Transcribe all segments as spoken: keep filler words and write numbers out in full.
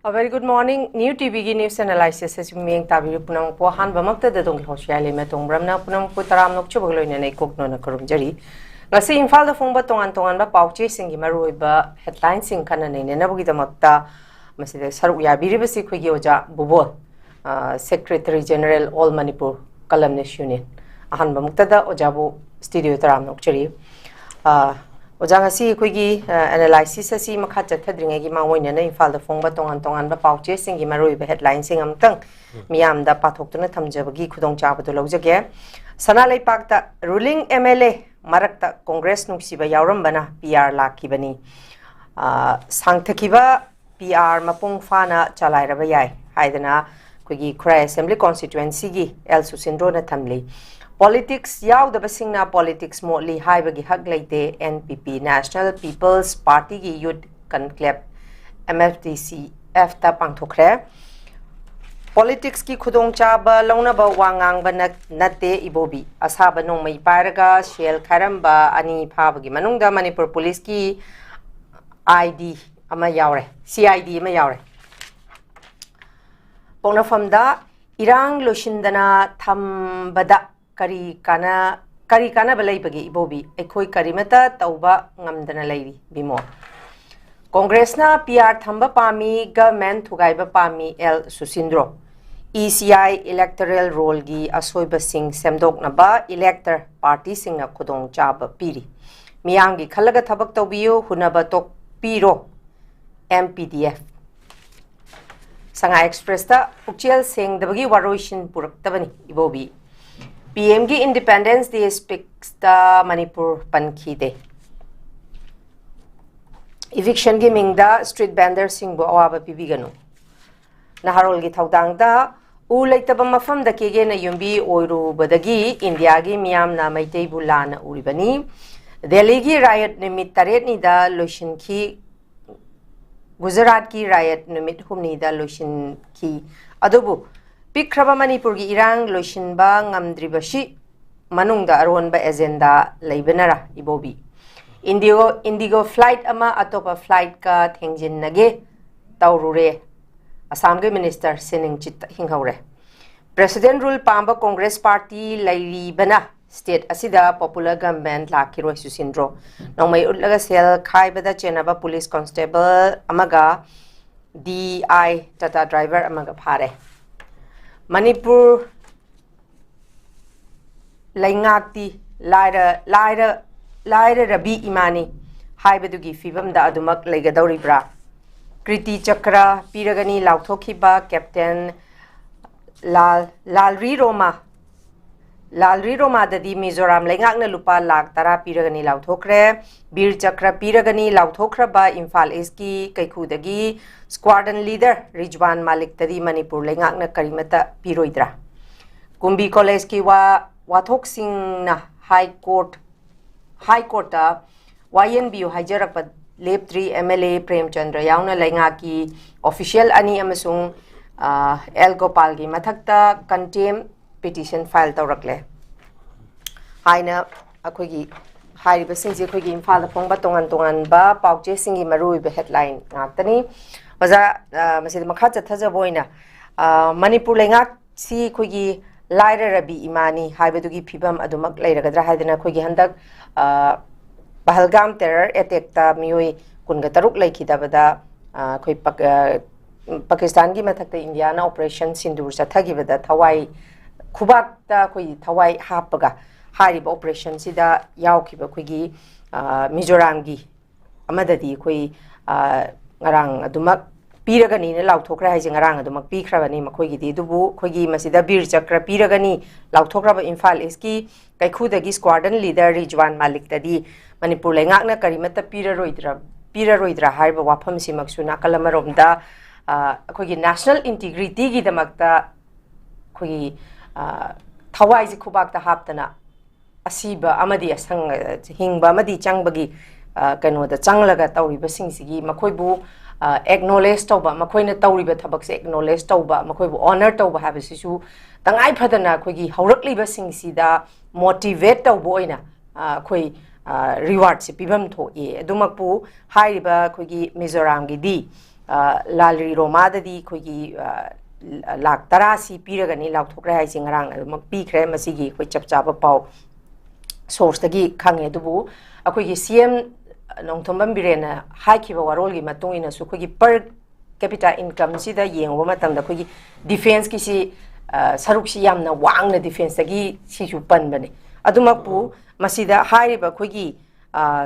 A very good morning. New ꯇꯤꯚꯤꯒꯤ news analysis ꯑꯁꯤ ꯃꯤꯠꯌꯦꯡ ꯇꯥꯕꯤꯔꯤꯕ ꯄꯨꯝꯅꯃꯛꯄꯨ ꯑꯍꯥꯟꯕꯃꯛꯇꯗ ꯑꯗꯣꯝꯒꯤ host ꯌꯥꯏꯂꯩꯃ ꯇꯣꯡꯕ꯭ꯔꯝꯅ ꯄꯨꯝꯅꯃꯛꯄꯨ ꯇꯔꯥꯝꯅ ꯑꯣꯛꯆꯕꯒ ꯂꯣꯏꯅꯅ ꯏꯀꯣꯛꯅꯣꯅ ꯈꯨꯔꯨꯝꯖꯔꯤ꯫ ꯉꯁꯤ ꯏꯝꯐꯥꯜꯗ ꯐꯣꯡꯕ ꯇꯣꯉꯥꯟ ꯇꯣꯉꯥꯟꯕ ꯄꯥꯎ ꯆꯦꯁꯤꯡꯒꯤ ꯃꯔꯨꯑꯣꯏꯕ headlineꯁꯤꯡ ꯈꯟꯅ ꯅꯩꯅꯅꯕꯒꯤꯗꯃꯛꯇ ꯃꯁꯤꯗ ꯁꯔꯨꯛ ꯌꯥꯕꯤꯔꯤꯕꯁꯤ ꯑꯩꯈꯣꯏꯒꯤ ꯑꯣꯖꯥ ꯕꯨꯕꯣꯜ, ꯑ, Secretary General All Manipur Columnist Union꯫ ꯑꯍꯥꯟꯕꯃꯛꯇꯗ ꯑꯣꯖꯥꯕꯨ studio ꯇꯔꯥꯝꯅ ꯑꯣꯛꯆꯔꯤ꯫ ꯑ, ꯑꯣꯖꯥ, ꯉꯁꯤ ꯑꯩꯈꯣꯏꯒꯤ, ꯑ, analysis ꯑꯁꯤ ꯃꯈꯥ ꯆꯠꯊꯗ꯭ꯔꯤꯉꯩꯒꯤ ꯃꯥꯡꯑꯣꯏꯅꯅ ꯏꯝꯐꯥꯜꯗ ꯐꯣꯡꯕ ꯇꯣꯉꯥꯟ ꯇꯣꯉꯥꯟꯕ ꯄꯥꯎ ꯆꯦꯁꯤꯡꯒꯤ ꯃꯔꯨꯑꯣꯏꯕ headlineꯁꯤꯡ ꯑꯃꯇꯪ ꯃꯤꯌꯥꯝꯗ ꯄꯥꯊꯣꯛꯇꯨꯅ ꯊꯝꯖꯕꯒꯤ ꯈꯨꯗꯣꯡꯆꯥꯕꯗꯨ ꯂꯧꯖꯒꯦ꯫ ꯁꯅꯥ ꯂꯩꯄꯥꯛꯇ ruling MLA ꯃꯔꯛꯇ Congress ꯅꯨꯡꯁꯤꯕ ꯌꯥꯎꯔꯝꯕꯅ PR ꯂꯥꯛꯈꯤꯕꯅꯤ꯫ ꯑ, ꯁꯥꯡꯊꯈꯤꯕ PR ꯃꯄꯨꯡ ꯐꯥꯅ ꯆꯂꯥꯏꯔꯕ ꯌꯥꯏ ꯍꯥꯏꯗꯅ ꯑꯩꯈꯣꯏꯒꯤ ꯈꯨꯔꯥꯏ Assembly Constituencyꯒꯤ ꯑꯦꯜ ꯁꯨꯁꯤꯟꯗ꯭ꯔꯣꯅ ꯊꯝꯂꯤ꯫ Politics ꯌꯥꯎꯗꯕꯁꯤꯡꯅ politics ꯃꯣꯠꯂꯤ ꯍꯥꯏꯕꯒꯤ ꯍꯛ ꯂꯩꯇꯦ꯫ NPP, National People's Partyꯒꯤ Youth Conclave, MFDCFꯇ ꯄꯥꯡꯊꯣꯛꯈ꯭ꯔꯦ꯫ Politicsꯀꯤ ꯈꯨꯗꯣꯡꯆꯥꯕ ꯂꯧꯅꯕ ꯋꯥ ꯉꯥꯡꯕ ꯅꯠ-, ꯅꯠꯇꯦ ꯏꯕꯣꯕꯤ꯫ ꯑꯁꯥꯕ ꯅꯣꯡꯃꯩ ꯄꯥꯏꯔꯒ ꯁꯦꯜ ꯈꯥꯏꯔꯝꯕ ꯑꯅꯤ ꯐꯥꯕꯒꯤ ꯃꯅꯨꯡꯗ ꯃꯅꯤꯄꯨꯔ ꯄꯨꯂꯤꯁꯀꯤ ID ꯑꯃ ꯌꯥꯎꯔꯦ, CID ꯑꯃ ꯌꯥꯎꯔꯦ꯫ ꯄꯣꯛꯅꯐꯝꯗ ꯏꯔꯥꯡ ꯂꯣꯏꯁꯤꯟꯗꯅ ꯊꯝꯕꯗ ꯀꯔꯤ ꯀꯥꯟꯅ-, ꯀꯔꯤ ꯀꯥꯟꯅꯕ ꯂꯩꯕꯒꯦ ꯏꯕꯣꯕꯤ? ꯑꯩꯈꯣꯏ ꯀꯔꯤꯃꯠꯇ ꯇꯧꯕ ꯉꯝꯗꯅ ꯂꯩꯔꯤ ꯕꯤꯃꯣꯜ꯫ Congressꯅ PR ꯊꯝꯕ ꯄꯥꯝꯃꯤ, government ꯊꯨꯒꯥꯏꯕ ꯄꯥꯝꯃꯤ ꯑꯦꯜ ꯁꯨꯁꯤꯟꯗ꯭ꯔꯣ꯫ ECI electoral rollꯒꯤ ꯑꯁꯣꯏꯕꯁꯤꯡ ꯁꯦꯝꯗꯣꯛꯅꯕ elector partyꯁꯤꯡꯅ ꯈꯨꯗꯣꯡꯆꯥꯕ ꯄꯤꯔꯤ꯫ ꯃꯤꯌꯥꯝꯒꯤ ꯈꯜꯂꯒ ꯊꯕꯛ ꯇꯧꯕꯤꯌꯨ, ꯍꯨꯟꯅꯕ ꯇꯣꯛꯄꯤꯔꯣ꯫ MPDF꯫ Sangha Expressꯇ ꯄꯨꯛꯆꯦꯜ ꯁꯦꯡꯗꯕꯒꯤ ꯋꯥꯔꯣꯏꯁꯤꯟ ꯄꯨꯔꯛꯇꯕꯅꯤ ꯏꯕꯣꯕꯤ꯫ PMꯒꯤ Independence Day speechꯇ ꯃꯅꯤꯄꯨꯔ ꯄꯟꯈꯤꯗꯦ꯫ Evictionꯒꯤ ꯃꯤꯡꯗ street vendorꯁꯤꯡꯕꯨ ꯑꯋꯥꯕ ꯄꯤꯕꯤꯒꯅꯨ꯫ ꯅꯍꯥꯔꯣꯜꯒꯤ ꯊꯧꯗꯥꯡꯗ ꯎ ꯂꯩꯇꯕ ꯃꯐꯝꯗ ꯀꯦꯒꯦꯅ ꯌꯨꯝꯕꯤ ꯑꯣꯏꯔꯨꯕꯗꯒꯤ ꯏꯟꯗꯤꯌꯥꯒꯤ ꯃꯤꯌꯥꯝꯅ ꯃꯩꯇꯩꯕꯨ ꯂꯥꯟꯅ ꯎꯔꯤꯕꯅꯤ꯫ ꯗꯦꯜꯂꯤꯒꯤ riot ꯅꯨꯃꯤꯠ ꯇꯔꯦꯠꯅꯤꯗ ꯂꯣꯏꯁꯤꯟꯈꯤ꯫ ꯒꯨꯖꯔꯥꯠꯀꯤ riot ꯅꯨꯃꯤꯠ ꯍꯨꯝꯅꯤꯗ ꯂꯣꯏꯁꯤꯟꯈꯤ꯫ ꯑꯗꯨꯕꯨ ꯄꯤꯛꯈ꯭ꯔꯕ ꯃꯅꯤꯄꯨꯔꯒꯤ ꯏꯔꯥꯡ ꯂꯣꯏꯁꯤꯟꯕ ꯉꯝꯗ꯭ꯔꯤꯕꯁꯤ ꯃꯅꯨꯡꯗ ꯑꯔꯣꯟꯕ agenda ꯂꯩꯕꯅꯔꯥ ꯏꯕꯣꯕꯤ? IndiGo, IndiGo flight ꯑꯃ ꯑꯇꯣꯞꯄ flightꯀ ꯊꯦꯡꯖꯤꯟꯅꯒꯦ ꯇꯧꯔꯨꯔꯦ꯫ ꯑꯁꯥꯝꯒꯤ ꯃꯤꯅꯤꯁꯇꯔ ꯁꯤꯅꯤꯡꯆꯤꯠꯇ ꯍꯤꯡꯍꯧꯔꯦ꯫ ꯄ꯭ꯔꯦꯁꯤꯗꯦꯟ ꯔꯨꯜ ꯄꯥꯝꯕ ꯀꯣꯡꯒ꯭ꯔꯦꯁ ꯄꯥꯔꯇꯤ ꯂꯩꯔꯤꯕꯅ ꯁ꯭ꯇꯦꯠ ꯑꯁꯤꯗ ꯄꯣꯄꯨꯂꯔ ꯒꯚꯔꯟꯃꯦꯟꯠ ꯂꯥꯛꯈꯤꯔꯣꯏ ꯁꯨꯁꯤꯟꯗ꯭ꯔꯣ꯫ ꯅꯣꯡꯃꯩ ꯎꯠꯂꯒ ꯁꯦꯜ ꯈꯥꯏꯕꯗ ꯆꯦꯟꯅꯕ ꯄꯨꯂꯤꯁ ꯀꯣꯟꯁꯇꯦꯕꯜ ꯑꯃꯒ ꯗꯤ ꯑꯥꯏ ꯇꯥꯇꯥ ꯗ꯭ꯔꯥꯏꯚꯔ ꯑꯃꯒ ꯐꯥꯔꯦ꯫ ꯃꯅꯤꯄꯨꯔ ꯂꯩꯉꯥꯛꯇꯤ ꯂꯥꯏꯔ ꯂꯥꯏꯔ ꯂꯥꯏꯔꯔꯕꯤ ꯏꯃꯥꯅꯤ ꯍꯥꯏꯕꯗꯨꯒꯤ ꯐꯤꯕꯝꯗ ꯑꯗꯨꯃꯛ ꯂꯩꯒꯗꯧꯔꯤꯕ꯭ꯔꯥ? ꯀ꯭ꯔꯤꯇꯤ ꯆꯀ꯭ꯔ ꯄꯤꯔꯒꯅꯤ ꯂꯥꯎꯊꯣꯛꯈꯤꯕ ꯀꯦꯞꯇꯦꯟ ꯂꯥꯜ ꯂꯥꯜꯔꯤ ꯔꯣꯃꯥ ꯂꯥꯜꯔꯤ ꯔꯣꯃꯥꯗꯗꯤ ꯃꯤꯖꯣꯔꯥꯝ ꯂꯩꯉꯥꯛꯅ ꯂꯨꯄꯥ ꯂꯥꯈ ꯇꯔꯥ ꯄꯤꯔꯒꯅꯤ ꯂꯥꯎꯊꯣꯛꯈ꯭ꯔꯦ꯫ ꯕꯤꯔ ꯆꯀ꯭ꯔ ꯄꯤꯔꯒꯅꯤ ꯂꯥꯎꯊꯣꯛꯈ꯭ꯔꯕ ꯏꯝꯐꯥꯜ ꯏꯁꯀꯤ ꯀꯩꯈꯨꯗꯒꯤ ꯁ꯭ꯀ꯭ꯋꯥꯗꯟ ꯂꯤꯗꯔ ꯔꯤꯖꯋꯥꯟ ꯃꯥꯂꯤꯛꯇꯗꯤ ꯃꯅꯤꯄꯨꯔ ꯂꯩꯉꯥꯛꯅ ꯀꯔꯤꯃꯠꯇ ꯄꯤꯔꯣꯏꯗ꯭ꯔꯥ? ꯀꯨꯝꯕꯤ ꯀꯣꯂꯦꯖꯀꯤ ꯋꯥ ꯋꯥꯊꯣꯛꯁꯤꯡꯅ ꯍꯥꯏ ꯀꯣꯔꯠ ꯍꯥꯏ ꯀꯣꯔꯠꯇ ꯋꯥꯌꯦꯟꯕꯤꯌꯨ ꯍꯥꯏꯖꯔꯛꯄ ꯂꯦꯞꯇ꯭ꯔꯤ꯫ ꯑꯦꯝ ꯑꯦꯜ ꯑꯦ ꯄ꯭ꯔꯦꯝꯆꯟꯗ꯭ꯔ ꯌꯥꯎꯅ ꯂꯩꯉꯥꯛꯀꯤ ꯑꯣꯐꯤꯁꯤꯌꯦꯜ ꯑꯅꯤ ꯑꯃꯁꯨꯡ ꯑꯦꯜ ꯒꯣꯄꯥꯜꯒꯤ ꯃꯊꯛꯇ ꯀꯟꯇꯦꯝ ꯄꯤꯇꯤꯁꯟ ꯐꯥꯏꯜ ꯇꯧꯔꯛꯂꯦ ꯍꯥꯏꯅ ꯑꯩꯈꯣꯏꯒꯤ ꯍꯥꯏꯔꯤꯕꯁꯤꯡꯁꯦ ꯑꯩꯈꯣꯏꯒꯤ ꯏꯝꯐꯥꯜꯗ ꯐꯣꯡꯕ ꯇꯣꯉꯥꯟ ꯇꯣꯉꯥꯟꯕ ꯄꯥꯎꯆꯦꯁꯤꯡꯒꯤ ꯃꯔꯨꯑꯣꯏꯕ ꯍꯦꯗꯂꯥꯏꯟ ꯉꯥꯛꯇꯅꯤ꯫ ꯑꯣꯖꯥ, ꯑ, ꯃꯁꯤꯗ ꯃꯈꯥ ꯆꯠꯊꯖꯕ ꯑꯣꯏꯅ, ꯑ, ꯃꯅꯤꯄꯨꯔ ꯂꯩꯉꯥꯛꯁꯤ ꯑꯩꯈꯣꯏꯒꯤ ꯂꯥꯏꯔꯔꯕꯤ ꯏꯃꯥꯅꯤ ꯍꯥꯏꯕꯗꯨꯒꯤ ꯐꯤꯕꯝ ꯑꯗꯨꯃꯛ ꯂꯩꯔꯒꯗ꯭ꯔꯥ ꯍꯥꯏꯗꯅ ꯑꯩꯈꯣꯏꯒꯤ ꯍꯟꯗꯛ, ꯑ, ꯄꯍꯜꯒꯥꯝ ꯇꯦꯔꯔ ꯑꯦꯇꯦꯛꯇ ꯃꯤꯑꯣꯏ ꯀꯨꯟꯒ ꯇꯔꯨꯛ ꯂꯩꯈꯤꯗꯕꯗ, ꯑ, ꯑꯩꯈꯣꯏ ꯄꯛ-, ꯑ, ꯄꯥꯀꯤꯁꯇꯥꯟꯒꯤ ꯃꯊꯛꯇ ꯏꯟꯗꯤꯌꯥꯅ ꯑꯣꯄꯔꯦꯁꯟ ꯁꯤꯟꯗꯨꯔ ꯆꯠꯊꯈꯤꯕꯗ ꯊꯋꯥꯏ, ꯈꯨꯕꯥꯛꯇ ꯑꯩꯈꯣꯏꯒꯤ ꯊꯋꯥꯏ ꯍꯥꯞꯄꯒ ꯍꯥꯏꯔꯤꯕ ꯑꯣꯄꯔꯦꯁꯟꯁꯤꯗ ꯌꯥꯎꯈꯤꯕ ꯑꯩꯈꯣꯏꯒꯤ, ꯑ, ꯃꯤꯖꯣꯔꯥꯝꯒꯤ ꯑꯃꯗꯗꯤ ꯑꯩꯈꯣꯏ, ꯑ, ꯉꯔꯥꯡ ꯑꯗꯨꯃꯛ ꯄꯤꯔꯒꯅꯤꯅ ꯂꯥꯎꯊꯣꯛꯈ꯭ꯔꯦ ꯍꯥꯏꯁꯦ, ꯉꯔꯥꯡ ꯑꯗꯨꯃꯛ ꯄꯤꯈ꯭ꯔꯕꯅꯤ ꯃꯈꯣꯏꯒꯤꯗꯤ꯫ ꯑꯗꯨꯕꯨ ꯑꯩꯈꯣꯏꯒꯤ ꯃꯁꯤꯗ ꯕꯤꯔ ꯆꯀ꯭ꯔ ꯄꯤꯔꯒꯅꯤ ꯂꯥꯎꯊꯣꯛꯈ꯭ꯔꯕ ꯏꯝꯐꯥꯜ ꯏꯁꯀꯤ ꯀꯩꯈꯨꯗꯒꯤ ꯁ꯭ꯀ꯭ꯋꯥꯗꯟ ꯂꯤꯗꯔ ꯔꯤꯖꯋꯥꯟ ꯃꯥꯂꯤꯛꯇꯗꯤ ꯃꯅꯤꯄꯨꯔ ꯂꯩꯉꯥꯛꯅ ꯀꯔꯤꯃꯠꯇ ꯄꯤꯔꯔꯣꯏꯗ꯭ꯔꯥ, ꯄꯤꯔꯔꯣꯏꯗ꯭ꯔꯥ ꯍꯥꯏꯔꯤꯕ ꯋꯥꯐꯝꯁꯤꯃꯛꯁꯨ ꯅꯥꯀꯜ ꯑꯃꯔꯣꯝꯗ, ꯑ, ꯑꯩꯈꯣꯏꯒꯤ ꯅꯦꯁꯅꯦꯜ ꯏꯟꯇꯤꯒ꯭ꯔꯤꯇꯤꯒꯤꯗꯃꯛꯇ ꯑꯩꯈꯣꯏꯒꯤ, ꯑ, ꯊꯋꯥꯏꯁꯦ ꯈꯨꯕꯥꯛꯇ ꯍꯥꯞꯇꯅ ꯑꯁꯤꯕ ꯑꯃꯗꯤ ꯑꯁꯪ-, ꯍꯤꯡꯕ ꯑꯃꯗꯤ ꯆꯪꯕꯒꯤ, ꯑ, ꯀꯩꯅꯣꯗ ꯆꯪꯂꯒ ꯇꯧꯔꯤꯕꯁꯤꯡꯁꯤꯒꯤ ꯃꯈꯣꯏꯕꯨ, ꯑ, ꯑꯦꯛꯅꯣꯂꯦꯖ ꯇꯧꯕ, ꯃꯈꯣꯏꯅ ꯇꯧꯔꯤꯕ ꯊꯕꯛꯁꯦ ꯑꯦꯛꯅꯣꯂꯦꯖ ꯇꯧꯕ, ꯃꯈꯣꯏꯕꯨ ꯑꯣꯅꯔ ꯇꯧꯕ ꯍꯥꯏꯕꯁꯤꯁꯨ ꯇꯉꯥꯏ ꯐꯗꯅ ꯑꯩꯈꯣꯏꯒꯤ ꯍꯧꯔꯛꯂꯤꯕꯁꯤꯡꯁꯤꯗ ꯃꯣꯇꯤꯚꯦꯠ ꯇꯧꯕ ꯑꯣꯏꯅ, ꯑ, ꯑꯩꯈꯣꯏ, ꯑ, ꯔꯤꯋꯥꯔꯗꯁꯦ ꯄꯤꯐꯝ ꯊꯣꯛꯏ꯫ ꯑꯗꯨꯃꯛꯄꯨ ꯍꯥꯏꯔꯤꯕ ꯑꯩꯈꯣꯏꯒꯤ ꯃꯤꯖꯣꯔꯥꯝꯒꯤꯗꯤ ꯂꯥꯜꯔꯤ ꯔꯣꯃꯥꯗꯗꯤ ꯑꯩꯈꯣꯏꯒꯤ ꯂꯥꯛ ꯇꯔꯥꯁꯤ ꯄꯤꯔꯒꯅꯤ ꯂꯥꯎꯊꯣꯛꯈ꯭ꯔꯦ ꯍꯥꯏꯁꯤ ꯉꯔꯥꯡ ꯑꯗꯨꯃꯛ ꯄꯤꯈ꯭ꯔꯦ꯫ ꯃꯁꯤꯒꯤ ꯑꯩꯈꯣꯏ ꯆꯞ ꯆꯥꯕ ꯄꯥꯎ ꯁꯣꯔꯁꯇꯒꯤ ꯈꯪꯉꯦ꯫ ꯑꯗꯨꯕꯨ ꯑꯩꯈꯣꯏꯒꯤ ꯁꯤ ꯑꯦꯝ ꯅꯣꯡꯊꯣꯝꯕꯝ ꯕꯤꯔꯦꯟꯅ ꯍꯥꯏꯈꯤꯕ ꯋꯥꯔꯣꯜꯒꯤ ꯃꯇꯨꯡ ꯏꯟꯅꯁꯨ ꯑꯩꯈꯣꯏꯒꯤ per capita incomeꯁꯤꯗ ꯌꯦꯡꯉꯨꯕ ꯃꯇꯝꯗ ꯑꯩꯈꯣꯏꯒꯤ defenceꯀꯤꯁꯤ ꯁꯔꯨꯛꯁꯤ ꯌꯥꯝꯅ ꯋꯥꯡꯅ defenceꯇꯒꯤ ꯁꯤꯁꯨ ꯄꯟꯕꯅꯦ꯫ ꯑꯗꯨꯃꯛꯄꯨ ꯃꯁꯤꯗ ꯍꯥꯏꯔꯤꯕ ꯑꯩꯈꯣꯏꯒꯤ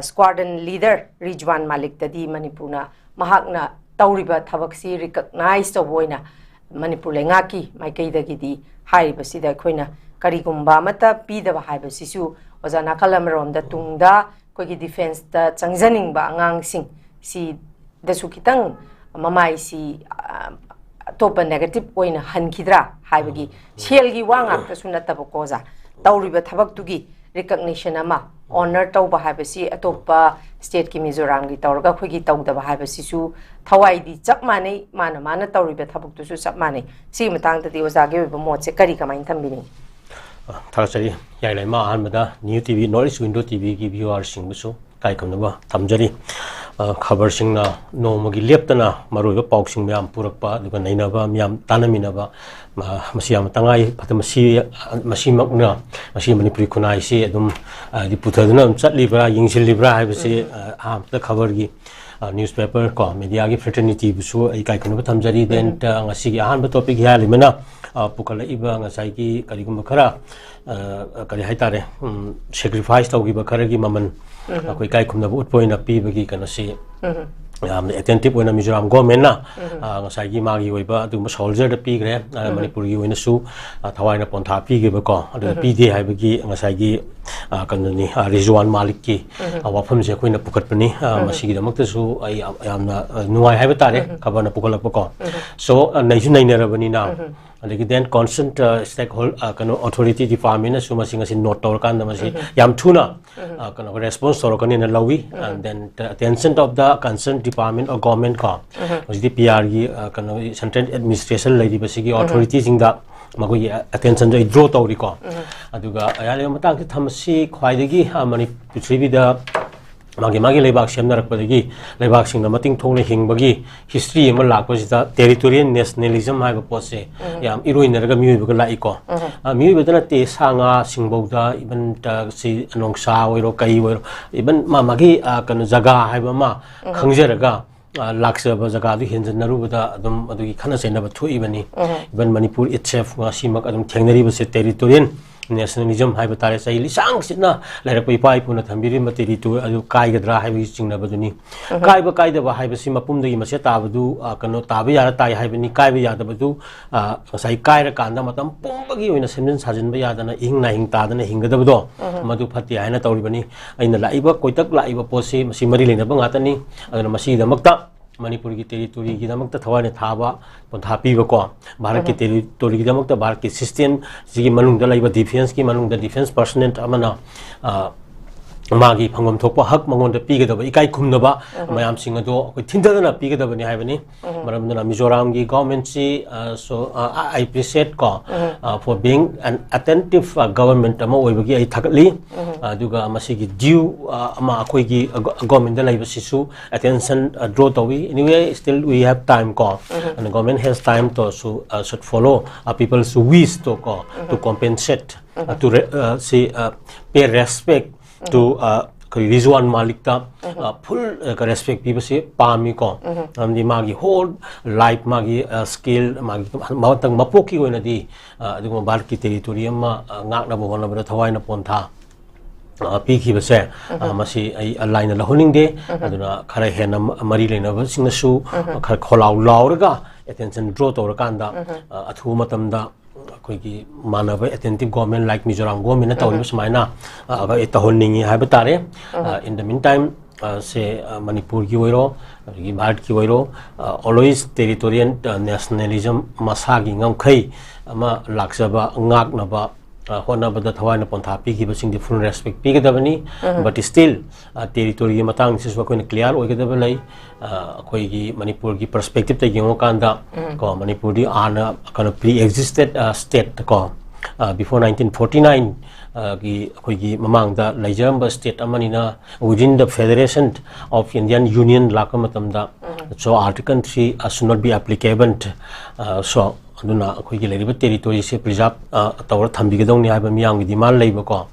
squadron leader ꯔꯤꯖꯋꯥꯟ ꯃꯥꯂꯤꯛꯇꯗꯤ ꯃꯅꯤꯄꯨꯔꯅ ꯃꯍꯥꯛꯅ ꯇꯧꯔꯤꯕ ꯊꯕꯛꯁꯤ recognize ꯇꯧꯕ ꯑꯣꯏꯅ ꯃꯅꯤꯄꯨꯔ ꯂꯩꯉꯥꯛꯀꯤ ꯃꯥꯏꯀꯩꯗꯒꯤꯗꯤ ꯍꯥꯏꯔꯤꯕꯁꯤꯗ ꯑꯩꯈꯣꯏꯅ ꯀꯔꯤꯒꯨꯝꯕ ꯑꯃꯠꯇ ꯄꯤꯗꯕ ꯍꯥꯏꯕꯁꯤꯁꯨ ꯑꯣꯖꯥ ꯅꯥꯀꯜ ꯑꯃꯔꯣꯝꯗ ꯇꯨꯡꯗ ꯑꯩꯈꯣꯏꯒꯤ defenceꯇ ꯆꯪꯖꯅꯤꯡꯕ ꯑꯉꯥꯡꯁꯤꯡ ꯁꯤꯗꯁꯨ ꯈꯤꯇꯪ ꯃꯃꯥꯏꯁꯤ ꯑꯇꯣꯞꯄ negative ꯑꯣꯏꯅ ꯍꯟꯈꯤꯗ꯭ꯔꯥ ꯍꯥꯏꯕꯒꯤ ꯁꯦꯜꯒꯤ ꯋꯥ ꯉꯥꯛꯇꯁꯨ ꯅꯠꯇꯕꯀꯣ ꯑꯣꯖꯥ, ꯇꯧꯔꯤꯕ ꯊꯕꯛꯇꯨꯒꯤ recognition ꯑꯃ honour ꯇꯧꯕ ꯍꯥꯏꯕꯁꯤ ꯑꯇꯣꯞꯄ stateꯀꯤ ꯃꯤꯖꯣꯔꯥꯝꯒꯤ ꯇꯧꯔꯒ ꯑꯩꯈꯣꯏꯒꯤ ꯇꯧꯗꯕ ꯍꯥꯏꯕꯁꯤꯁꯨ ꯊꯋꯥꯏꯗꯤ ꯆꯞ ꯃꯥꯟꯅꯩ, ꯃꯥꯅ ꯃꯥꯅ ꯇꯧꯔꯤꯕ ꯊꯕꯛꯇꯨꯁꯨ ꯆꯞ ꯃꯥꯟꯅꯩ꯫ ꯁꯤꯒꯤ ꯃꯇꯥꯡꯗꯗꯤ ꯑꯣꯖꯥꯒꯤ ꯑꯣꯏꯕ ꯃꯣꯠꯁꯦ ꯀꯔꯤ ꯀꯃꯥꯏꯅ ꯊꯝꯕꯤꯅꯤꯡꯉꯤ? ꯊꯥꯒꯠꯆꯔꯤ꯫ ꯌꯥꯏꯂꯩꯃ, ꯑꯍꯥꯟꯕꯗ New TV, North East Window TVꯒꯤ viewerꯁꯤꯡꯕꯨꯁꯨ ꯏꯀꯥꯏ ꯈꯨꯝꯅꯕ ꯊꯝꯖꯔꯤ꯫ ꯈꯕꯔꯁꯤꯡꯅ ꯅꯣꯡꯃꯒꯤ ꯂꯦꯞꯇꯅ ꯃꯔꯨꯑꯣꯏꯕ ꯄꯥꯎꯁꯤꯡ ꯃꯌꯥꯝ ꯄꯨꯔꯛꯄ, ꯑꯗꯨꯒ ꯅꯩꯅꯕ ꯃꯤꯌꯥꯝ ꯇꯥꯟꯅꯃꯤꯟꯅꯕ, ꯃꯁꯤ ꯌꯥꯝꯅ ꯇꯉꯥꯏ ꯐꯗꯦ꯫ ꯃꯁꯤ, ꯃꯁꯤꯃꯛꯅ ꯉꯁꯤ ꯃꯅꯤꯄꯨꯔꯤ ꯈꯨꯟꯅꯥꯏꯁꯤ ꯑꯗꯨꯝ, ꯍꯥꯏꯗꯤ, ꯄꯨꯊꯗꯨꯅ ꯑꯗꯨꯝ ꯆꯠꯂꯤꯕ꯭ꯔꯥ, ꯌꯦꯡꯁꯤꯜꯂꯤꯕ꯭ꯔꯥ ꯍꯥꯏꯕꯁꯤ, ꯑꯍꯥꯟꯕꯗ ꯈꯕꯔꯒꯤ, newspaper ꯀꯣ, mediaꯒꯤ fraternityꯕꯨꯁꯨ ꯑꯩ ꯏꯀꯥꯏ ꯈꯨꯝꯅꯕ ꯊꯝꯖꯔꯤ꯫ Then, ꯉꯁꯤꯒꯤ ꯑꯍꯥꯟꯕ topic ꯌꯥꯔꯤꯕꯅ, ꯄꯨꯈꯠꯂꯛꯏꯕ ꯉꯁꯥꯏꯒꯤ ꯀꯔꯤꯒꯨꯝꯕ ꯈꯔ, ꯀꯔꯤ ꯍꯥꯏꯇꯥꯔꯦ, sacrifice ꯇꯧꯈꯤꯕ ꯈꯔꯒꯤ ꯃꯃꯜ ꯑꯩꯈꯣꯏ ꯏꯀꯥꯏ ꯈꯨꯝꯅꯕ ꯎꯠꯄ ꯑꯣꯏꯅ ꯄꯤꯕꯒꯤ ꯀꯩꯅꯣꯁꯤ ꯌꯥꯝꯅ attentive ꯑꯣꯏꯅ ꯃꯤꯖꯣꯔꯥꯝ governmentꯅ, ꯉꯁꯥꯏꯒꯤ ꯃꯥꯒꯤ ꯑꯣꯏꯕ ꯑꯗꯨꯒꯨꯝꯕ soldierꯗ ꯄꯤꯈ꯭ꯔꯦ꯫ ꯃꯅꯤꯄꯨꯔꯒꯤ ꯑꯣꯏꯅꯁꯨ, ꯊꯋꯥꯏꯅ ꯄꯣꯟꯊꯥ ꯄꯤꯈꯤꯕꯀꯣ, ꯑꯗꯨꯗ ꯄꯤꯗꯦ ꯍꯥꯏꯕꯒꯤ ꯉꯁꯥꯏꯒꯤ, ꯀꯩꯅꯣꯅꯤ, ꯔꯤꯖꯋꯥꯟ ꯃꯥꯂꯤꯛꯀꯤ ꯋꯥꯐꯝꯁꯦ ꯑꯩꯈꯣꯏꯅ ꯄꯨꯈꯠꯄꯅꯤ꯫ ꯃꯁꯤꯒꯤꯗꯃꯛꯇꯁꯨ ꯑꯩ ꯌꯥꯝ, ꯌꯥꯝꯅ ꯅꯨꯡꯉꯥꯏ ꯍꯥꯏꯕ ꯇꯥꯔꯦ, ꯈꯕꯔꯅ ꯄꯨꯈꯠꯂꯛꯄꯀꯣ꯫ So, ꯅꯩꯁꯨ ꯅꯩꯅꯔꯕꯅꯤꯅ, ꯑꯗꯒꯤ then concerned stakeholder, ꯀꯩꯅꯣ, authority departmentꯅꯁꯨ ꯃꯁꯤ ꯉꯁꯤ note ꯇꯧꯔꯀꯥꯟꯗ ꯃꯁꯤ ꯌꯥꯝ ꯊꯨꯅ, ꯀꯩꯅꯣ, response ꯇꯧꯔꯛꯀꯅꯤꯅ ꯂꯧꯏ꯫ And then the attention of the concerned department or government ꯀꯣ, ꯍꯧꯖꯤꯛꯇꯤ P Rꯒꯤ, ꯀꯩꯅꯣ, central administration ꯂꯩꯔꯤꯕꯁꯤꯒꯤ authorityꯁꯤꯡꯗ ꯃꯈꯣꯏꯒꯤ attentionꯗꯣ ꯑꯩ draw ꯇꯧꯔꯤꯀꯣ꯫ ꯑꯗꯨꯒ ꯌꯥꯔꯤꯕ ꯃꯇꯥꯡꯁꯤ ꯊꯝꯃꯁꯤ꯫ ꯈ꯭ꯋꯥꯏꯗꯒꯤ, ꯃꯅꯤ-, ꯄ꯭ꯔꯤꯊꯤꯕꯤꯗ ꯃꯥꯒꯤ ꯃꯥꯒꯤ ꯂꯩꯕꯥꯛ ꯁꯦꯝꯅꯔꯛꯄꯗꯒꯤ ꯂꯩꯕꯥꯛꯁꯤꯡꯅ ꯃꯇꯤꯡ ꯊꯣꯛꯅ ꯍꯤꯡꯕꯒꯤ ꯍꯤꯁꯇ꯭ꯔꯤ ꯑꯃ ꯂꯥꯛꯄꯁꯤꯗ ꯇꯦꯔꯤꯇꯣꯔꯤꯌꯦꯜ ꯅꯦꯁꯅꯦꯂꯤꯖꯝ ꯍꯥꯏꯕ ꯄꯣꯠꯁꯦ ꯌꯥꯝ ꯏꯔꯣꯏꯅꯔꯒ ꯃꯤꯑꯣꯏꯕꯒ ꯂꯥꯛꯏꯀꯣ꯫ ꯑ, ꯃꯤꯑꯣꯏꯕꯗ ꯅꯠꯇꯦ, ꯁꯥ ꯉꯥꯁꯤꯡꯐꯥꯎꯗ, ꯏꯚꯟ ꯁꯤ ꯅꯣꯡꯁꯥ ꯑꯣꯏꯔꯣ, ꯀꯩ ꯑꯣꯏꯔꯣ, ꯏꯚꯟ ꯃꯥ ꯃꯥꯒꯤ ꯑ, ꯀꯩꯅꯣ ꯖꯒꯥ ꯍꯥꯏꯕ ꯑꯃ ꯈꯪꯖꯔꯒ ꯑ, ꯂꯥꯛꯆꯕ ꯖꯒꯥꯗꯨ ꯍꯦꯟꯖꯟꯅꯔꯨꯕꯗ ꯑꯗꯨꯝ ꯑꯗꯨꯒꯤ ꯈꯠꯅ ꯆꯩꯅꯕ ꯊꯣꯛꯏꯕꯅꯤ꯫ ꯏꯚꯟ ꯃꯅꯤꯄꯨꯔ ꯏꯠꯁꯦꯜꯐ ꯉꯁꯤꯃꯛ ꯑꯗꯨꯝ ꯊꯦꯡꯅꯔꯤꯕꯁꯦ ꯇꯦꯔꯤꯇꯣꯔꯤꯌꯦꯜ ꯅꯦꯁꯅꯦꯂꯤꯖꯝ ꯍꯥꯏꯕ ꯇꯥꯔꯦ꯫ ꯆꯍꯤ ꯂꯤꯁꯥꯡ ꯆꯤꯠꯅ ꯂꯩꯔꯛꯄ ꯏꯄꯥ ꯏꯄꯨꯅ ꯊꯝꯕꯤꯔꯤꯕ ꯇꯦꯔꯤꯇꯣꯔꯤ ꯑꯗꯨ ꯀꯥꯏꯒꯗ꯭ꯔꯥ ꯍꯥꯏꯕꯒꯤ ꯆꯤꯡꯅꯕꯗꯨꯅꯤ꯫ ꯀꯥꯏꯕ ꯀꯥꯏꯗꯕ ꯍꯥꯏꯕꯁꯤ ꯃꯄꯨꯝꯗꯒꯤ ꯃꯆꯦꯠ ꯇꯥꯕꯗꯨ, ꯑ, ꯀꯩꯅꯣ ꯇꯥꯕ ꯌꯥꯔ ꯇꯥꯏ ꯍꯥꯏꯕꯅꯤ꯫ ꯀꯥꯏꯕ ꯌꯥꯗꯕꯗꯨ, ꯑ, ꯉꯁꯥꯏ ꯀꯥꯏꯔꯀꯥꯟꯗ ꯃꯇꯝ ꯄꯨꯝꯕꯒꯤ ꯑꯣꯏꯅ ꯁꯦꯝꯖꯤꯟ ꯁꯥꯖꯤꯟꯕ ꯌꯥꯗꯅ ꯏꯍꯤꯡ ꯅꯥꯍꯤꯡ ꯇꯥꯗꯅ ꯍꯤꯡꯒꯗꯕꯗꯣ ꯃꯗꯨ ꯐꯠꯇꯦ ꯍꯥꯏꯅ ꯇꯧꯔꯤꯕꯅꯤ꯫ ꯑꯩꯅ ꯂꯥꯛꯏꯕ ꯀꯣꯏꯇꯛ ꯂꯥꯛꯏꯕ ꯄꯣꯠꯁꯤ ꯃꯁꯤ ꯃꯔꯤ ꯂꯩꯅꯕ ꯉꯥꯛꯇꯅꯤ꯫ ꯑꯗꯨꯅ ꯃꯁꯤꯒꯤꯗꯃꯛꯇ ꯃꯅꯤꯄꯨꯔꯒꯤ ꯇꯦꯔꯤꯇꯣꯔꯤꯒꯤꯗꯃꯛꯇ ꯊꯋꯥꯏꯅ ꯊꯥꯕ, ꯄꯣꯟꯊꯥ ꯄꯤꯕꯀꯣ, ꯚꯥꯔꯠꯀꯤ ꯇꯦꯔꯤꯇꯣꯔꯤꯒꯤꯗꯃꯛꯇ ꯚꯥꯔꯠꯀꯤ ꯁꯤꯁꯇꯦꯝꯁꯤꯒꯤ ꯃꯅꯨꯡꯗ ꯂꯩꯕ ꯗꯤꯐꯦꯟꯁꯀꯤ ꯃꯅꯨꯡꯗ ꯗꯤꯐꯦꯟꯁ ꯄꯔꯁꯅꯦꯜ ꯑꯃꯅ, ꯑ, ꯃꯥꯒꯤ ꯐꯪꯐꯝ ꯊꯣꯛꯄ ꯍꯛ ꯃꯉꯣꯟꯗ ꯄꯤꯒꯗꯕ, ꯏꯀꯥꯏ ꯈꯨꯝꯅꯕ ꯃꯌꯥꯝꯁꯤꯡ ꯑꯗꯣ ꯑꯩꯈꯣꯏ ꯊꯤꯟꯊꯗꯅ ꯄꯤꯒꯗꯕꯅꯤ ꯍꯥꯏꯕꯅꯤ꯫ ꯃꯔꯝ ꯑꯗꯨꯅ ꯃꯤꯖꯣꯔꯥꯝꯒꯤ ꯒꯣꯔꯃꯦꯟꯁꯤ, ꯑ, so, ꯑ, I appreciate ꯀꯣ, ꯑ, for being an attentive, ꯑ, government ꯑꯃ ꯑꯣꯏꯕꯒꯤ ꯑꯩ ꯊꯥꯒꯠꯂꯤ꯫ ꯑꯗꯨꯒ ꯃꯁꯤꯒꯤ ꯗ꯭ꯌꯨ, ꯑ, ꯑꯃ ꯑꯩꯈꯣꯏꯒꯤ, ꯑ, ꯒꯣ-, ꯒꯣꯔꯃꯦꯟꯗ ꯂꯩꯕꯁꯤꯁꯨ attention, ꯑ, draw ꯇꯧꯏ꯫ Anyway, still we have time ꯀꯣ꯫ And government has time to, so, uh, should follow, uh, people's wish to ꯀꯣ, to compensate, uh, to re-, uh, ꯁꯤ, uh, pay respect to, uh, ꯑꯩꯈꯣꯏ Rizwan ꯃꯥꯂꯤꯛꯇ, uh, full, uh, respect ꯄꯤꯕꯁꯤ ꯄꯥꯝꯃꯤ ꯀꯣ꯫ ꯃꯔꯝꯗꯤ ꯃꯥꯒꯤ whole life, ꯃꯥꯒꯤ, uh, skill, ꯃꯥꯒꯤ ꯃꯇꯝ ꯃꯄꯣꯛꯀꯤ ꯑꯣꯏꯅꯗꯤ, uh, ꯑꯗꯨꯒꯨꯝꯕ ꯚꯥꯔꯠꯀꯤ ꯇꯦꯔꯤꯇꯣꯔꯤ ꯑꯃ, uh, ꯉꯥꯛꯅꯕ ꯍꯣꯠꯅꯕꯗ ꯊꯋꯥꯏꯅ ꯄꯣꯟꯊꯥ ꯑ, ꯄꯤꯈꯤꯕꯁꯦ, ꯑ, ꯃꯁꯤ ꯑꯩ, ꯑ, ꯂꯥꯏꯅ ꯂꯧꯍꯟꯅꯤꯡꯗꯦ꯫ ꯑꯗꯨꯅ ꯈꯔ ꯍꯦꯟꯅ ꯃ-, ꯃꯔꯤ ꯂꯩꯅꯕꯁꯤꯡꯅꯁꯨ, ꯑ, ꯈꯔ ꯈꯣꯜꯂꯥꯎ ꯂꯥꯎꯔꯒ attention draw ꯇꯧꯔꯀꯥꯟꯗ, ꯑ, ꯑꯊꯨꯕ ꯃꯇꯝꯗ ꯑꯩꯈꯣꯏꯒꯤ ꯃꯥꯟꯅꯕ attentive government like ꯃꯤꯖꯣꯔꯥꯝ ꯒꯣꯔꯃꯦꯟꯅ ꯇꯧꯔꯤꯕ ꯁꯨꯃꯥꯏꯅ, ꯑ, ꯑꯩ ꯇꯧꯍꯟꯅꯤꯡꯉꯤ ꯍꯥꯏꯕ ꯇꯥꯔꯦ꯫ ꯑ, in the meantime, ꯑ, ꯁꯦ, ꯑ, ꯃꯅꯤꯄꯨꯔꯒꯤ ꯑꯣꯏꯔꯣ, ꯑꯗꯒꯤ ꯚꯥꯔꯠꯀꯤ ꯑꯣꯏꯔꯣ, ꯑ, always territorial, ꯑ, nationalism ꯃꯁꯥꯒꯤ ꯉꯝꯈꯩ ꯑꯃ ꯂꯥꯛꯆꯕ, ꯉꯥꯛꯅꯕ, ꯑ, ꯍꯣꯠꯅꯕꯗ ꯊꯋꯥꯏꯅ ꯄꯣꯟꯊꯥ ꯄꯤꯈꯤꯕꯁꯤꯡꯗꯤ full respect ꯄꯤꯒꯗꯕꯅꯤ꯫ But still, ꯑ, territoryꯒꯤ ꯃꯇꯥꯡꯁꯤꯁꯨ ꯑꯩꯈꯣꯏꯅ clear ꯑꯣꯏꯒꯗꯕ ꯂꯩ꯫ ꯑ, ꯑꯩꯈꯣꯏꯒꯤ ꯃꯅꯤꯄꯨꯔꯒꯤ perspectiveꯇ ꯌꯦꯡꯉꯨꯀꯥꯟꯗ, ꯀꯣ, ꯃꯅꯤꯄꯨꯔꯗꯤ ꯍꯥꯟꯅ ꯀꯩꯅꯣ pre-existed, ꯑ, state ꯀꯣ, ꯑ, before nineteen forty nine ꯒꯤ ꯑꯩꯈꯣꯏꯒꯤ ꯃꯃꯥꯡꯗ ꯂꯩꯖꯔꯝꯕ state ꯑꯃꯅꯤꯅ within the Federation of Indian Union ꯂꯥꯛꯄ ꯃꯇꯝꯗ, so Article three should not be applicable, so ꯑꯗꯨꯅ ꯑꯩꯈꯣꯏꯒꯤ ꯂꯩꯔꯤꯕ territoryꯁꯦ preserve ꯇꯧꯔ ꯊꯝꯕꯤꯒꯗꯧꯅꯤ ꯍꯥꯏꯕ ꯃꯤꯌꯥꯝꯒꯤ demand ꯂꯩꯕꯀꯣ꯫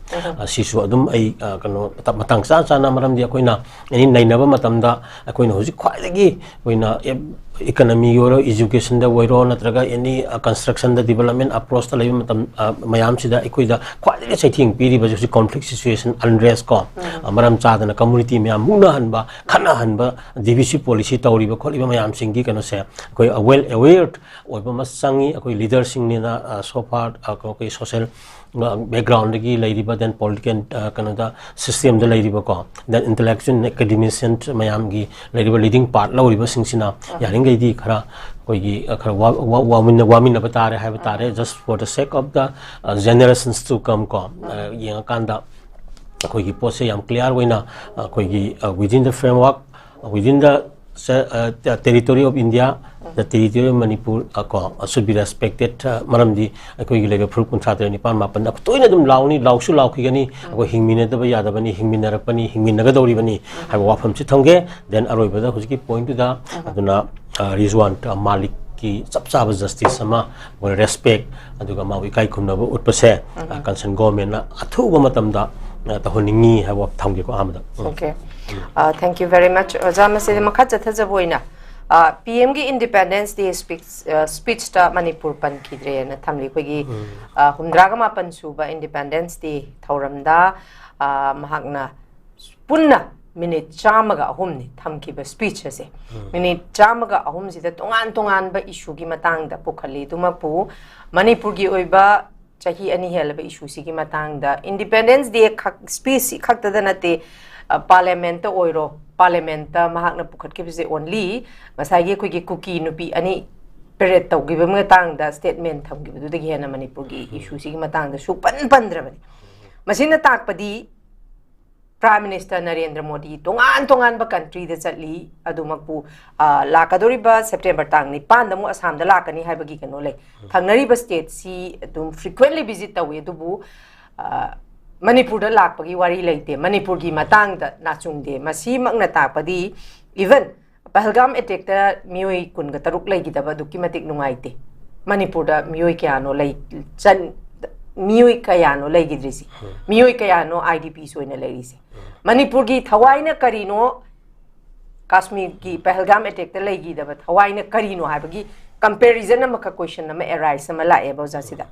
ꯁꯤꯁꯨ ꯑꯗꯨꯝ ꯑꯩ ꯀꯩꯅꯣ ꯃꯇꯥꯡ ꯆꯥ ꯆꯥꯅ, ꯃꯔꯝꯗꯤ ꯑꯩꯈꯣꯏꯅ ꯑꯦꯅꯤ ꯅꯩꯅꯕ ꯃꯇꯝꯗ ꯑꯩꯈꯣꯏꯅ ꯍꯧꯖꯤꯛ ꯈ꯭ꯋꯥꯏꯗꯒꯤ ꯑꯩꯈꯣꯏꯅ economyꯒꯤ ꯑꯣꯏꯔꯣ, educationꯗ ꯑꯣꯏꯔꯣ, ꯅꯠꯇ꯭ꯔꯒ ꯑꯦꯅꯤ constructionꯗ development approachꯇ ꯂꯩꯕ ꯃꯇꯝ ꯃꯌꯥꯝꯁꯤꯗ ꯑꯩꯈꯣꯏꯗ ꯈ꯭ꯋꯥꯏꯗꯒꯤ ꯆꯩꯊꯦꯡ ꯄꯤꯔꯤꯕꯁꯤ ꯍꯧꯖꯤꯛ conflict situation, unrest ꯀꯣ, ꯃꯔꯝ ꯆꯥꯗꯅ community ꯃꯌꯥꯝ ꯃꯨꯛꯅꯍꯟꯕ, ꯈꯠꯅꯍꯟꯕ, divisive policy ꯇꯧꯔꯤꯕ ꯈꯣꯠꯂꯤꯕ ꯃꯌꯥꯝꯁꯤꯡꯒꯤ ꯀꯩꯅꯣꯁꯦ ꯑꯩꯈꯣꯏ well aware ꯑꯣꯏꯕ ꯑꯃ ꯆꯪꯉꯤ꯫ ꯑꯩꯈꯣꯏ leaderꯁꯤꯡꯅꯤꯅ so far ꯑꯩꯈꯣꯏ social backgroundꯗꯒꯤ ꯂꯩꯔꯤꯕ, then political ꯀꯩꯅꯣꯗ systemꯗ ꯂꯩꯔꯤꯕꯀꯣ, then intellectual academician ꯃꯌꯥꯝꯒꯤ ꯂꯩꯔꯤꯕ leading part ꯂꯧꯔꯤꯕꯁꯤꯡꯁꯤꯅ ꯌꯥꯔꯤꯈꯩꯗꯤ ꯈꯔ ꯑꯩꯈꯣꯏꯒꯤ ꯈꯔ ꯋꯥꯃꯤꯟꯅꯕ ꯇꯥꯔꯦ ꯍꯥꯏꯕ ꯇꯥꯔꯦ, just for the sake of the generations to come ꯀꯣ꯫ ꯌꯦꯡꯉꯀꯥꯟꯗ ꯑꯩꯈꯣꯏꯒꯤ ꯄꯣꯠꯁꯦ ꯌꯥꯝ clear ꯑꯣꯏꯅ ꯑꯩꯈꯣꯏꯒꯤ within the framework, within the territory of India, the territory of Manipur ꯀꯣ, should be respected꯫ ꯃꯔꯝꯗꯤ ꯑꯩꯈꯣꯏꯒꯤ ꯂꯩꯕ ꯐꯨꯔꯨꯞ ꯀꯨꯟꯊ꯭ꯔꯥ ꯇꯔꯦꯠ, ꯅꯤꯄꯥꯟ, ꯃꯥꯄꯟ ꯇꯣꯏꯅ ꯑꯗꯨꯝ ꯂꯥꯎꯅꯤ, ꯂꯥꯎꯁꯨ ꯂꯥꯎꯈꯤꯒꯅꯤ꯫ ꯑꯩꯈꯣꯏ ꯍꯤꯡꯃꯤꯟꯅꯗꯕ ꯌꯥꯗꯕꯅꯤ, ꯍꯤꯡꯃꯤꯟꯅꯔꯛꯄꯅꯤ, ꯍꯤꯡꯃꯤꯟꯅꯒꯗꯧꯔꯤꯕꯅꯤ ꯍꯥꯏꯕ ꯋꯥꯐꯝꯁꯤ ꯊꯝꯒꯦ꯫ Then ꯑꯔꯣꯏꯕꯗ ꯍꯧꯖꯤꯛꯀꯤ pointꯇꯨꯗ, ꯑꯗꯨꯅ ꯔꯤꯖꯋꯥꯟ ꯃꯥꯂꯤꯛꯀꯤ ꯆꯞ ꯆꯥꯕ justice ꯑꯃ, ꯑꯩꯈꯣꯏ respect, ꯑꯗꯨꯒ ꯃꯥꯕꯨ ꯏꯀꯥꯏ ꯈꯨꯝꯅꯕ ꯎꯠꯄꯁꯦ concern governmentꯅ ꯑꯊꯨꯕ ꯃꯇꯝꯗ ꯇꯧꯍꯟꯅꯤꯡꯉꯤ ꯍꯥꯏꯕ ꯋꯥꯐꯝ ꯊꯝꯒꯦꯀꯣ ꯑꯍꯥꯟꯕꯗ꯫ Okay, thank you very much ꯑꯣꯖꯥ꯫ ꯃꯁꯤꯗ ꯃꯈꯥ ꯆꯠꯊꯖꯕ ꯑꯣꯏꯅ PMꯒꯤ Independence Day speech, speechꯇ ꯃꯅꯤꯄꯨꯔ ꯄꯟꯈꯤꯗ꯭ꯔꯦꯅ ꯊꯝꯂꯤ꯫ ꯑꯩꯈꯣꯏꯒꯤ ꯍꯨꯝꯗ꯭ꯔꯥꯒ ꯃꯥꯄꯟ ꯁꯨꯕ Independence Day ꯊꯧꯔꯝꯗ ꯃꯍꯥꯛꯅ ꯄꯨꯟꯅ minute ꯆꯥꯝꯃꯒ ꯑꯍꯨꯝꯅꯤ ꯊꯝꯈꯤꯕ speech ꯑꯁꯦ꯫ Minute ꯆꯥꯝꯃꯒ ꯑꯍꯨꯝꯁꯤꯗ ꯇꯣꯉꯥꯟ ꯇꯣꯉꯥꯟꯕ issueꯒꯤ ꯃꯇꯥꯡꯗ ꯄꯨꯈꯠꯂꯤ꯫ ꯑꯗꯨꯃꯛꯄꯨ ꯃꯅꯤꯄꯨꯔꯒꯤ ꯑꯣꯏꯕ ꯆꯍꯤ ꯑꯅꯤ ꯍꯦꯜꯂꯕ issueꯁꯤꯒꯤ ꯃꯇꯥꯡꯗ Independence Day ꯈꯛ, speech ꯈꯛꯇꯗ ꯅꯠꯇꯦ, parliamentꯇ ꯑꯣꯏꯔꯣ, parliamentꯇ ꯃꯍꯥꯛꯅ ꯄꯨꯈꯠꯈꯤꯕꯁꯦ only ꯉꯁꯥꯏꯒꯤ ꯑꯩꯈꯣꯏꯒꯤ ꯀꯨꯀꯤ ꯅꯨꯄꯤ ꯑꯅꯤ parade ꯇꯧꯈꯤꯕ ꯃꯇꯥꯡꯗ statement ꯊꯝꯈꯤꯕꯗꯨꯗꯒꯤ ꯍꯦꯟꯅ ꯃꯅꯤꯄꯨꯔꯒꯤ issueꯁꯤꯒꯤ ꯃꯇꯥꯡꯗ ꯁꯨꯛꯄꯟ ꯄꯟꯗ꯭ꯔꯕꯅꯤ꯫ ꯃꯁꯤꯅ ꯇꯥꯛꯄꯗꯤ Prime Minister ꯅꯔꯦꯟꯗ꯭ꯔ ꯃꯣꯗꯤ ꯇꯣꯉꯥꯟ ꯇꯣꯉꯥꯟꯕ countryꯗ ꯆꯠꯂꯤ꯫ ꯑꯗꯨꯃꯛꯄꯨ ꯂꯥꯛꯀꯗꯧꯔꯤꯕ September ꯇꯥꯡ ꯅꯤꯄꯥꯟꯗ ꯑꯃꯨꯛ ꯑꯁꯥꯝꯗ ꯂꯥꯛꯀꯅꯤ ꯍꯥꯏꯕꯒꯤ ꯀꯩꯅꯣ ꯂꯩ꯫ ꯊꯪꯅꯔꯤꯕ stateꯁꯤ ꯑꯗꯨꯝ frequently visit ꯇꯧꯏ꯫ ꯑꯗꯨꯕꯨ ꯑ, ꯃꯅꯤꯄꯨꯔꯗ ꯂꯥꯛꯄꯒꯤ ꯋꯥꯔꯤ ꯂꯩꯇꯦ, ꯃꯅꯤꯄꯨꯔꯒꯤ ꯃꯇꯥꯡꯗ ꯅꯥꯆꯨꯡꯗꯦ꯫ ꯃꯁꯤꯃꯛꯅ ꯇꯥꯛꯄꯗꯤ, even ꯄꯍꯜꯒꯥꯝ ꯑꯦꯇꯦꯛꯇ ꯃꯤꯑꯣꯏ ꯀꯨꯟꯒ ꯇꯔꯨꯛ ꯂꯩꯈꯤꯗꯕ ꯑꯗꯨꯛꯀꯤ ꯃꯇꯤꯛ ꯅꯨꯡꯉꯥꯏꯇꯦ꯫ ꯃꯅꯤꯄꯨꯔꯗ ꯃꯤꯑꯣꯏ ꯀꯌꯥꯅꯣ ꯂꯩ-, ꯆꯟ-, ꯃꯤꯑꯣꯏ ꯀꯌꯥꯅꯣ ꯂꯩꯈꯤꯗ꯭ꯔꯤꯁꯤ? ꯃꯤꯑꯣꯏ ꯀꯌꯥꯅꯣ ꯑꯥꯏ ꯗꯤ ꯄꯤꯁ ꯑꯣꯏꯅ ꯂꯩꯔꯤꯁꯦ? ꯃꯅꯤꯄꯨꯔꯒꯤ ꯊꯋꯥꯏꯅ ꯀꯔꯤꯅꯣ? ꯀꯥꯁꯃꯤꯔꯒꯤ ꯄꯍꯜꯒꯥꯝ ꯑꯦꯇꯦꯛꯇ ꯂꯩꯈꯤꯗꯕ ꯊꯋꯥꯏꯅ ꯀꯔꯤꯅꯣ ꯍꯥꯏꯕꯒꯤ ꯀꯝꯄꯦꯔꯤꯖꯟ ꯑꯃꯈꯛ, ꯀꯣꯏꯁꯟ ꯑꯃ ꯑꯦꯔꯥꯏꯁ ꯑꯃ ꯂꯥꯛꯑꯦꯕ ꯑꯣꯖꯥ ꯁꯤꯗ꯫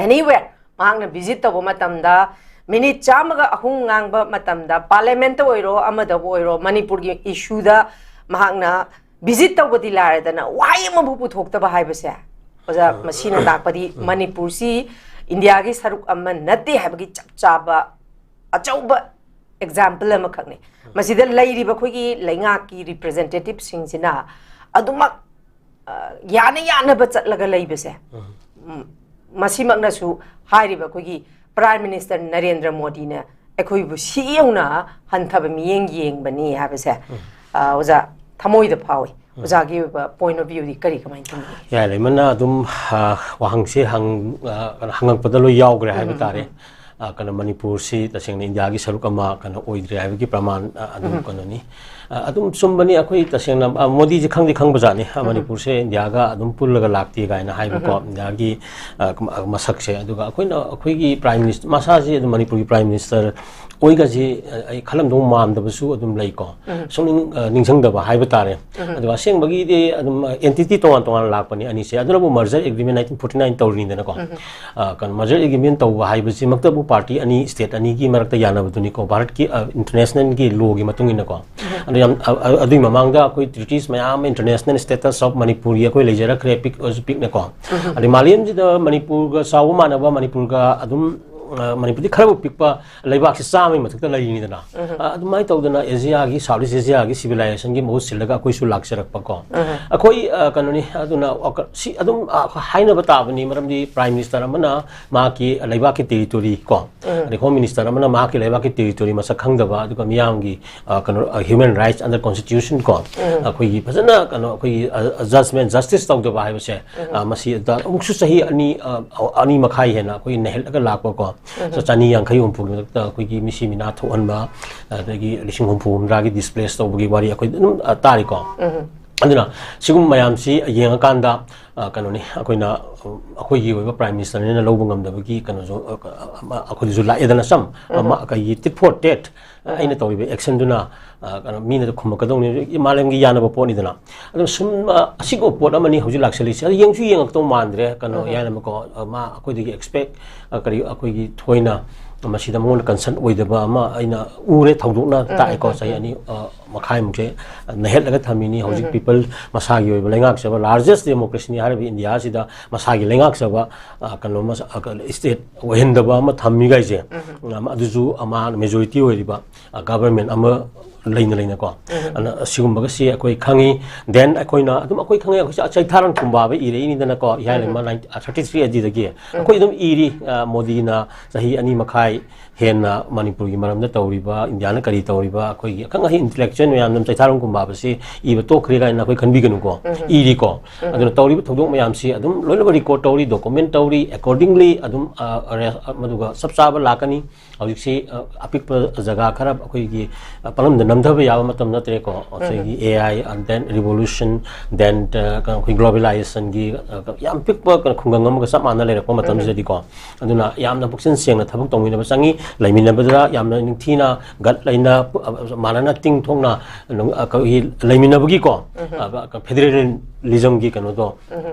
Anywhere, ꯃꯍꯥꯛꯅ ꯚꯤꯖꯤꯠ ꯇꯧꯕ ꯃꯇꯝꯗ, ꯃꯤꯅꯤꯠ ꯆꯥꯝꯃꯒ ꯑꯍꯨꯝ ꯉꯥꯡꯕ ꯃꯇꯝꯗ, ꯄꯥꯔꯂꯤꯌꯥꯃꯦꯟꯇ ꯑꯣꯏꯔꯣ, ꯑꯃꯗꯕꯨ ꯑꯣꯏꯔꯣ, ꯃꯅꯤꯄꯨꯔꯒꯤ ꯏꯁꯨꯗ ꯃꯍꯥꯛꯅ ꯚꯤꯖꯤꯠ ꯇꯧꯕꯗꯤ ꯂꯥꯏꯔꯗꯅ, ꯋꯥꯍꯩ ꯑꯃꯕꯨ ꯄꯨꯊꯣꯛꯇꯕ ꯍꯥꯏꯕꯁꯦ, ꯑꯣꯖꯥ, ꯃꯁꯤꯅ ꯇꯥꯛꯄꯗꯤ ꯃꯅꯤꯄꯨꯔꯁꯤ ꯏꯟꯗꯤꯌꯥꯒꯤ ꯁꯔꯨꯛ ꯑꯃ ꯅꯠꯇꯦ ꯍꯥꯏꯕꯒꯤ ꯆꯞ ꯆꯥꯕ ꯑꯆꯧꯕ ꯑꯦꯛꯖꯥꯝꯄꯜ ꯑꯃꯈꯛꯅꯤ꯫ ꯃꯁꯤꯗ ꯂꯩꯔꯤꯕ ꯑꯩꯈꯣꯏꯒꯤ ꯂꯩꯉꯥꯛꯀꯤ ꯔꯤꯄ꯭ꯔꯖꯦꯟꯇꯦꯇꯤꯞꯁꯤꯡꯁꯤꯅ ꯑꯗꯨꯃꯛ, ꯑ, ꯌꯥꯅ ꯌꯥꯅꯕ ꯆꯠꯂꯒ ꯂꯩꯕꯁꯦ, ꯎꯝ, ꯃꯁꯤꯃꯛꯅꯁꯨ ꯍꯥꯏꯔꯤꯕ ꯑꯩꯈꯣꯏꯒꯤ ꯄ꯭ꯔꯥꯏꯝ ꯃꯤꯅꯤꯁꯇꯔ ꯅꯔꯦꯟꯗ꯭ꯔ ꯃꯣꯗꯤꯅ ꯑꯩꯈꯣꯏꯕꯨ ꯁꯤ ꯌꯧꯅ ꯍꯟꯊꯕ ꯃꯤꯠꯌꯦꯡ ꯌꯦꯡꯕꯅꯤ ꯍꯥꯏꯕꯁꯦ, ꯑ, ꯑꯣꯖꯥ, ꯊꯃꯣꯏꯗ ꯐꯥꯎꯏ꯫ ꯑꯣꯖꯥꯒꯤ ꯑꯣꯏꯕ ꯄꯣꯏꯟ ꯑꯣꯐ ꯚ꯭ꯌꯨꯗꯤ ꯀꯔꯤ, ꯀꯃꯥꯏꯅ ꯇꯧꯅꯤ? ꯌꯥꯏ, ꯂꯩꯃꯅ ꯑꯗꯨꯝ, ꯑ, ꯋꯥꯍꯪꯁꯦ ꯍꯪ-, ꯑ, ꯀꯩꯅꯣ, ꯍꯪꯉꯛꯄꯗ ꯂꯣꯏ ꯌꯥꯎꯈ꯭ꯔꯦ ꯍꯥꯏꯕ ꯇꯥꯔꯦ꯫ ꯑ, ꯀꯩꯅꯣ, ꯃꯅꯤꯄꯨꯔꯁꯤ ꯇꯁꯦꯡꯅ ꯏꯟꯗꯤꯌꯥꯒꯤ ꯁꯔꯨꯛ ꯑꯃ, ꯀꯩꯅꯣ, ꯑꯣꯏꯗ꯭ꯔꯦ ꯍꯥꯏꯕꯒꯤ ꯄ꯭ꯔꯃꯥꯟ, ꯑ, ꯑꯗꯨꯝ ꯀꯩꯅꯣꯅꯤ꯫ ꯑ, ꯑꯗꯨꯝ ꯆꯨꯝꯕꯅꯤ, ꯑꯩꯈꯣꯏ ꯇꯁꯦꯡꯅ, ꯑ, ꯃꯣꯗꯤꯁꯤ ꯈꯪꯗꯤ ꯈꯪꯕꯖꯥꯠꯅꯤ, ꯑ, ꯃꯅꯤꯄꯨꯔꯁꯦ ꯏꯟꯗꯤꯌꯥꯒ ꯑꯗꯨꯝ ꯄꯨꯜꯂꯒ ꯂꯥꯛꯇꯦ ꯀꯥꯏꯅ ꯍꯥꯏꯕꯀꯣ, ꯏꯟꯗꯤꯌꯥꯒꯤ, ꯑ, ꯀ-, ꯑ, ꯃꯁꯛꯁꯦ꯫ ꯑꯗꯨꯒ ꯑꯩꯈꯣꯏꯅ, ꯑꯩꯈꯣꯏꯒꯤ ꯄ꯭ꯔꯥꯏꯝ ꯃꯤꯅꯤꯁꯇꯔ, ꯃꯁꯥꯁꯤ ꯑꯗꯨꯝ ꯃꯅꯤꯄꯨꯔꯒꯤ ꯄ꯭ꯔꯥꯏꯝ ꯃꯤꯅꯤꯁꯇꯔ ꯑꯣꯏꯒꯁꯤ, ꯑ, ꯑꯩ ꯈꯜꯂꯝꯗꯧ ꯃꯥꯟꯗꯕꯁꯨ ꯑꯗꯨꯝ ꯂꯩꯀꯣ꯫ ꯁꯨꯝ ꯅꯤꯡ-, ꯑ, ꯅꯤꯡꯁꯤꯡꯗꯕ ꯍꯥꯏꯕ ꯇꯥꯔꯦ꯫ ꯑꯗꯨꯒ ꯑꯁꯦꯡꯕꯒꯤꯗꯤ ꯑꯗꯨꯝ, ꯑ, ꯑꯦꯟꯇꯤꯇꯤ ꯇꯣꯉꯥꯟ ꯇꯣꯉꯥꯟꯅ ꯂꯥꯛꯄꯅꯤ ꯑꯅꯤꯁꯦ꯫ ꯑꯗꯨꯅꯕꯨ merger agreement nineteen forty nine ꯇꯧꯔꯤꯅꯤꯗꯅꯀꯣ꯫ ꯑ, ꯀꯩꯅꯣ, merger agreement ꯇꯧꯕ ꯍꯥꯏꯕꯁꯤꯃꯛꯇꯕꯨ ꯄꯥꯔꯇꯤ ꯑꯅꯤ, ꯁ꯭ꯇꯦꯠ ꯑꯅꯤꯒꯤ ꯃꯔꯛꯇ ꯌꯥꯅꯕꯗꯨꯅꯤꯀꯣ, ꯚꯥꯔꯠꯀꯤ, ꯑ, ꯏꯟꯇꯔꯅꯦꯁꯅꯦꯜꯒꯤ ꯂꯣꯒꯤ ꯃꯇꯨꯡ ꯏꯟꯅꯀꯣ꯫ ꯑꯗꯣ ꯌꯥꯝ, ꯑ, ꯑ, ꯑꯗꯨꯒꯤ ꯃꯃꯥꯡꯗ ꯑꯩꯈꯣꯏ treaties ꯃꯌꯥꯝ ꯑꯃ, international status of ꯃꯅꯤꯄꯨꯔꯒꯤ ꯑꯩꯈꯣꯏ ꯂꯩꯖꯔꯛꯈ꯭ꯔꯦ, ꯄꯤꯛ ꯑꯣꯏꯔꯁꯨ ꯄꯤꯛꯅꯀꯣ꯫ ꯑꯗꯩ ꯃꯥꯂꯦꯝꯁꯤꯗ ꯃꯅꯤꯄꯨꯔꯒ ꯆꯥꯎꯕ ꯃꯥꯟꯅꯕ, ꯃꯅꯤꯄꯨꯔꯒ ꯑꯗꯨꯝ, ꯑ, ꯃꯅꯤꯄꯨꯔꯗꯤ ꯈꯔꯕꯨ ꯄꯤꯛꯄ ꯂꯩꯕꯥꯛꯁꯤ ꯆꯥꯝꯃꯒꯤ ꯃꯊꯛꯇ ꯂꯩꯔꯤꯅꯤꯗꯅ꯫ ꯑ, ꯑꯗꯨꯃꯥꯏꯅ ꯇꯧꯗꯅ ꯑꯦꯁꯤꯌꯥꯒꯤ, ꯁꯥꯎꯠ ꯏꯁ ꯑꯦꯁꯤꯌꯥꯒꯤ ꯁꯤꯚꯤꯂꯥꯏꯖꯦꯁꯟꯒꯤ ꯃꯍꯨꯠ ꯁꯤꯜꯂꯒ ꯑꯩꯈꯣꯏꯁꯨ ꯂꯥꯛꯆꯔꯛꯄꯀꯣ꯫ ꯑꯩꯈꯣꯏ, ꯑ, ꯀꯩꯅꯣꯅꯤ, ꯑꯗꯨꯅ, ꯑ, ꯀ-, ꯁꯤ ꯑꯗꯨꯝ, ꯑ, ꯍꯥꯏꯅꯕ ꯇꯥꯕꯅꯤ, ꯃꯔꯝꯗꯤ ꯄ꯭ꯔꯥꯏꯝ ꯃꯤꯅꯤꯁꯇꯔ ꯑꯃꯅ ꯃꯍꯥꯛꯀꯤ ꯂꯩꯕꯥꯛꯀꯤ ꯇꯦꯔꯤꯇꯣꯔꯤ ꯀꯣ, ꯑꯗꯩ ꯍꯣꯝ ꯃꯤꯅꯤꯁꯇꯔ ꯑꯃꯅ ꯃꯍꯥꯛꯀꯤ ꯂꯩꯕꯥꯛꯀꯤ ꯇꯦꯔꯤꯇꯣꯔꯤ ꯃꯁꯛ ꯈꯪꯗꯕ, ꯑꯗꯨꯒ ꯃꯤꯌꯥꯝꯒꯤ, ꯑ, ꯀꯩꯅꯣ, ꯑ, human rights under constitution ꯀꯣ, ꯑꯩꯈꯣꯏꯒꯤ ꯐꯖꯅ ꯀꯩꯅꯣ, ꯑꯩꯈꯣꯏꯒꯤ, ꯑ, judgment, justice ꯇꯧꯗꯕ ꯍꯥꯏꯕꯁꯦ, ꯑ, ꯃꯁꯤ ꯑꯗ ꯑꯃꯨꯛꯁꯨ ꯆꯍꯤ ꯑꯅꯤ, ꯑ, ꯑꯅꯤ ꯃꯈꯥꯏ ꯍꯦꯟꯅ ꯑꯩꯈꯣꯏ ꯅꯩꯍꯠꯂꯒ ꯂꯥꯛꯄꯀꯣ꯫ ꯆꯅꯤ ꯌꯥꯡꯈꯩ ꯍꯨꯝꯐꯨꯒꯤ ꯃꯊꯛꯇ ꯑꯩꯈꯣꯏꯒꯤ ꯃꯤꯁꯤ ꯃꯤꯅꯥ ꯊꯣꯛꯍꯟꯕ, ꯑꯗꯒꯤ ꯂꯤꯁꯤꯡ ꯍꯨꯝꯐꯨ ꯍꯨꯝꯗ꯭ꯔꯥꯒꯤ ꯗꯤꯁꯄ꯭ꯂꯦꯁ ꯇꯧꯕꯒꯤ ꯋꯥꯔꯤ ꯑꯩꯈꯣꯏ ꯑꯗꯨꯝ, ꯑ, ꯇꯥꯔꯤꯀꯣ꯫ ꯑꯗꯨꯅ ꯁꯤꯒꯨꯝꯕ ꯃꯌꯥꯝꯁꯤ ꯌꯦꯡꯉꯀꯥꯟꯗ, ꯑ, ꯀꯩꯅꯣꯅꯤ, ꯑꯩꯈꯣꯏꯅ, ꯑ, ꯑꯩꯈꯣꯏꯒꯤ ꯑꯣꯏꯕ ꯄ꯭ꯔꯥꯏꯝ ꯃꯤꯅꯤꯁꯇꯔꯅꯤꯅ ꯂꯧꯕ ꯉꯝꯗꯕꯒꯤ ꯀꯩꯅꯣꯁꯨ, ꯑ, ꯑ, ꯑꯃ ꯑꯩꯈꯣꯏꯗꯁꯨ ꯂꯥꯛꯑꯦꯗꯅ ꯁꯝ, ꯑꯃ ꯑꯩꯈꯣꯏꯒꯤ ꯇꯤꯠ ꯐꯣꯔ ꯇꯦꯠ, ꯑ, ꯑꯩꯅ ꯇꯧꯔꯤꯕ ꯑꯦꯛꯁꯟꯗꯨꯅ, ꯑ, ꯀꯩꯅꯣ, ꯃꯤꯅ ꯈꯨꯝꯃꯛꯀꯗꯧꯅꯤ, ꯃꯥꯂꯦꯝꯒꯤ ꯌꯥꯅꯕ ꯄꯣꯠꯅꯤꯗꯅ꯫ ꯑꯗꯨꯅ ꯁꯨꯝ, ꯑ, ꯑꯁꯤꯒꯨꯝꯕ ꯄꯣꯠ ꯑꯃꯅꯤ ꯍꯧꯖꯤꯛ ꯂꯥꯛꯁꯜꯂꯤꯁꯦ꯫ ꯑꯗꯨ ꯌꯦꯡꯁꯨ ꯌꯦꯡꯉꯛꯇꯧ ꯃꯥꯟꯗ꯭ꯔꯦ, ꯀꯩꯅꯣ, ꯌꯥꯅꯕꯀꯣ, ꯑ, ꯃꯥ ꯑꯩꯈꯣꯏꯗꯒꯤ ꯑꯦꯛꯁꯄꯦꯛ, ꯑ, ꯀꯔꯤ, ꯑꯩꯈꯣꯏꯒꯤ ꯊꯣꯏꯅ ꯃꯁꯤꯗ ꯃꯉꯣꯟꯗ ꯀꯟꯁꯔꯟ ꯑꯣꯏꯗꯕ ꯑꯃ ꯑꯩꯅ ꯎꯔꯦ, ꯊꯧꯗꯣꯛꯅ ꯇꯥꯛꯑꯦꯀꯣ꯫ ꯆꯍꯤ ꯑꯅꯤ, ꯑ, ꯃꯈꯥꯏꯃꯨꯛꯁꯦ ꯅꯩꯍꯠꯂꯒ ꯊꯝꯃꯤꯅꯤ꯫ ꯍꯧꯖꯤꯛ ꯄꯤꯄꯜ ꯃꯁꯥꯒꯤ ꯑꯣꯏꯕ ꯂꯩꯉꯥꯛꯆꯕ, ꯂꯥꯔꯖꯦꯁ ꯗꯦꯃꯣꯀ꯭ꯔꯦꯁꯤꯅꯤ ꯍꯥꯏꯔꯤꯕ ꯏꯟꯗꯤꯌꯥꯁꯤꯗ ꯃꯁꯥꯒꯤ ꯂꯩꯉꯥꯛꯆꯕ, ꯑ, ꯀꯩꯅꯣ, ꯃꯁ-, ꯑ, ꯀ-, ꯁ꯭ꯇꯦꯠ ꯑꯣꯏꯍꯟꯗꯕ ꯑꯃ ꯊꯝꯃꯤꯈꯩꯁꯦ, ꯑꯃ, ꯑꯗꯨꯁꯨ ꯑꯃ ꯃꯦꯖꯣꯔꯤꯇꯤ ꯑꯣꯏꯔꯤꯕ, ꯑ, ꯒꯚꯔꯟꯃꯦꯟ ꯑꯃ ꯂꯩꯅ ꯂꯩꯅꯀꯣ꯫ ꯑꯗꯨꯅ ꯑꯁꯤꯒꯨꯝꯕꯒꯁꯤ ꯑꯩꯈꯣꯏ ꯈꯪꯉꯤ꯫ ꯗꯦꯟ ꯑꯩꯈꯣꯏꯅ ꯑꯗꯨꯝ ꯑꯩꯈꯣꯏ ꯈꯪꯉꯤ, ꯑꯩꯈꯣꯏꯁꯦ ꯆꯩꯊꯥꯔꯣꯟ ꯀꯨꯝꯕꯥꯕ ꯏꯔꯛꯏꯅꯤꯗꯅꯀꯣ, ꯏꯍꯥ ꯂꯩꯃ ꯅꯥꯏꯟ-, ꯑ, ꯊꯥꯔꯇꯤ ꯊ꯭ꯔꯤ ꯑꯗꯨꯗꯒꯤ ꯑꯩꯈꯣꯏ ꯑꯗꯨꯝ ꯏꯔꯤ꯫ ꯑ, ꯃꯣꯗꯤꯅ ꯆꯍꯤ ꯑꯅꯤ ꯃꯈꯥꯏ ꯍꯦꯟꯅ ꯃꯅꯤꯄꯨꯔꯒꯤ ꯃꯔꯝꯗ ꯇꯧꯔꯤꯕ, ꯏꯟꯗꯤꯌꯥꯅ ꯀꯔꯤ ꯇꯧꯔꯤꯕ, ꯑꯩꯈꯣꯏꯒꯤ ꯑꯈꯪ ꯑꯍꯩ ꯏꯟꯇꯦꯂꯦꯛꯆꯨꯋꯦꯜ ꯃꯌꯥꯝꯅ ꯆꯩꯊꯥꯔꯣꯟ ꯀꯨꯝꯕꯥꯕꯁꯤ ꯏꯕ ꯇꯣꯛꯈ꯭ꯔꯦ ꯀꯥꯏꯅ ꯑꯩꯈꯣꯏ ꯈꯟꯕꯤꯒꯅꯨꯀꯣ꯫ ꯏꯔꯤꯀꯣ꯫ ꯑꯗꯨꯅ ꯇꯧꯔꯤꯕ ꯊꯧꯗꯣꯛ ꯃꯌꯥꯝꯁꯤ ꯑꯗꯨꯝ ꯂꯣꯏꯅꯃꯛ ꯔꯦꯀꯣꯔꯠ ꯇꯧꯔꯤ, ꯗꯣꯀꯨꯃꯦꯟ ꯇꯧꯔꯤ, ꯑꯦꯀꯣꯔꯗꯤꯡꯂꯤ ꯑꯗꯨꯝ, ꯑ, ꯑꯔꯦ-, ꯑ, ꯃꯗꯨꯒ ꯆꯞ ꯆꯥꯕ ꯂꯥꯛꯀꯅꯤ꯫ ꯍꯧꯖꯤꯛꯁꯤ, ꯑ, ꯑꯄꯤꯛꯄ ꯖꯒꯥ ꯈꯔ ꯑꯩꯈꯣꯏꯒꯤ, ꯑ, ꯄꯪꯂꯝꯗ ꯅꯝꯊꯕ ꯌꯥꯕ ꯃꯇꯝ ꯅꯠꯇ꯭ꯔꯦꯀꯣ꯫ ꯉꯁꯥꯏꯒꯤ AI, and then revolution, then, ꯑ, ꯀꯩꯅꯣ, ꯑꯩꯈꯣꯏ globalizationꯒꯤ, ꯑ, ꯌꯥꯝ ꯄꯤꯛꯄ ꯀꯩꯅꯣ ꯈꯨꯡꯒꯪ ꯑꯃꯒ ꯆꯞ ꯃꯥꯟꯅ ꯂꯩꯔꯛꯄ ꯃꯇꯝꯁꯤꯗꯗꯤꯀꯣ꯫ ꯑꯗꯨꯅ ꯌꯥꯝꯅ ꯄꯨꯛꯆꯦꯜ ꯁꯦꯡꯅ ꯊꯕꯛ ꯇꯧꯃꯤꯟꯅꯕ ꯆꯪꯉꯤ꯫ ꯂꯩꯃꯤꯟꯅꯕꯗ ꯌꯥꯝꯅ ꯅꯤꯡꯊꯤꯅ, ꯒꯠ ꯂꯩꯅ, ꯑ, ꯃꯥꯟꯅꯅ ꯇꯤꯡ ꯊꯣꯛꯅ, ꯑ, ꯑꯩꯈꯣꯏꯒꯤ ꯂꯩꯃꯤꯟꯅꯕꯒꯤꯀꯣ, ꯑ, ꯐꯦꯗꯔꯦꯂꯤꯖꯝꯒꯤ ꯀꯩꯅꯣꯗꯣ,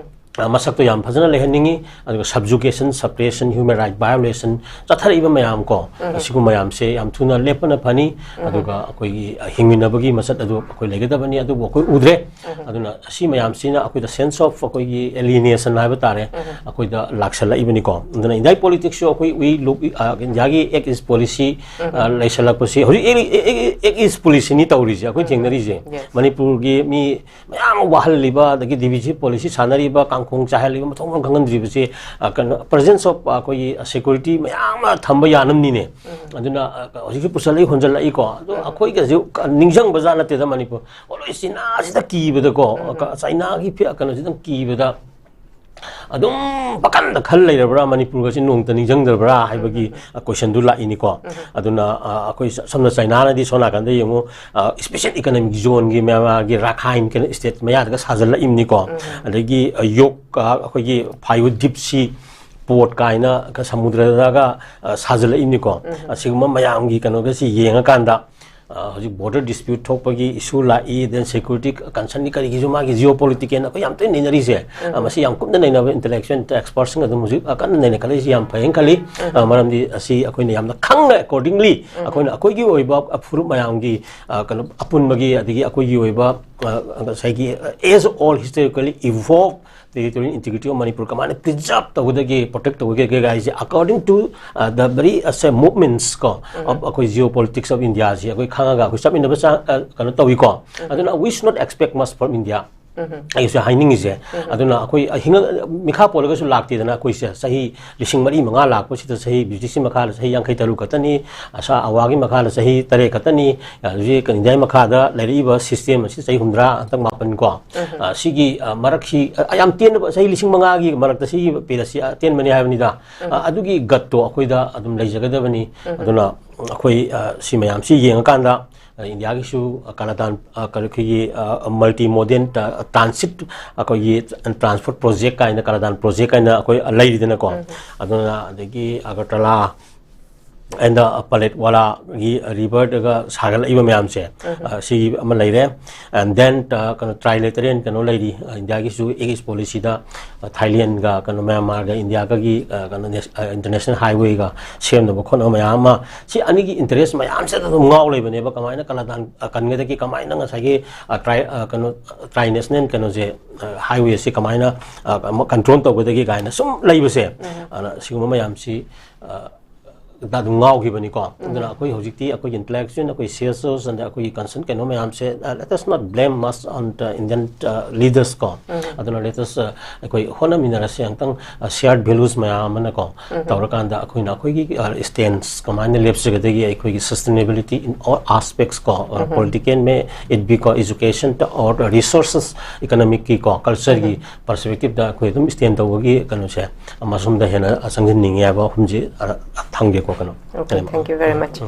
ꯑ, ꯃꯁꯛꯇꯣ ꯌꯥꯝ ꯐꯖꯅ ꯂꯩꯍꯟꯅꯤꯡꯉꯤ꯫ ꯑꯗꯨꯒ subjugation, suppression, human right violation ꯆꯠꯊꯔꯛꯏꯕ ꯃꯌꯥꯝ ꯀꯣ, ꯑꯁꯤꯒꯨꯝꯕ ꯃꯌꯥꯝꯁꯦ ꯌꯥꯝ ꯊꯨꯅ ꯂꯦꯞꯄꯅ ꯐꯅꯤ꯫ ꯑꯗꯨꯒ ꯑꯩꯈꯣꯏꯒꯤ, ꯑ, ꯍꯤꯡꯃꯤꯟꯅꯕꯒꯤ ꯃꯁꯛ ꯑꯗꯨ ꯑꯩꯈꯣꯏ ꯂꯩꯒꯗꯕꯅꯤ, ꯑꯗꯨꯕꯨ ꯑꯩꯈꯣꯏ ꯎꯗ꯭ꯔꯦ꯫ ꯑꯗꯨꯅ ꯑꯁꯤ ꯃꯌꯥꯝꯁꯤꯅ ꯑꯩꯈꯣꯏꯗ sense of ꯑꯩꯈꯣꯏꯒꯤ alienation ꯍꯥꯏꯕ ꯇꯥꯔꯦ, ꯑꯩꯈꯣꯏꯗ ꯂꯥꯛꯁꯜꯂꯛꯏꯕꯅꯤꯀꯣ꯫ ꯑꯗꯨꯅ ꯏꯟꯗꯤꯌꯥꯒꯤ ꯄꯣꯂꯤꯇꯤꯛꯁꯁꯨ ꯑꯩꯈꯣꯏ we look, ꯑ, ꯏꯟꯗꯤꯌꯥꯒꯤ Act East policy, ꯑ, ꯂꯩꯁꯜꯂꯛꯄꯁꯤ ꯍꯧꯖꯤꯛ Act, Act, Act East policyꯅꯤ ꯇꯧꯔꯤꯁꯦ, ꯑꯩꯈꯣꯏ ꯊꯦꯡꯅꯔꯤꯁꯦ꯫ Yes. ꯃꯅꯤꯄꯨꯔꯒꯤ ꯃꯤ ꯃꯌꯥꯝ ꯑꯃ ꯋꯥꯍꯜꯂꯤꯕ, ꯑꯗꯒꯤ divisive policy ꯁꯥꯟꯅꯔꯤꯕ, ꯀꯥꯡꯈꯣꯡ ꯆꯥꯏꯍꯜꯂꯤꯕ, ꯃꯊꯣꯡ ꯃꯔꯝ ꯈꯪꯍꯟꯗ꯭ꯔꯤꯕꯁꯤ, ꯑ, ꯀꯩꯅꯣ, presence of, ꯑ, ꯑꯩꯈꯣꯏꯒꯤ security ꯃꯌꯥꯝ ꯑꯃ ꯊꯝꯕ ꯌꯥꯅꯕꯅꯤꯅꯦ꯫ ꯑꯗꯨꯅ, ꯑ, ꯍꯧꯖꯤꯛꯁꯨ ꯄꯨꯁꯜꯂꯛꯏ, ꯍꯣꯟꯖꯜꯂꯛꯏꯀꯣ꯫ ꯑꯗꯣ ꯑꯩꯈꯣꯏꯒꯁꯨ ꯅꯤꯡꯁꯤꯡꯕ ꯖꯥꯠ ꯅꯠꯇꯦꯗ ꯃꯅꯤꯄꯨꯔ꯫ ꯑꯣ, ꯂꯣꯏ ꯆꯤꯅꯥꯁꯤꯗ ꯀꯤꯕꯗꯀꯣ, ꯀ-, ꯆꯥꯏꯅꯥꯒꯤ ꯐꯤ-, ꯀꯩꯅꯣꯁꯤꯗꯪ ꯀꯤꯕꯗ ꯑꯗꯨꯝ ꯄꯥꯈꯟꯗ ꯈꯜ ꯂꯩꯔꯕ꯭ꯔꯥ, ꯃꯅꯤꯄꯨꯔꯒꯁꯤ ꯅꯣꯡꯇ ꯅꯤꯡꯁꯤꯡꯗ꯭ꯔꯕ꯭ꯔꯥ ꯍꯥꯏꯕꯒꯤ ꯀꯣꯏꯁꯟꯗꯨ ꯂꯥꯛꯏꯅꯤꯀꯣ꯫ ꯑꯗꯨꯅ ꯑ, ꯑꯩꯈꯣꯏ ꯁ- ꯁꯝꯅ ꯆꯥꯏꯅꯥꯅꯗꯤ ꯁꯣꯝ ꯅꯥꯀꯟꯗ ꯌꯦꯡꯉꯨ, ꯏꯁꯄꯦꯁꯦꯜ ꯏꯀꯅꯣꯃꯤꯛ ꯖꯣꯟꯒꯤ ꯃꯌꯥꯝꯒꯤ ꯔꯥꯈꯥꯏꯟ ꯀꯩꯅꯣ ꯁ꯭ꯇꯦꯠ ꯃꯌꯥꯗꯒ ꯁꯥꯖꯜꯂꯛꯏꯕꯅꯤꯀꯣ꯫ ꯑꯗꯒꯤ ꯑ, ꯌꯣꯛ ꯑ, ꯑꯩꯈꯣꯏꯒꯤ ꯐꯥꯏꯌꯨ ꯗꯤꯞ ꯁꯤ ꯄꯣꯔꯠ ꯀꯥꯏꯅ ꯁꯃꯨꯗ꯭ꯔꯗꯒ ꯑ, ꯁꯥꯖꯜꯂꯛꯏꯕꯅꯤꯀꯣ꯫ ꯑꯁꯤꯒꯨꯝꯕ ꯃꯌꯥꯝꯒꯤ ꯀꯩꯅꯣꯒꯁꯤ ꯌꯦꯡꯉꯀꯥꯟꯗ ꯑ, ꯍꯧꯖꯤꯛ ꯕꯣꯔꯗꯔ ꯗꯤꯁꯄ꯭ꯌꯨꯠ ꯊꯣꯛꯄꯒꯤ ꯏꯁꯨ ꯂꯥꯛꯏ, ꯗꯦꯟ ꯁꯦꯀ꯭ꯌꯨꯔꯤꯇꯤ ꯀꯟꯁꯔꯟꯒꯤ ꯀꯔꯤꯒꯤꯁꯨ ꯃꯥꯒꯤ ꯖꯤꯑꯣ ꯄꯣꯂꯤꯇꯤꯀꯦꯜ ꯑꯩꯈꯣꯏ ꯌꯥꯝ ꯇꯣꯏꯅ ꯅꯩꯅꯔꯤꯁꯦ꯫ ꯑ, ꯃꯁꯤ ꯌꯥꯝ ꯀꯨꯞꯅ ꯅꯩꯅꯕ ꯏꯟꯇꯦꯂꯦꯛꯆꯨꯋꯦꯜ ꯑꯦꯛꯁꯄꯔꯠꯁꯤꯡ ꯑꯗꯨꯝ ꯍꯧꯖꯤꯛ ꯑ, ꯀꯟꯅ ꯅꯩꯅꯈꯠꯂꯛꯏꯁꯤ ꯌꯥꯝ ꯐꯩꯅ ꯈꯜꯂꯤ꯫ ꯑ, ꯃꯔꯝꯗꯤ ꯑꯁꯤ ꯑꯩꯈꯣꯏꯅ ꯌꯥꯝꯅ ꯈꯪꯅ ꯑꯦꯀꯣꯔꯗꯤꯡꯂꯤ ꯑꯩꯈꯣꯏꯅ ꯑꯩꯈꯣꯏꯒꯤ ꯑꯣꯏꯕ ꯐꯨꯔꯨꯞ ꯃꯌꯥꯝꯒꯤ ꯑ, ꯀꯩꯅꯣ ꯑꯄꯨꯟꯕꯒꯤ ꯑꯗꯒꯤ ꯑꯩꯈꯣꯏꯒꯤ ꯑꯣꯏꯕ ꯑ, ꯉꯁꯥꯏꯒꯤ as all historically evolved territorial integrity of Manipur ꯀꯃꯥꯏꯅ ꯄ꯭ꯔꯤꯖꯥꯔꯕ ꯇꯧꯒꯗꯒꯦ, ꯄ꯭ꯔꯣꯇꯦꯛ ꯇꯧꯒꯗꯒꯦ ꯍꯥꯏꯁꯦ according to the very movements ꯀꯣ, of ꯑꯩꯈꯣꯏ ꯖꯤꯑꯣ ꯄꯣꯂꯤꯇꯤꯛꯁ ꯑꯣꯐ ꯏꯟꯗꯤꯌꯥꯁꯤ ꯑꯩꯈꯣꯏ ꯈꯪꯉꯒ ꯑꯩꯈꯣꯏ ꯆꯠꯃꯤꯟꯅꯕ ꯆꯥ-, ꯑ, ꯀꯩꯅꯣ ꯇꯧꯏꯀꯣ꯫ ꯑꯗꯨꯅ we should not expect much from India꯫ ꯑꯩꯁꯨ ꯍꯥꯏꯅꯤꯡꯉꯤꯁꯦ꯫ ꯑꯗꯨꯅ ꯑꯩꯈꯣꯏ ꯑꯍꯤꯡ ꯃꯤꯈꯥ ꯄꯣꯜꯂꯒꯁꯨ ꯂꯥꯛꯇꯦꯗꯅ ꯑꯩꯈꯣꯏꯁꯦ꯫ ꯆꯍꯤ ꯂꯤꯁꯤꯡ ꯃꯔꯤ ꯃꯉꯥ ꯂꯥꯛꯄꯁꯤꯗ ꯆꯍꯤ ꯕ꯭ꯔꯤꯇꯤꯁꯀꯤ ꯃꯈꯥꯗ ꯆꯍꯤ ꯌꯥꯡꯈꯩ ꯇꯔꯨꯛ ꯈꯛꯇꯅꯤ, ꯑꯁꯥ ꯑꯋꯥꯒꯤ ꯃꯈꯥꯗ ꯆꯍꯤ ꯇꯔꯦꯠ ꯈꯛꯇꯅꯤ꯫ ꯍꯧꯖꯤꯛ ꯏꯟꯗꯤꯌꯥꯒꯤ ꯃꯈꯥꯗ ꯂꯩꯔꯛꯏꯕ ꯁꯤꯁꯇꯦꯝ ꯑꯁꯤ ꯆꯍꯤ ꯍꯨꯝꯗ꯭ꯔꯥ ꯍꯟꯗꯛ ꯃꯥꯄꯟ ꯀꯣ꯫ ꯑ, ꯁꯤꯒꯤ, ꯑ, ꯃꯔꯛꯁꯤ, ꯑ, ꯌꯥꯝ ꯇꯦꯟꯅꯕ ꯆꯍꯤ ꯂꯤꯁꯤꯡ ꯃꯉꯥꯒꯤ ꯃꯔꯛꯇ ꯁꯤꯒꯤ ꯄꯤꯔꯤꯌꯠꯁꯤ ꯑꯇꯦꯟꯕꯅꯤ ꯍꯥꯏꯕꯅꯤꯗ꯫ ꯑ, ꯑꯗꯨꯒꯤ ꯒꯠꯇꯣ ꯑꯩꯈꯣꯏꯗ ꯑꯗꯨꯝ ꯂꯩꯖꯒꯗꯕꯅꯤ꯫ ꯑꯗꯨꯅ ꯑꯩꯈꯣꯏ, ꯑ, ꯁꯤ ꯃꯌꯥꯝꯁꯤ ꯌꯦꯡꯉꯀꯥꯟꯗ, ꯑ, ꯏꯟꯗꯤꯌꯥꯒꯤꯁꯨ, ꯑ, ꯀꯂꯥꯗꯥꯟ, ꯑ, ꯀꯩꯅꯣ ꯑꯩꯈꯣꯏꯒꯤ, ꯑ, ꯃꯜꯇꯤ ꯃꯣꯗꯦꯜ ꯇ-, ꯇ꯭ꯔꯥꯟꯁꯤꯠ, ꯑꯩꯈꯣꯏꯒꯤ ꯇ꯭ꯔꯥꯟꯁꯄꯣꯔꯠ ꯄ꯭ꯔꯣꯖꯦꯛ ꯀꯥꯏꯅ, ꯀꯂꯥꯗꯥꯟ ꯄ꯭ꯔꯣꯖꯦꯛ ꯀꯥꯏꯅ ꯑꯩꯈꯣꯏ ꯂꯩꯔꯤꯗꯅꯀꯣ꯫ ꯑꯗꯨꯅ ꯑꯗꯒꯤ ꯑꯒꯔꯇꯂꯥ and ꯄꯂꯦꯠꯋꯥꯂꯥꯒꯤ ꯔꯤꯚꯔꯗꯒ ꯁꯥꯒꯠꯂꯛꯏꯕ ꯃꯌꯥꯝꯁꯦ, ꯑ, ꯁꯤ ꯑꯃ ꯂꯩꯔꯦ꯫ And then, ꯑ, ꯀꯩꯅꯣ, ꯇ꯭ꯔꯥꯏꯂꯦꯇꯔꯦꯜ ꯀꯩꯅꯣ ꯂꯩꯔꯤ, ꯑ, ꯏꯟꯗꯤꯌꯥꯒꯤꯁꯨ ꯏꯁ ꯄꯣꯂꯤꯁꯤꯗ, ꯑ, ꯊꯥꯏꯂꯦꯟꯒ, ꯀꯩꯅꯣ, ꯃ꯭ꯌꯥꯟꯃꯥꯔꯒ ꯏꯟꯗꯤꯌꯥꯒꯒꯤ, ꯑ, ꯀꯩꯅꯣ, ꯅꯦꯁ-, ꯑ, ꯏꯟꯇꯔꯅꯦꯁꯅꯦꯜ ꯍꯥꯏꯋꯦꯒ ꯁꯦꯝꯅꯕ ꯈꯣꯠꯅꯕ ꯃꯌꯥꯝ ꯑꯃ, ꯁꯤ ꯑꯅꯤꯒꯤ ꯏꯟꯇꯔꯦꯁ ꯃꯌꯥꯝꯁꯤꯗ ꯑꯗꯨꯝ ꯉꯥꯎ ꯂꯩꯕꯅꯦꯕ꯫ ꯀꯃꯥꯏꯅ ꯀꯂꯥꯗꯥꯟ, ꯑ, ꯀꯟꯒꯗꯒꯦ, ꯀꯃꯥꯏꯅ ꯉꯁꯥꯏꯒꯤ, ꯑ, ꯇ꯭ꯔꯥꯏ-, ꯑ, ꯀꯩꯅꯣ, ꯇ꯭ꯔꯥꯏ ꯅꯦꯁꯅꯦꯜ ꯀꯩꯅꯣꯁꯦ, ꯑ, ꯍꯥꯏꯋꯦ ꯑꯁꯤ ꯀꯃꯥꯏꯅ, ꯑ, ꯑꯃꯨꯛ ꯀꯟꯇ꯭ꯔꯣꯜ ꯇꯧꯒꯗꯒꯦ ꯀꯥꯏꯅ ꯁꯨꯝ ꯂꯩꯕꯁꯦ꯫ ꯑꯗꯨꯅ ꯁꯤꯒꯨꯝꯕ ꯃꯌꯥꯝꯁꯤ, ꯑ, ꯑꯗꯨꯝ ꯉꯥꯎꯈꯤꯕꯅꯤꯀꯣ꯫ ꯑꯗꯨꯅ ꯑꯩꯈꯣꯏ ꯍꯧꯖꯤꯛꯇꯤ ꯑꯩꯈꯣꯏꯒꯤ intellectual, ꯑꯩꯈꯣꯏ C S Os ꯑꯗ ꯑꯩꯈꯣꯏꯒꯤ concern ꯀꯩꯅꯣ ꯃꯌꯥꯝꯁꯦ, uh, let us not blame us on the Indian, uh, leaders ꯀꯣ꯫ ꯑꯗꯨꯅ let us, uh, ꯑꯩꯈꯣꯏ ꯍꯣꯠꯅꯃꯤꯟꯅꯔꯁꯦ, ꯑꯃꯨꯛꯇꯪ, uh, shared values ꯃꯌꯥꯝ ꯑꯃꯅꯀꯣ ꯇꯧꯔꯀꯥꯟꯗ ꯑꯩꯈꯣꯏꯅ ꯑꯩꯈꯣꯏꯒꯤ, uh, stance ꯀꯃꯥꯏꯅ ꯂꯦꯞꯆꯒꯗꯒꯦ, ꯑꯩꯈꯣꯏꯒꯤ sustainability in all aspects ꯀꯣ, uh, political may it be ꯀꯣ, education or resources, economic ꯀꯤ ꯀꯣ, culture ꯒꯤ perspective ꯇ ꯑꯩꯈꯣꯏ ꯑꯗꯨꯝ stand ꯇꯧꯕꯒꯤ ꯀꯩꯅꯣꯁꯦ ꯃꯁꯣꯝꯗ ꯍꯦꯟꯅ ꯆꯪꯁꯤꯟꯅꯤꯡꯉꯦ ꯍꯥꯏꯕ ꯑꯍꯨꯝꯁꯤ, uh, ꯊꯝꯒꯦꯀꯣ ꯀꯩꯅꯣ꯫ Okay, thank you very much.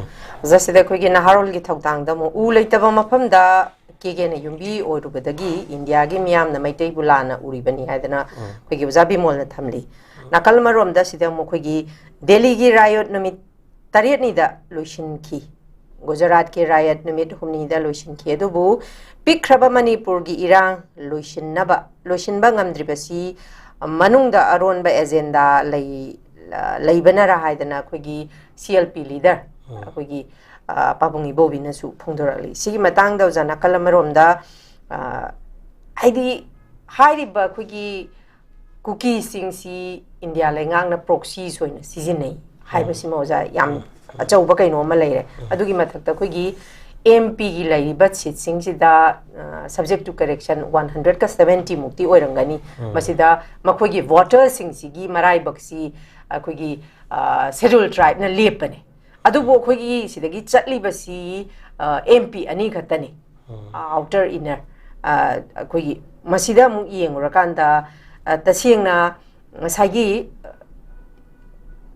ꯖꯁꯤꯗ ꯑꯩꯈꯣꯏꯒꯤ ꯅꯍꯥꯔꯣꯜꯒꯤ ꯊꯧꯗꯥꯡꯗ ꯑꯃꯨꯛ ꯎ ꯂꯩꯇꯕ ꯃꯐꯝꯗ ꯀꯦꯒꯦꯅ ꯌꯨꯝꯕꯤ ꯑꯣꯏꯔꯨꯕꯗꯒꯤ ꯏꯟꯗꯤꯌꯥꯒꯤ ꯃꯤꯌꯥꯝꯅ ꯃꯩꯇꯩꯕꯨ ꯂꯥꯟꯅ ꯎꯔꯤꯕꯅꯤ ꯍꯥꯏꯗꯅ ꯑꯩꯈꯣꯏꯒꯤ ꯑꯣꯖꯥ ꯕꯤꯃꯣꯜꯅ ꯊꯝꯂꯤ꯫ ꯅꯥꯀꯜ ꯑꯃꯔꯣꯝꯗ ꯁꯤꯗ ꯑꯃꯨꯛ ꯑꯩꯈꯣꯏꯒꯤ ꯗꯦꯜꯂꯤꯒꯤ riot ꯅꯨꯃꯤꯠ ꯇꯔꯦꯠꯅꯤꯗ ꯂꯣꯏꯁꯤꯟꯈꯤ꯫ ꯒꯨꯖꯔꯥꯠꯀꯤ riot ꯅꯨꯃꯤꯠ ꯍꯨꯝꯅꯤꯗ ꯂꯣꯏꯁꯤꯟꯈꯤ꯫ ꯑꯗꯨꯕꯨ ꯄꯤꯛꯈ꯭ꯔꯕ ꯃꯅꯤꯄꯨꯔꯒꯤ ꯏꯔꯥꯡ ꯂꯣꯏꯁꯤꯟꯅꯕ, ꯂꯣꯏꯁꯤꯟꯕ ꯉꯝꯗ꯭ꯔꯤꯕꯁꯤ ꯃꯅꯨꯡꯗ ꯑꯔꯣꯟꯕ agenda ꯂꯩ, ꯂꯩꯕꯅꯔꯥ ꯍꯥꯏꯗꯅ ꯑꯩꯈꯣꯏꯒꯤ C L P leader, ꯑꯩꯈꯣꯏꯒꯤ, ꯑ, ꯄꯥꯕꯨꯡ ꯏꯕꯣꯕꯤꯅꯁꯨ ꯐꯣꯡꯗꯣꯔꯛꯂꯤ꯫ ꯁꯤꯒꯤ ꯃꯇꯥꯡꯗ ꯑꯣꯖꯥ ꯅꯥꯀꯜ ꯑꯃꯔꯣꯝꯗ, ꯑ, ꯍꯥꯏꯗꯤ ꯍꯥꯏꯔꯤꯕ ꯑꯩꯈꯣꯏꯒꯤ ꯀꯨꯀꯤꯁꯤꯡꯁꯤ ꯏꯟꯗꯤꯌꯥ ꯂꯩꯉꯥꯛꯅ proxies ꯑꯣꯏꯅ ꯁꯤꯖꯤꯟꯅꯩ ꯍꯥꯏꯕꯁꯤꯃ ꯑꯣꯖꯥ ꯌꯥꯝ ꯑꯆꯧꯕ ꯀꯩꯅꯣ ꯑꯃ ꯂꯩꯔꯦ꯫ ꯑꯗꯨꯒꯤ ꯃꯊꯛꯇ ꯑꯩꯈꯣꯏꯒꯤ M P ꯒꯤ ꯂꯩꯔꯤꯕ seat ꯁꯤꯡꯁꯤꯗ, ꯑ, subject to correction one hundred seventy ꯃꯨꯛꯇꯤ ꯑꯣꯏꯔꯝꯒꯅꯤ꯫ ꯃꯁꯤꯗ ꯃꯈꯣꯏꯒꯤ voter ꯁꯤꯡꯁꯤꯒꯤ ꯃꯔꯥꯏꯕꯛꯁꯤ ꯑꯩꯈꯣꯏꯒꯤ, ꯑ, schedule tribe ꯅ ꯂꯦꯞꯄꯅꯦ꯫ ꯑꯗꯨꯕꯨ ꯑꯩꯈꯣꯏꯒꯤ ꯁꯤꯗꯒꯤ ꯆꯠꯂꯤꯕꯁꯤ, ꯑ, M P ꯑꯅꯤ ꯈꯛꯇꯅꯤ꯫ Outer inner, ꯑ, ꯑꯩꯈꯣꯏꯒꯤ ꯃꯁꯤꯗ ꯑꯃꯨꯛ ꯌꯦꯡꯉꯨꯔꯀꯥꯟꯗ, ꯑ, ꯇꯁꯦꯡꯅ ꯉꯁꯥꯏꯒꯤ, ꯑ,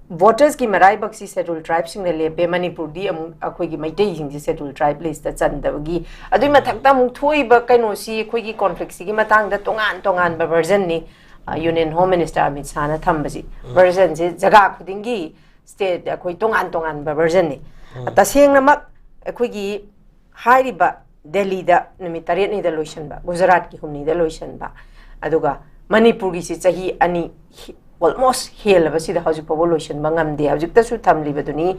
voters ꯀꯤ ꯃꯔꯥꯏꯕꯛꯁꯤ schedule tribe ꯁꯤꯡꯅ ꯂꯦꯞꯄꯦ꯫ ꯃꯅꯤꯄꯨꯔꯗꯤ ꯑꯃꯨꯛ ꯑꯩꯈꯣꯏꯒꯤ ꯃꯩꯇꯩꯁꯤꯡꯁꯤ schedule tribe list ꯇ ꯆꯟꯗꯕꯒꯤ, ꯑꯗꯨꯒꯤ ꯃꯊꯛꯇ ꯑꯃꯨꯛ ꯊꯣꯛꯏꯕ ꯀꯩꯅꯣꯁꯤ ꯑꯩꯈꯣꯏꯒꯤ conflict ꯁꯤꯒꯤ ꯃꯇꯥꯡꯗ ꯇꯣꯉꯥꯟ ꯇꯣꯉꯥꯟꯕ version ꯅꯤ꯫ ꯑ, Union Home Minister Amit ꯁꯥꯍꯅ ꯊꯝꯕꯁꯤ version ꯁꯦ ꯖꯒꯥ ꯈꯨꯗꯤꯡꯒꯤ state ꯑꯩꯈꯣꯏ ꯇꯣꯉꯥꯟ ꯇꯣꯉꯥꯟꯕ version ꯅꯤ꯫ ꯇꯁꯦꯡꯅꯃꯛ ꯑꯩꯈꯣꯏꯒꯤ ꯍꯥꯏꯔꯤꯕ ꯗꯦꯜꯂꯤꯗ ꯅꯨꯃꯤꯠ ꯇꯔꯦꯠꯅꯤꯗ ꯂꯣꯏꯁꯤꯟꯕ, ꯒꯨꯖꯔꯥꯠꯀꯤ ꯍꯨꯝꯅꯤꯗ ꯂꯣꯏꯁꯤꯟꯕ, ꯑꯗꯨꯒ ꯃꯅꯤꯄꯨꯔꯒꯤꯁꯤ ꯆꯍꯤ ꯑꯅꯤ ꯍꯤ-, almost ꯍꯦꯜꯂꯕꯁꯤꯗ ꯍꯧꯖꯤꯛ ꯐꯥꯎꯕ ꯂꯣꯏꯁꯤꯟꯕ ꯉꯝꯗꯦ꯫ ꯍꯧꯖꯤꯛꯇꯁꯨ ꯊꯝꯂꯤꯕꯗꯨꯅꯤ꯫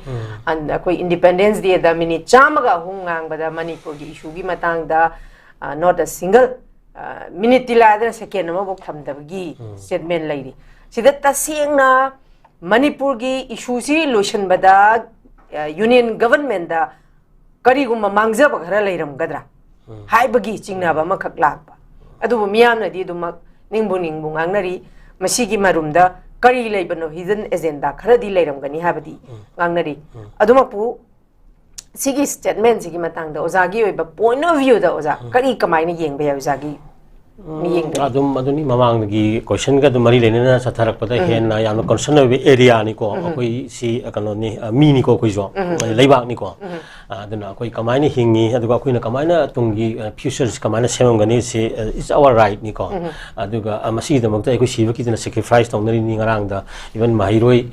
ꯑꯟ-, ꯑꯩꯈꯣꯏ Independence Day ꯗ minute ꯆꯥꯝꯃꯒ ꯑꯍꯨꯝ ꯉꯥꯡꯕꯗ ꯃꯅꯤꯄꯨꯔꯒꯤ issue ꯒꯤ ꯃꯇꯥꯡꯗ, ꯑ, not a single, ꯑ, minute ꯇꯤ ꯂꯥꯏꯗꯅ second ꯑꯃꯐꯥꯎ ꯊꯝꯗꯕꯒꯤ statement ꯂꯩꯔꯤ꯫ ꯁꯤꯗ ꯇꯁꯦꯡꯅ ꯃꯅꯤꯄꯨꯔꯒꯤ ꯏꯁꯨꯁꯤ ꯂꯣꯏꯁꯤꯟꯕꯗ ꯌꯨꯅꯤꯌꯟ ꯒꯕꯔꯟꯃꯦꯟꯗ ꯀꯔꯤꯒꯨꯝꯕ ꯃꯥꯡꯖꯕ ꯈꯔ ꯂꯩꯔꯝꯒꯗ꯭ꯔꯥ ꯍꯥꯏꯕꯒꯤ ꯆꯤꯡꯅꯕ ꯑꯃꯈꯛ ꯂꯥꯛꯄ꯫ ꯑꯗꯨꯕꯨ ꯃꯤꯌꯥꯝꯅꯗꯤ ꯑꯗꯨꯃꯛ ꯅꯤꯡꯕꯨ ꯅꯤꯡꯕꯨ ꯉꯥꯡꯅꯔꯤ꯫ ꯃꯁꯤꯒꯤ ꯃꯔꯨꯝꯗ ꯀꯔꯤ ꯂꯩꯕꯅꯣ, ꯍꯤꯗꯟ ꯑꯦꯖꯦꯟꯗꯥ ꯈꯔꯗꯤ ꯂꯩꯔꯝꯒꯅꯤ ꯍꯥꯏꯕꯗꯤ ꯉꯥꯡꯅꯔꯤ꯫ ꯑꯗꯨꯃꯛꯄꯨ ꯁꯤꯒꯤ ꯁ꯭ꯇꯦꯠꯃꯦꯟꯁꯤꯒꯤ ꯃꯇꯥꯡꯗ ꯑꯣꯖꯥꯒꯤ ꯑꯣꯏꯕ ꯄꯣꯏꯟ ꯑꯣꯐ ꯚ꯭ꯌꯨꯗ ꯑꯣꯖꯥ ꯀꯔꯤ ꯀꯃꯥꯏꯅ ꯌꯦꯡꯕ ꯌꯥꯏ ꯑꯣꯖꯥꯒꯤ ꯃꯤꯠꯌꯦꯡꯗꯒꯤ? ꯑꯗꯨꯝ ꯑꯗꯨꯅꯤ, ꯃꯃꯥꯡꯗꯒꯤ ꯀꯣꯏꯁꯟꯒ ꯑꯗꯨꯝ ꯃꯔꯤ ꯂꯩꯅꯅ ꯆꯠꯊꯔꯛꯄꯗ ꯍꯦꯟꯅ ꯌꯥꯝꯅ ꯀꯟꯁꯔꯟ ꯑꯣꯏꯕ ꯑꯦꯔꯤꯌꯥꯅꯤꯀꯣ꯫ ꯑꯩꯈꯣꯏ ꯁꯤ ꯀꯩꯅꯣꯅꯤ, ꯃꯤꯅꯤꯀꯣ, ꯑꯩꯈꯣꯏꯁꯨ ꯂꯩꯕꯥꯛꯅꯤꯀꯣ꯫ ꯑꯗꯨꯅ ꯑꯩꯈꯣꯏ ꯀꯃꯥꯏꯅ ꯍꯤꯡꯉꯤ, ꯑꯗꯨꯒ ꯑꯩꯈꯣꯏꯅ ꯀꯃꯥꯏꯅ ꯇꯨꯡꯒꯤ ꯐ꯭ꯌꯨꯆꯔꯁꯤ ꯀꯃꯥꯏꯅ ꯁꯦꯝꯃꯝꯒꯅꯤ, ꯁꯤ it's our rightꯅꯤꯀꯣ꯫ ꯑꯗꯨꯒ ꯃꯁꯤꯒꯤꯗꯃꯛꯇ ꯑꯩꯈꯣꯏ ꯁꯤꯕ ꯀꯤꯗꯅ ꯁꯦꯀ꯭ꯔꯤꯐꯥꯏꯁ ꯇꯧꯅꯔꯤꯅꯤ꯫ ꯉꯔꯥꯡꯗ ꯏꯚꯟ ꯃꯍꯩꯔꯣꯏ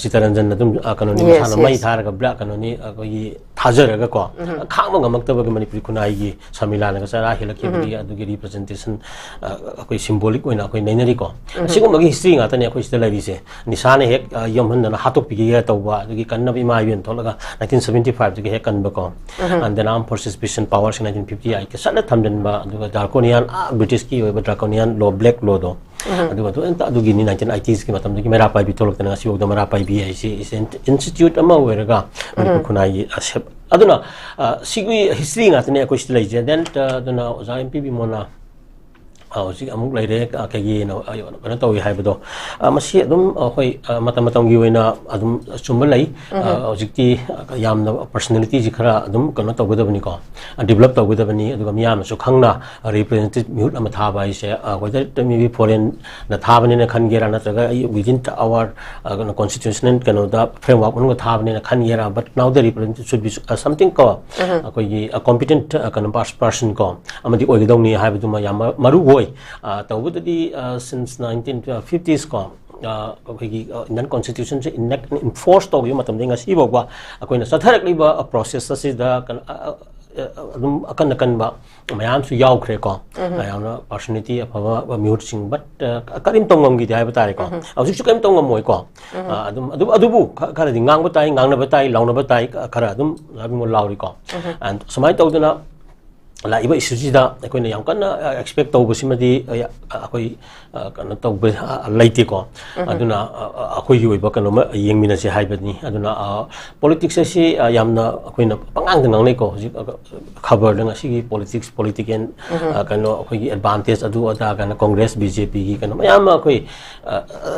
ꯆꯤꯇꯔꯟꯖꯟ ꯑꯗꯨꯝ ꯀꯩꯅꯣꯅꯤ, ꯃꯁꯥꯅ ꯃꯩ ꯊꯥꯔꯒ ꯕ꯭ꯂꯦꯛ ꯀꯩꯅꯣꯅꯤ, ꯑꯩꯈꯣꯏꯒꯤ ꯊꯥꯖꯔꯒꯀꯣ, ꯈꯥꯡꯕ ꯉꯝꯃꯛꯇꯕꯒꯤ ꯃꯅꯤꯄꯨꯔꯤ ꯈꯨꯟꯅꯥꯏꯒꯤ ꯁꯃꯤꯂꯥꯅꯒ ꯆꯔꯥ ꯍꯦꯜꯂꯛꯈꯤꯕꯒꯤ ꯑꯗꯨꯒꯤ ꯔꯤꯄ꯭ꯔꯖꯦꯟꯇꯦꯁꯟ ꯑꯩꯈꯣꯏ ꯁꯤꯝꯕꯣꯂꯤꯛ ꯑꯣꯏꯅ ꯑꯩꯈꯣꯏ ꯅꯩꯅꯔꯤꯀꯣ꯫ ꯑꯁꯤꯒꯨꯝꯕꯒꯤ ꯍꯤꯁꯇ꯭ꯔꯤ ꯉꯥꯛꯇꯅꯦ ꯑꯩꯈꯣꯏ ꯁꯤꯗ ꯂꯩꯔꯤꯁꯦ꯫ ꯅꯤꯁꯥꯅ ꯍꯦꯛ ꯌꯣꯝꯍꯟꯗꯅ ꯍꯥꯠꯇꯣꯛꯄꯤꯒꯦ ꯇꯧꯕ, ꯑꯗꯨꯒꯤ ꯀꯟꯅꯕ ꯏꯃꯥ ꯏꯕꯦꯟ ꯊꯣꯛꯂꯒ ꯅꯥꯏꯟꯇꯤꯟ ꯁꯕꯦꯟꯇꯤ ꯐꯥꯏꯚꯇꯒꯤ ꯍꯦꯛ ꯀꯟꯕꯀꯣ꯫ ꯑꯟꯗꯅ ꯑꯥꯔꯝ ꯐꯣꯔꯁꯦꯁ ꯄꯤꯁꯟ ꯄꯥꯋꯔꯁ ꯅꯥꯏꯟꯇꯤꯟ ꯐꯤꯐꯇꯤ ꯑꯩꯠꯀ ꯆꯠꯅ ꯊꯝꯖꯤꯟꯕ, ꯑꯗꯨꯒ ꯗꯥꯔꯀꯣꯅꯤꯌꯥꯟ ꯕ꯭ꯔꯤꯇꯤꯁꯀꯤ ꯑꯣꯏꯕ ꯗ꯭ꯔꯥꯀꯣꯅꯤꯌꯥꯟ ꯂꯣ, ꯕ꯭ꯂꯦꯛ ꯂꯣꯗꯣ, ꯑꯗꯨꯒ ꯑꯗꯨ ꯑꯗꯨꯒꯤꯅꯤ ꯅꯥꯏꯟꯇꯤꯟ ꯑꯩꯠꯇꯤꯁꯀꯤ ꯃꯇꯝꯗꯒꯤ ꯃꯩꯔꯥ ꯄꯥꯏꯕꯤ ꯊꯣꯛꯂꯛꯇꯅ ꯉꯁꯤꯐꯥꯎꯗ ꯃꯩꯔꯥ ꯄꯥꯏꯕꯤ ꯍꯥꯏꯁꯤ ꯏꯟꯁꯇꯤꯇ꯭ꯌꯨꯠ ꯑꯃ ꯑꯣꯏꯔꯒ ꯃꯅꯤꯄꯨꯔ ꯈꯨꯟꯅꯥꯏꯒꯤ ꯑꯗꯨꯅ ꯁꯤꯒꯤ ꯍꯤꯁꯇ꯭ꯔꯤ ꯉꯥꯛꯇꯅꯦ ꯑꯩꯈꯣꯏ ꯁꯤꯗ ꯂꯩꯖꯦ꯫ ꯗꯦꯟ ꯑꯗꯨꯅ ꯑꯣꯖꯥ ꯑꯦꯝ ꯄꯤ ꯕꯤꯃꯣꯅ ꯍꯧꯖꯤꯛ ꯑꯃꯨꯛ ꯂꯩꯔꯦ, ꯀꯩꯒꯤꯅꯣ ꯀꯩꯅꯣ ꯇꯧꯏ ꯍꯥꯏꯕꯗꯣ꯫ ꯃꯁꯤ ꯑꯗꯨꯝ ꯑꯩꯈꯣꯏ ꯃꯇꯝ ꯃꯇꯝꯒꯤ ꯑꯣꯏꯅ ꯑꯗꯨꯝ ꯆꯨꯝꯕ ꯂꯩ꯫ ꯍꯧꯖꯤꯛꯇꯤ ꯌꯥꯝꯅ ꯄꯔꯁꯅꯦꯂꯤꯇꯤꯁꯤ ꯈꯔ ꯑꯗꯨꯝ ꯀꯩꯅꯣ ꯇꯧꯒꯗꯕꯅꯤꯀꯣ, ꯗꯤꯕꯂꯞ ꯇꯧꯒꯗꯕꯅꯤ꯫ ꯑꯗꯨꯒ ꯃꯤꯌꯥꯝꯅꯁꯨ ꯈꯪꯅ ꯔꯤꯄ꯭ꯔꯖꯦꯟꯇꯦꯇꯤꯚ ꯃꯤꯍꯨꯠ ꯑꯃ ꯊꯥꯕ ꯍꯥꯏꯁꯦ, whether it may be foreignꯗ ꯊꯥꯕꯅꯤꯅ ꯈꯟꯒꯦꯔꯥ, ꯅꯠꯇ꯭ꯔꯒ ꯑꯩ within our ꯀꯩꯅꯣ constitutional ꯀꯩꯅꯣꯗ framework ꯃꯅꯨꯡꯗ ꯊꯥꯕꯅꯤꯅ ꯈꯟꯒꯦꯔꯥ, but now the representative should be something ꯀꯣ, ꯑꯩꯈꯣꯏꯒꯤ competent ꯀꯩꯅꯣ person ꯀꯣ ꯑꯃꯗꯤ ꯑꯣꯏꯒꯗꯧꯅꯤ ꯍꯥꯏꯕꯗꯨꯃ ꯌꯥꯝ ꯃꯔꯨ ꯑꯣꯏ꯫ ꯇꯧꯕꯗꯗꯤ since nineteen fifties ꯀꯣ, ꯑꯩꯈꯣꯏꯒꯤ ꯏꯟꯗꯤꯌꯟ ꯀꯣꯟꯁꯇꯤꯇ꯭ꯌꯨꯁꯟꯁꯦ ꯏꯟꯐꯣꯔꯁ ꯇꯧꯈꯤꯕ ꯃꯇꯝꯗꯒꯤ ꯉꯁꯤ ꯐꯥꯎꯕ ꯑꯩꯈꯣꯏꯅ ꯆꯠꯊꯔꯛꯂꯤꯕ ꯄ꯭ꯔꯣꯁꯦꯁ ꯑꯁꯤꯗ ꯑꯗꯨꯝ ꯑꯀꯟ ꯑꯀꯟꯕ ꯃꯌꯥꯝꯁꯨ ꯌꯥꯎꯈ꯭ꯔꯦꯀꯣ꯫ ꯌꯥꯝꯅ ꯄꯥꯔꯁꯣꯅꯦꯂꯤꯇꯤ ꯑꯐꯕ ꯃꯤꯍꯨꯠꯁꯤꯡ, ꯕꯠ ꯀꯔꯤꯝ ꯇꯧ ꯉꯝꯈꯤꯗꯦ ꯍꯥꯏꯕ ꯇꯥꯔꯦꯀꯣ꯫ ꯍꯧꯖꯤꯛꯁꯨ ꯀꯔꯤꯝ ꯇꯧ ꯉꯝꯃꯣꯏꯀꯣ꯫ ꯑꯗꯨꯝ ꯑꯗꯨ ꯑꯗꯨꯕꯨ ꯈꯔꯗꯤ ꯉꯥꯡꯕ ꯇꯥꯏ, ꯉꯥꯡꯅꯕ ꯇꯥꯏ, ꯂꯥꯎꯅꯕ ꯇꯥꯏ, ꯈꯔ ꯑꯗꯨꯝ ꯂꯥꯎꯔꯤꯀꯣ꯫ ꯁꯨꯃꯥꯏꯅ ꯇꯧꯗꯅ ꯂꯥꯛꯏꯕ ꯏꯁꯨꯁꯤꯗ ꯑꯩꯈꯣꯏꯅ ꯌꯥꯝ ꯀꯟꯅ ꯑꯦꯛꯁꯄꯦꯛ ꯇꯧꯕꯁꯤꯃꯗꯤ ꯑꯩꯈꯣꯏ ꯀꯩꯅꯣ ꯇꯧꯕ ꯂꯩꯇꯦꯀꯣ꯫ ꯑꯗꯨꯅ ꯑꯩꯈꯣꯏꯒꯤ ꯑꯣꯏꯕ ꯀꯩꯅꯣꯃ ꯌꯦꯡꯃꯤꯟꯅꯁꯦ ꯍꯥꯏꯕꯅꯤ꯫ ꯑꯗꯨꯅ ꯄꯣꯂꯤꯇꯤꯛꯁ ꯑꯁꯤ ꯌꯥꯝꯅ ꯑꯩꯈꯣꯏꯅ ꯄꯉꯥꯡꯗ ꯉꯥꯡꯅꯩꯀꯣ꯫ ꯍꯧꯖꯤꯛ ꯈꯕꯔꯗ ꯉꯁꯤꯒꯤ ꯄꯣꯂꯤꯇꯤꯛꯁ, ꯄꯣꯂꯤꯇꯤꯀꯦꯜ ꯀꯩꯅꯣ, ꯑꯩꯈꯣꯏꯒꯤ ꯑꯦꯗꯚꯥꯟꯇꯦꯖ ꯑꯗꯨ ꯑꯗꯥ ꯀꯥꯏꯅ ꯀꯣꯡꯒ꯭ꯔꯦꯁ, ꯕꯤ ꯖꯦ ꯄꯤꯒꯤ ꯀꯩꯅꯣ ꯃꯌꯥꯝ ꯑꯃ ꯑꯩꯈꯣꯏ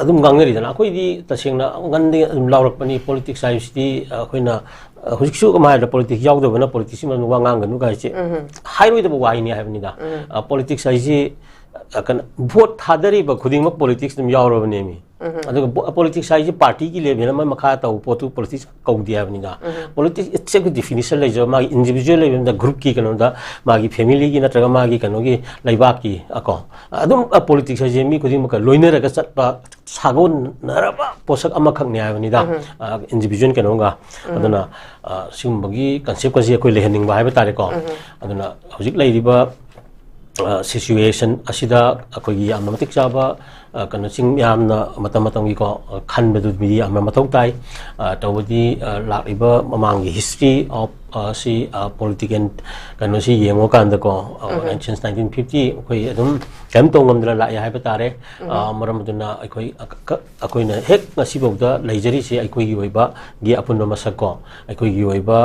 ꯑꯗꯨꯝ ꯉꯥꯡꯅꯔꯤꯗꯅ꯫ ꯑꯩꯈꯣꯏꯗꯤ ꯇꯁꯦꯡꯅ ꯉꯟꯗꯒꯤ ꯑꯗꯨꯝ ꯂꯥꯎꯔꯛꯄꯅꯤ꯫ ꯄꯣꯂꯤꯇꯤꯛꯁ ꯍꯥꯏꯕꯁꯤꯗꯤ ꯑꯩꯈꯣꯏꯅ ꯍꯧꯖꯤꯛꯁꯨ ꯀꯃꯥꯏꯅ ꯍꯥꯏꯗ ꯄꯣꯂꯤꯇꯤꯛꯁ ꯌꯥꯎꯗꯕꯅ ꯄꯣꯂꯤꯇꯤꯛꯁꯀꯤ ꯃꯔꯝꯗ ꯋꯥ ꯉꯥꯡꯒꯅꯨ ꯀꯥꯏꯁꯦ ꯍꯥꯏꯔꯣꯏꯗꯕ ꯋꯥꯍꯩꯅꯤ ꯍꯥꯏꯕꯅꯤꯗ꯫ ꯄꯣꯂꯤꯇꯤꯛꯁ ꯍꯥꯏꯁꯤ ꯀꯩꯅꯣ, ꯚꯣꯠ ꯊꯥꯗꯔꯤꯕ ꯈꯨꯗꯤꯡꯃꯛ ꯄꯣꯂꯤꯇꯤꯛꯁ ꯑꯗꯨꯝ ꯌꯥꯎꯔꯕꯅꯦꯃꯤ꯫ ꯑꯗꯨꯒ ꯄꯣꯂꯤꯇꯤꯛꯁ ꯍꯥꯏꯁꯤ ꯄꯥꯔꯇꯤꯒꯤ ꯂꯦꯚꯦꯜ ꯑꯃ ꯃꯈꯥ ꯇꯧꯕ ꯄꯣꯠꯇꯨ ꯄꯣꯂꯤꯇꯤꯛꯁ ꯀꯧꯗꯦ ꯍꯥꯏꯕꯅꯤꯗ꯫ ꯄꯣꯂꯤꯇꯤꯛꯁ ꯏꯠꯁꯦꯜꯐꯀꯤ ꯗꯤꯐꯤꯅꯤꯁꯟ ꯂꯩꯖꯕ, ꯃꯥꯒꯤ ꯏꯟꯗꯤꯕꯤꯖꯨꯋꯦꯜ ꯂꯦꯚꯦꯜꯗ, ꯒ꯭ꯔꯨꯞꯀꯤ ꯀꯩꯅꯣꯗ, ꯃꯥꯒꯤ ꯐꯦꯃꯤꯂꯤꯒꯤ ꯅꯠꯇ꯭ꯔꯒ ꯃꯥꯒꯤ ꯀꯩꯅꯣꯒꯤ ꯂꯩꯕꯥꯛꯀꯤ ꯀꯣ, ꯑꯗꯨꯝ ꯄꯣꯂꯤꯇꯤꯛꯁ ꯍꯥꯏꯁꯦ ꯃꯤ ꯈꯨꯗꯤꯡꯃꯛꯀ ꯂꯣꯏꯅꯔꯒ ꯆꯠꯄ, ꯁꯥꯒꯣꯟꯅꯔꯕ ꯄꯣꯠꯁꯛ ꯑꯃꯈꯛꯅꯦ ꯍꯥꯏꯕꯅꯤꯗ꯫ ꯏꯟꯗꯤꯕꯤꯖꯨꯋꯦꯜ ꯀꯩꯅꯣꯒ꯫ ꯑꯗꯨꯅ ꯁꯤꯒꯨꯝꯕꯒꯤ ꯀꯟꯁꯦꯞꯀꯁꯤ ꯑꯩꯈꯣꯏ ꯂꯩꯍꯟꯅꯤꯡꯕ ꯍꯥꯏꯕ ꯇꯥꯔꯦꯀꯣ꯫ ꯑꯗꯨꯅ ꯍꯧꯖꯤꯛ ꯂꯩꯔꯤꯕ ꯁꯤꯆꯨꯋꯦꯁꯟ ꯑꯁꯤꯗ ꯑꯩꯈꯣꯏꯒꯤ ꯌꯥꯝꯅ ꯃꯇꯤꯛ ꯆꯥꯕ ꯀꯩꯅꯣꯁꯤꯡ ꯌꯥꯝꯅ ꯃꯇꯝ ꯃꯇꯝꯒꯤꯀꯣ ꯈꯟꯕꯗꯨ ꯃꯤꯗꯤ ꯌꯥꯝꯅ ꯃꯊꯧ ꯇꯥꯏ꯫ ꯇꯧꯕꯗꯤ ꯂꯥꯛꯂꯤꯕ ꯃꯃꯥꯡꯒꯤ ꯍꯤꯁꯇ꯭ꯔꯤ ꯑꯣꯐ ꯁꯤ ꯄꯣꯂꯤꯇꯤꯀꯦꯜ ꯀꯩꯅꯣꯁꯤ ꯌꯦꯡꯉꯨꯀꯥꯟꯗꯀꯣ, ꯁꯤꯟꯁ ꯅꯥꯏꯟꯇꯤꯟ ꯐꯤꯐꯇꯤ ꯑꯩꯈꯣꯏ ꯑꯗꯨꯝ ꯀꯔꯤꯝ ꯇꯧ ꯉꯝꯗꯅ ꯂꯥꯛꯑꯦ ꯍꯥꯏꯕ ꯇꯥꯔꯦ꯫ ꯃꯔꯝ ꯑꯗꯨꯅ ꯑꯩꯈꯣꯏ ꯑꯩꯈꯣꯏꯅ ꯍꯦꯛ ꯉꯁꯤꯐꯥꯎꯗ ꯂꯩꯖꯔꯤꯁꯦ ꯑꯩꯈꯣꯏꯒꯤ ꯑꯣꯏꯕꯒꯤ ꯑꯄꯨꯟꯕ ꯃꯁꯛ ꯀꯣ, ꯑꯩꯈꯣꯏꯒꯤ ꯑꯣꯏꯕ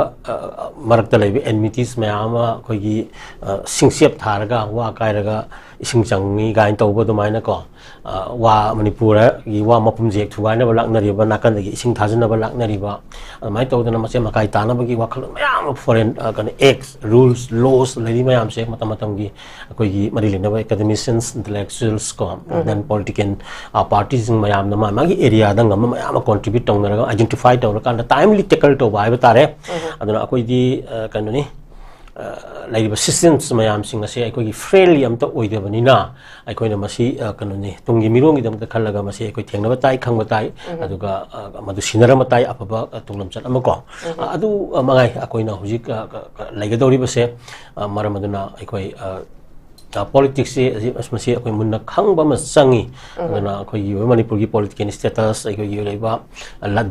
ꯃꯔꯛꯇ ꯂꯩꯕ ꯑꯦꯟꯃꯤꯇꯤꯁ ꯃꯌꯥꯝ ꯑꯃ ꯑꯩꯈꯣꯏꯒꯤ ꯁꯤꯡꯆꯦꯞ ꯊꯥꯔꯒ ꯋꯥ ꯀꯥꯏꯔꯒ ꯏꯁꯤꯡ ꯆꯪꯉꯤ ꯀꯥꯏꯅ ꯇꯧꯕ ꯑꯗꯨꯃꯥꯏꯅꯀꯣ꯫ ꯋꯥ ꯃꯅꯤꯄꯨꯔꯒꯤ ꯋꯥ ꯃꯄꯨꯝꯁꯦ ꯊꯨꯒꯥꯏꯅꯕ ꯂꯥꯛꯅꯔꯤꯕ, ꯅꯥꯀꯟꯗꯒꯤ ꯏꯁꯤꯡ ꯊꯥꯖꯤꯟꯅꯕ ꯂꯥꯛꯅꯔꯤꯕ, ꯑꯗꯨꯃꯥꯏꯅ ꯇꯧꯗꯅ ꯃꯆꯦꯠ ꯃꯀꯥꯏ ꯇꯥꯅꯕꯒꯤ ꯋꯥꯈꯜꯂꯣꯟ ꯃꯌꯥꯝ ꯑꯃ ꯐꯣꯔꯦꯟ ꯀꯩꯅꯣ ꯑꯦꯛꯁ, ꯔꯨꯜꯁ, ꯂꯣꯁ ꯂꯩꯔꯤ ꯃꯌꯥꯝꯁꯦ ꯃꯇꯝ ꯃꯇꯝꯒꯤ ꯑꯩꯈꯣꯏꯒꯤ ꯃꯔꯤ ꯂꯩꯅꯕ ꯑꯦꯀꯥꯗꯦꯃꯤꯁꯤꯌꯟꯁ, ꯏꯟꯇꯂꯦꯛꯆꯨꯋꯦꯜꯁ ꯀꯣ, ꯗꯦꯟ ꯄꯣꯂꯤꯇꯤꯀꯦꯜ ꯄꯥꯔꯇꯤꯁꯤꯡ ꯃꯌꯥꯝꯅ ꯃꯥ ꯃꯥꯒꯤ ꯑꯦꯔꯤꯌꯥꯗ ꯉꯝꯕ ꯃꯌꯥꯝ ꯑꯃ ꯀꯣꯟꯇ꯭ꯔꯤꯕ꯭ꯌꯨꯠ ꯇꯧꯅꯔꯒ ꯑꯥꯏꯗꯦꯟꯇꯤꯐꯥꯏ ꯇꯧꯔꯀꯥꯟꯗ ꯇꯥꯏꯝꯂꯤ ꯇꯦꯀꯜ ꯇꯧꯕ ꯍꯥꯏꯕ ꯇꯥꯔꯦ꯫ ꯑꯗꯨꯅ ꯑꯩꯈꯣꯏꯗꯤ ꯀꯩꯅꯣꯅꯤ, ꯂꯩꯔꯤꯕ ꯁꯤꯁꯇꯦꯝꯁ ꯃꯌꯥꯝꯁꯤꯡ ꯑꯁꯦ ꯑꯩꯈꯣꯏꯒꯤ ꯐ꯭ꯔꯦꯟꯂꯤ ꯑꯝꯇ ꯑꯣꯏꯗꯕꯅꯤꯅ ꯑꯩꯈꯣꯏꯅ ꯃꯁꯤ ꯀꯩꯅꯣꯅꯤ, ꯇꯨꯡꯒꯤ ꯃꯤꯔꯣꯟꯒꯤꯗꯃꯛꯇ ꯈꯜꯂꯒ ꯃꯁꯤ ꯑꯩꯈꯣꯏ ꯊꯦꯡꯅꯕ ꯇꯥꯏ, ꯈꯪꯕ ꯇꯥꯏ꯫ ꯑꯗꯨꯒ ꯃꯗꯨ ꯁꯤꯟꯅꯔꯝꯕ ꯇꯥꯏ, ꯑꯐꯕ ꯇꯨꯡꯂꯝꯆꯠ ꯑꯃ ꯀꯣ꯫ ꯑꯗꯨ ꯃꯉꯥꯏ ꯑꯩꯈꯣꯏꯅ ꯍꯧꯖꯤꯛ ꯂꯩꯒꯗꯧꯔꯤꯕꯁꯦ꯫ ꯃꯔꯝ ꯑꯗꯨꯅ ꯑꯩꯈꯣꯏ ꯄꯣꯂꯤꯇꯤꯛꯁꯁꯤ ꯍꯧꯖꯤꯛ ꯑꯁ ꯃꯁꯤ ꯑꯩꯈꯣꯏ ꯃꯨꯟꯅ ꯈꯪꯕ ꯑꯃ ꯆꯪꯉꯤ꯫ ꯑꯗꯨꯅ ꯑꯩꯈꯣꯏꯒꯤ ꯑꯣꯏꯕ ꯃꯅꯤꯄꯨꯔꯒꯤ ꯄꯣꯂꯤꯇꯤꯀꯦꯜ ꯁ꯭ꯇꯦꯇꯁ, ꯑꯩꯈꯣꯏꯒꯤ ꯂꯩꯕ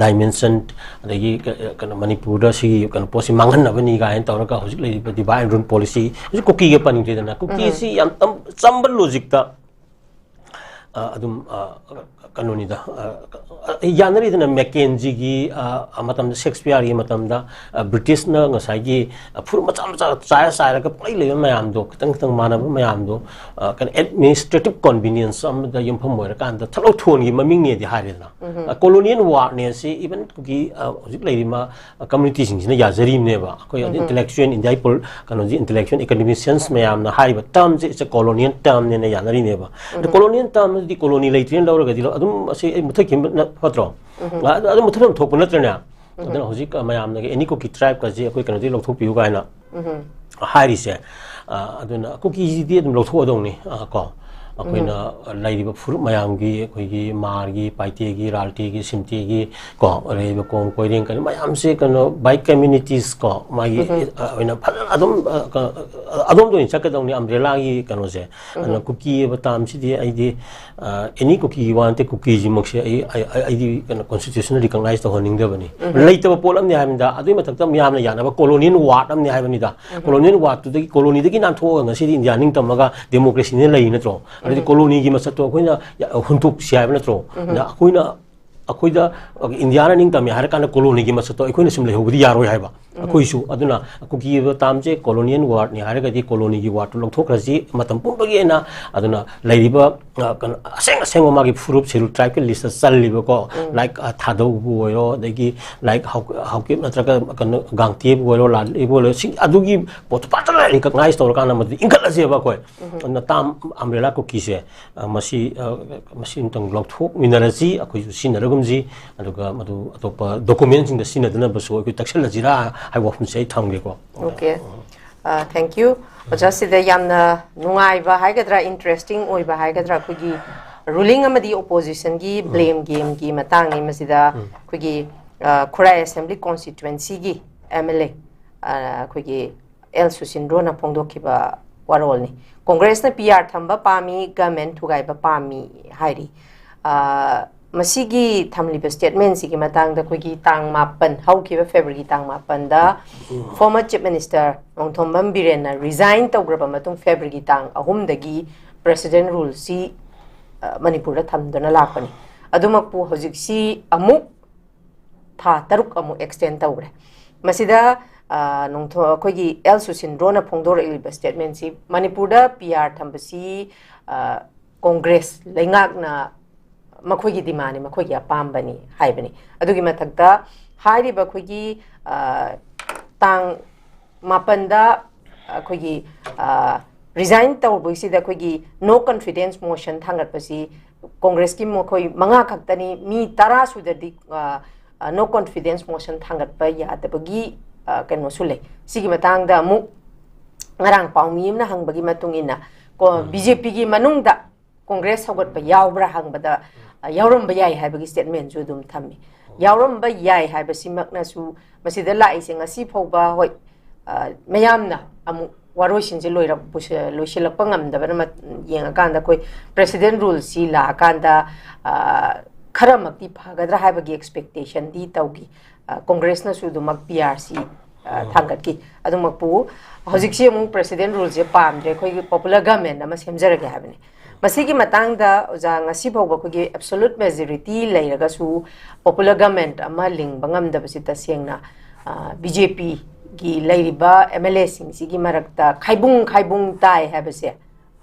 ꯗꯥꯏꯃꯦꯟꯁꯟ, ꯑꯗꯒꯤ ꯀ- ꯀꯩꯅꯣ ꯃꯅꯤꯄꯨꯔꯗ ꯁꯤꯒꯤ ꯀꯩꯅꯣ ꯄꯣꯠꯁꯤ ꯃꯥꯡꯍꯟꯅꯕꯅꯤ ꯀꯥꯏꯅ ꯇꯧꯔꯒ ꯍꯧꯖꯤꯛ ꯂꯩꯔꯤꯕ divide and rule policy, ꯍꯧꯖꯤꯛ ꯀꯨꯀꯤꯒ ꯄꯟꯈ꯭ꯔꯦꯗꯅ, ꯀꯨꯀꯤꯁꯤ ꯌꯥꯝ ꯇꯝ- ꯆꯝꯕ ꯂꯣꯖꯤꯛꯇ ꯑ, ꯑꯗꯨꯝ ꯑ, ꯀꯩꯅꯣꯅꯤꯗ ꯑ, ꯑ, ꯌꯥꯅꯔꯤꯗꯅ ꯃꯦꯀꯦꯟꯖꯤꯒꯤ ꯑ, ꯑ, ꯃꯇꯝꯗ, ꯁꯦꯛꯁꯄꯤꯌꯥꯔꯒꯤ ꯃꯇꯝꯗ ꯑ, ꯕ꯭ꯔꯤꯇꯤꯁꯅ ꯉꯁꯥꯏꯒꯤ ꯑ, ꯐꯨꯔꯨꯞ ꯃꯆꯥ ꯃꯆꯥ ꯆꯥꯏꯔ ꯆꯥꯏꯔꯒ ꯄꯪꯂꯩ ꯂꯩꯕ ꯃꯌꯥꯝꯗꯣ, ꯈꯤꯇꯪ ꯈꯤꯇꯪ ꯃꯥꯟꯅꯕ ꯃꯌꯥꯝꯗꯣ ꯑ, ꯀꯩꯅꯣ ꯑꯦꯗꯃꯤꯅꯤꯁꯇ꯭ꯔꯦꯇꯤꯞ ꯀꯣꯟꯚꯤꯅꯤꯌꯟꯁ ꯑꯃꯗ ꯌꯨꯝꯐꯝ ꯑꯣꯏꯔꯀꯥꯟꯗ ꯊꯂꯧ ꯊꯣꯟꯒꯤ ꯃꯃꯤꯡꯅꯦꯗꯤ ꯍꯥꯏꯔꯦꯗꯅ꯫ ꯀꯣꯂꯣꯅꯤꯌꯦꯜ ꯋꯥꯔꯅꯦꯁꯤ ꯏꯚꯟ ꯀꯨꯀꯤ ꯑ, ꯍꯧꯖꯤꯛ ꯂꯩꯔꯤꯕ ꯀꯝꯃ꯭ꯌꯨꯅꯤꯇꯤꯁꯤꯡꯁꯤꯅ ꯌꯥꯖꯔꯤꯕꯅꯦꯕ꯫ ꯑꯩꯈꯣꯏ ꯍꯧꯖꯤꯛ ꯏꯟꯇꯦꯂꯦꯛꯆꯨꯋꯦꯜ, ꯏꯟꯗꯤꯌꯥꯒꯤ ꯄꯣꯜ- ꯀꯩꯅꯣꯁꯤ, ꯏꯟꯇꯦꯂꯦꯛꯆꯨꯋꯦꯜ, ꯑꯦꯀꯥꯗꯦꯃꯤꯁꯤꯌꯟꯁ ꯃꯌꯥꯝꯅ ꯍꯥꯏꯔꯤꯕ ꯇꯔꯝꯁꯦ it's a colonial termꯅꯦꯅ ꯌꯥꯅꯔꯤꯅꯦꯕ꯫ ꯑꯗꯣ ꯀꯣꯂꯣꯅꯤꯌꯦꯜ ꯇꯔꯝ ꯑꯗꯨꯗꯤ ꯀꯣꯂꯣꯅꯤ ꯂꯩꯇ꯭ꯔꯦꯅ ꯂꯧꯔꯒꯗꯤ ꯂꯧ- ꯑꯗꯨꯝ ꯑꯁꯤ ꯑꯩ ꯃꯨꯊꯠꯈꯤꯕ ꯅ- ꯐꯠꯇ꯭ꯔꯣ? ꯑ- ꯑꯗꯨꯝ ꯃꯨꯊꯠꯐꯝ ꯊꯣꯛꯄ ꯅꯠꯇ꯭ꯔꯅꯦ? ꯑꯗꯨꯅ ꯍꯧꯖꯤꯛ ꯑ, ꯃꯌꯥꯝꯅꯒ ꯑꯦꯅꯤ ꯀꯨꯀꯤ ꯇ꯭ꯔꯥꯏꯕꯀꯁꯦ ꯑꯩꯈꯣꯏ ꯀꯩꯅꯣꯗꯒꯤ ꯂꯧꯊꯣꯛꯄꯤꯌꯨ ꯀꯥꯏꯅ ꯍꯥꯏꯔꯤꯁꯦ꯫ ꯑ, ꯑꯗꯨꯅ ꯀꯨꯀꯤꯁꯤꯗꯤ ꯑꯗꯨꯝ ꯂꯧꯊꯣꯛꯑꯗꯧꯅꯤ꯫ ꯑ, ꯀꯣ ꯑꯩꯈꯣꯏꯅ ꯂꯩꯔꯤꯕ ꯐꯨꯔꯨꯞ ꯃꯌꯥꯝꯒꯤ, ꯑꯩꯈꯣꯏꯒꯤ ꯃꯥꯔꯒꯤ, ꯄꯥꯏꯇꯦꯒꯤ, ꯔꯥꯜꯇꯤꯒꯤ, ꯁꯤꯝꯇꯤꯒꯤ, ꯀꯣ ꯂꯩꯔꯤꯕ ꯀꯣꯡ ꯀꯣꯏꯔꯦꯡ ꯀꯔꯤ ꯃꯌꯥꯝꯁꯦ ꯀꯩꯅꯣ by communities ꯀꯣ ꯃꯥꯒꯤ ꯑ, ꯑꯣꯏꯅ ꯐꯖꯅ ꯑꯗꯨꯝ ꯑ, ꯀ- ꯑ, ꯑꯗꯣꯝꯗ ꯑꯣꯏꯅ ꯆꯠꯀꯗꯧꯅꯤ ꯑꯝꯕ꯭ꯔꯦꯂꯥꯒꯤ ꯀꯩꯅꯣꯁꯦ꯫ ꯑꯗꯨꯅ ꯀꯨꯀꯤ ꯍꯥꯏꯕ ꯇꯥꯝꯁꯤꯗꯤ ꯑꯩꯗꯤ ꯑꯦꯅꯤ ꯀꯨꯀꯤꯒꯤ ꯋꯥ ꯅꯠꯇꯦ, ꯀꯨꯀꯤꯁꯤꯃꯛꯁꯦ ꯑꯩ ꯑꯩ- ꯑꯩ- ꯑꯩꯗꯤ ꯀꯩꯅꯣ ꯀꯣꯟꯁꯇꯤꯇ꯭ꯌꯨꯁꯟꯅ ꯔꯤꯀꯣꯛꯅꯥꯏꯁ ꯇꯧꯍꯟꯅꯤꯡꯗꯕꯅꯤ꯫ ꯂꯩꯇꯕ ꯄꯣꯠ ꯑꯃꯅꯤ ꯍꯥꯏꯕꯅꯤꯗ꯫ ꯑꯗꯨꯒꯤ ꯃꯊꯛꯇ ꯃꯤꯌꯥꯝꯅ ꯌꯥꯅꯕ ꯀꯣꯂꯣꯅꯤꯌꯦꯜ ꯋꯥꯔꯗ ꯑꯃꯅꯤ ꯍꯥꯏꯕꯅꯤꯗ꯫ ꯀꯣꯂꯣꯅꯤꯌꯦꯜ ꯋꯥꯔꯗꯇꯨꯗꯒꯤ, ꯀꯣꯂꯣꯅꯤꯗꯒꯤ ꯅꯥꯟꯊꯣꯛꯑꯒ ꯉꯁꯤꯗꯤ ꯏꯟꯗꯤꯌꯥ ꯅꯤꯡꯇꯝꯃꯒ ꯗꯦꯃꯣꯀ꯭ꯔꯦꯁꯤꯅ ꯂꯩꯔꯤ ꯅꯠꯇ꯭ꯔꯣ? ꯑꯗꯨꯗꯤ ꯀꯣꯂꯣꯅꯤꯒꯤ ꯃꯁꯛꯇꯣ ꯑꯩꯈꯣꯏꯅ ꯍꯨꯟꯇꯣꯛꯁꯤ ꯍꯥꯏꯕ ꯅꯠꯇ꯭ꯔꯣ? ꯑꯗ ꯑꯩꯈꯣꯏꯅ ꯑꯩꯈꯣꯏꯗ ꯏꯟꯗꯤꯌꯥꯅ ꯅꯤꯡꯇꯝꯃꯦ ꯍꯥꯏꯔ ꯀꯥꯟꯗ ꯀꯣꯂꯣꯅꯤꯒꯤ ꯃꯁꯛꯇꯣ ꯑꯩꯈꯣꯏꯅ ꯁꯨꯝ ꯂꯩꯍꯧꯕꯗꯤ ꯌꯥꯔꯣꯏ ꯍꯥꯏꯕ꯫ ꯑꯩꯈꯣꯏꯁꯨ ꯑꯗꯨꯅ ꯀꯨꯀꯤ ꯇꯥꯝꯁꯦ ꯀꯣꯂꯣꯅꯤꯌꯦꯜ ꯋꯥꯔꯗꯅꯤ ꯍꯥꯏꯔꯒꯗꯤ ꯀꯣꯂꯣꯅꯤꯒꯤ ꯋꯥꯔꯗꯇꯨ ꯂꯧꯊꯣꯛꯈ꯭ꯔꯁꯤ ꯃꯇꯝ ꯄꯨꯝꯕꯒꯤ ꯑꯣꯏꯅ꯫ ꯑꯗꯨꯅ ꯂꯩꯔꯤꯕ ꯑ, ꯀꯩꯅꯣ, ꯑꯁꯦꯡ ꯑꯁꯦꯡꯕ ꯃꯥꯒꯤ ꯐꯨꯔꯨꯞ ꯁꯦꯗꯨꯜ ꯇ꯭ꯔꯥꯏꯕꯀꯤ ꯂꯤꯁꯇ ꯆꯜꯂꯤꯕꯀꯣ, ꯂꯥꯏꯛ ꯑ, ꯊꯥꯗꯧꯕꯨ ꯑꯣꯏꯔꯣ, ꯑꯗꯒꯤ ꯂꯥꯏꯛ ꯍꯥꯎ- ꯍꯥꯎꯀꯤꯞ ꯅꯠꯇ꯭ꯔꯒ ꯀꯩꯅꯣ ꯒꯥꯡꯇꯦꯕꯨ ꯑꯣꯏꯔꯣ, ꯂꯥꯟꯂꯦꯕꯨ ꯑꯣꯏꯔꯣ, ꯁꯤ ꯑꯗꯨꯒꯤ ꯄꯣꯠꯇꯨ ꯐꯖꯅ ꯔꯤꯀꯣꯛꯅꯥꯏꯁ ꯇꯧꯔꯀꯥꯟꯗ ꯃꯗꯨ ꯏꯟꯈꯠꯂꯁꯦꯕ ꯑꯩꯈꯣꯏ꯫ ꯑꯗꯨꯅ ꯇꯥꯝ ꯑꯝꯕ꯭ꯔꯦꯂꯥ ꯀꯨꯀꯤꯁꯦ ꯑ, ꯃꯁꯤ ꯑ, ꯃꯁꯤ ꯑꯃꯨꯛꯇꯪ ꯂꯧꯊꯣꯛꯃꯤꯟꯅꯔꯁꯤ, ꯑꯩꯈꯣꯏꯁꯨ ꯁꯤꯖꯤꯟꯅꯔꯒꯨꯝꯁꯤ꯫ ꯑꯗꯨꯒ ꯃꯗꯨ ꯑꯇꯣꯞꯄ ꯗꯣꯀꯨꯃꯦꯟꯁꯤꯡꯗ ꯁꯤꯖꯤꯟꯅꯗꯅꯕꯁꯨ ꯑꯩꯈꯣꯏ ꯇꯛꯁꯜꯂꯁꯤꯔꯥ ꯍꯥꯏꯕ ꯋꯥꯐꯝꯁꯦ ꯑꯩ ꯊꯝꯒꯦꯀꯣ꯫ Okay. ꯑ, thank you. ꯑꯣꯖꯥ, ꯁꯤꯗ ꯌꯥꯝꯅ ꯅꯨꯡꯉꯥꯏꯕ ꯍꯥꯏꯒꯗ꯭ꯔꯥ, ꯏꯟꯇꯔꯦꯁꯇꯤꯡ ꯑꯣꯏꯕ ꯍꯥꯏꯒꯗ꯭ꯔꯥ, ꯑꯩꯈꯣꯏꯒꯤ ꯔꯨꯂꯤꯡ ꯑꯃꯗꯤ ꯑꯣꯄꯣꯖꯤꯁꯟꯒꯤ ꯕ꯭ꯂꯦꯝ ꯒꯦꯝꯒꯤ ꯃꯇꯥꯡꯅꯤ꯫ ꯃꯁꯤꯗ ꯑꯩꯈꯣꯏꯒꯤ ꯑ, ꯈꯨꯔꯥꯏ ꯑꯦꯁꯦꯝꯕ꯭ꯂꯤ ꯀꯣꯟꯁꯇꯤꯇ꯭ꯋꯦꯟꯁꯤꯒꯤ ꯑꯦꯝ ꯑꯦꯜ ꯑꯦ ꯑꯩꯈꯣꯏꯒꯤ ꯑꯦꯜ ꯁꯨꯁꯤꯟꯗ꯭ꯔꯣꯅ ꯐꯣꯡꯗꯣꯛꯈꯤꯕ ꯋꯥꯔꯣꯜꯅꯤ꯫ ꯀꯣꯡꯒ꯭ꯔꯦꯁꯅ ꯄꯤ ꯑꯥꯔ ꯊꯝꯕ ꯄꯥꯝꯃꯤ, ꯒꯃꯦꯟ ꯊꯨꯒꯥꯏꯕ ꯄꯥꯝꯃꯤ ꯍꯥꯏꯔꯤ꯫ ꯑ, ꯃꯁꯤꯒꯤ ꯊꯝꯂꯤꯕ ꯁ꯭ꯇꯦꯠꯃꯦꯟꯁꯤꯒꯤ ꯃꯇꯥꯡꯗ ꯑꯩꯈꯣꯏꯒꯤ ꯇꯥꯡ ꯃꯥꯄꯟ, ꯍꯧꯈꯤꯕ ꯐꯦꯕ꯭ꯔꯨꯋꯥꯔꯤ ꯇꯥꯡ ꯃꯥꯄꯟꯗ former Chief Minister Nongthombam ꯕꯤꯔꯦꯟꯅ resign ꯇꯧꯈ꯭ꯔꯕ ꯃꯇꯨꯡ ꯐꯦꯕ꯭ꯔꯨꯋꯥꯔꯤ ꯇꯥꯡ ꯑꯍꯨꯝꯗꯒꯤ President Ruleꯁꯤ, ꯑ, ꯃꯅꯤꯄꯨꯔꯗ ꯊꯝꯗꯨꯅ ꯂꯥꯛꯄꯅꯤ꯫ ꯑꯗꯨꯃꯛꯄꯨ ꯍꯧꯖꯤꯛꯁꯤ ꯑꯃꯨꯛ ꯊꯥ ꯇꯔꯨꯛ ꯑꯃꯨꯛ extend ꯇꯧꯈ꯭ꯔꯦ꯫ ꯃꯁꯤꯗ, ꯑ, ꯅꯣꯡꯊꯣ-, ꯑꯩꯈꯣꯏꯒꯤ ꯑꯦꯜ ꯁꯨꯁꯤꯟꯗ꯭ꯔꯣꯅ ꯐꯣꯡꯗꯣꯔꯛꯂꯤꯕ ꯁ꯭ꯇꯦꯠꯃꯦꯟꯁꯤ ꯃꯅꯤꯄꯨꯔꯗ ꯄꯤ ꯑꯥꯔ ꯊꯝꯕꯁꯤ, ꯑ, ꯀꯣꯡꯒ꯭ꯔꯦꯁ ꯂꯩꯉꯥꯛꯅ ꯃꯈꯣꯏꯒꯤ ꯗꯤꯃꯥꯟꯅꯤ, ꯃꯈꯣꯏꯒꯤ ꯑꯄꯥꯝꯕꯅꯤ ꯍꯥꯏꯕꯅꯤ꯫ ꯑꯗꯨꯒꯤ ꯃꯊꯛꯇ ꯍꯥꯏꯔꯤꯕ ꯑꯩꯈꯣꯏꯒꯤ, ꯑ, ꯇꯥꯡ ꯃꯥꯄꯟꯗ ꯑꯩꯈꯣꯏꯒꯤ, ꯑ, resign ꯇꯧꯕꯁꯤꯗ ꯑꯩꯈꯣꯏꯒꯤ no confidence motion ꯊꯥꯡꯒꯠꯄꯁꯤ ꯀꯣꯡꯒ꯭ꯔꯦꯁꯀꯤ ꯃꯈꯣꯏ ꯃꯉꯥ ꯈꯛꯇꯅꯤ, ꯃꯤ ꯇꯔꯥ ꯁꯨꯗ꯭ꯔꯗꯤ, ꯑ, ꯑ, no confidence motion ꯊꯥꯡꯒꯠꯄ ꯌꯥꯗꯕꯒꯤ, ꯑ, ꯀꯩꯅꯣꯁꯨ ꯂꯩ꯫ ꯁꯤꯒꯤ ꯃꯇꯥꯡꯗ ꯑꯃꯨꯛ ꯉꯔꯥꯡ ꯄꯥꯎ ꯃꯤ ꯑꯃꯅ ꯍꯪꯕꯒꯤ ꯃꯇꯨꯡ ꯏꯟꯅ, ꯀꯣ-, ꯎꯝ꯫ ꯕꯤ ꯖꯦ ꯄꯤꯒꯤ ꯃꯅꯨꯡꯗ ꯀꯣꯡꯒ꯭ꯔꯦꯁ ꯍꯧꯒꯠꯄ ꯌꯥꯎꯕ꯭ꯔꯥ ꯍꯪꯕꯗ, ꯑ, ꯌꯥꯎꯔꯝꯕ ꯌꯥꯏ ꯍꯥꯏꯕꯒꯤ ꯁ꯭ꯇꯦꯠꯃꯦꯟꯁꯨ ꯑꯗꯨꯝ ꯊꯝꯃꯤ꯫ ꯌꯥꯎꯔꯝꯕ ꯌꯥꯏ ꯍꯥꯏꯕꯁꯤꯃꯛꯅꯁꯨ ꯃꯁꯤꯗ ꯂꯥꯛꯏꯁꯦ ꯉꯁꯤ ꯐꯥꯎꯕ, ꯍꯣꯏ, ꯑ, ꯃꯌꯥꯝꯅ ꯑꯃꯨꯛ ꯋꯥꯔꯣꯏꯁꯤꯟꯁꯦ ꯂꯣꯏꯔꯛ-, ꯄꯨꯁ-, ꯂꯣꯏꯁꯤꯜꯂꯛꯄ ꯉꯝꯗꯕꯅ ꯃ-, ꯌꯦꯡꯉꯀꯥꯟꯗ ꯑꯩꯈꯣꯏ President Ruleꯁꯤ ꯂꯥꯛꯑꯀꯥꯟꯗ, ꯑ, ꯈꯔꯃꯛꯇꯤ ꯐꯒꯗ꯭ꯔꯥ ꯍꯥꯏꯕꯒꯤ expectationꯗꯤ ꯇꯧꯈꯤ꯫ ꯑ, ꯀꯣꯡꯒ꯭ꯔꯦꯁꯅꯁꯨ ꯑꯗꯨꯃꯛ ꯄꯤ ꯑꯥꯔꯁꯤ, ꯑ, ꯎꯝ꯫ ꯊꯥꯡꯒꯠꯈꯤ꯫ ꯑꯗꯨꯃꯛꯄꯨ ꯍꯧꯖꯤꯛꯁꯤ ꯑꯃꯨꯛ President Ruleꯁꯦ ꯄꯥꯝꯗ꯭ꯔꯦ, ꯑꯩꯈꯣꯏꯒꯤ popular government ꯑꯃ ꯁꯦꯝꯖꯔꯒꯦ ꯍꯥꯏꯕꯅꯤ꯫ ꯃꯁꯤꯒꯤ ꯃꯇꯥꯡꯗ ꯑꯣꯖꯥ, ꯉꯁꯤ ꯐꯥꯎꯕ ꯑꯩꯈꯣꯏꯒꯤ absolute majority ꯂꯩꯔꯒꯁꯨ popular government ꯑꯃ ꯂꯤꯡꯕ ꯉꯝꯗꯕꯁꯤ ꯇꯁꯦꯡꯅ, ꯑ, ꯕꯤ ꯖꯦ ꯄꯤꯒꯤ ꯂꯩꯔꯤꯕ ꯑꯦꯝ ꯑꯦꯜ ꯑꯦꯁꯤꯡꯁꯤꯒꯤ ꯃꯔꯛꯇ ꯈꯥꯏꯕꯨꯡ ꯈꯥꯏꯕꯨꯡ ꯇꯥꯏ ꯍꯥꯏꯕꯁꯦ,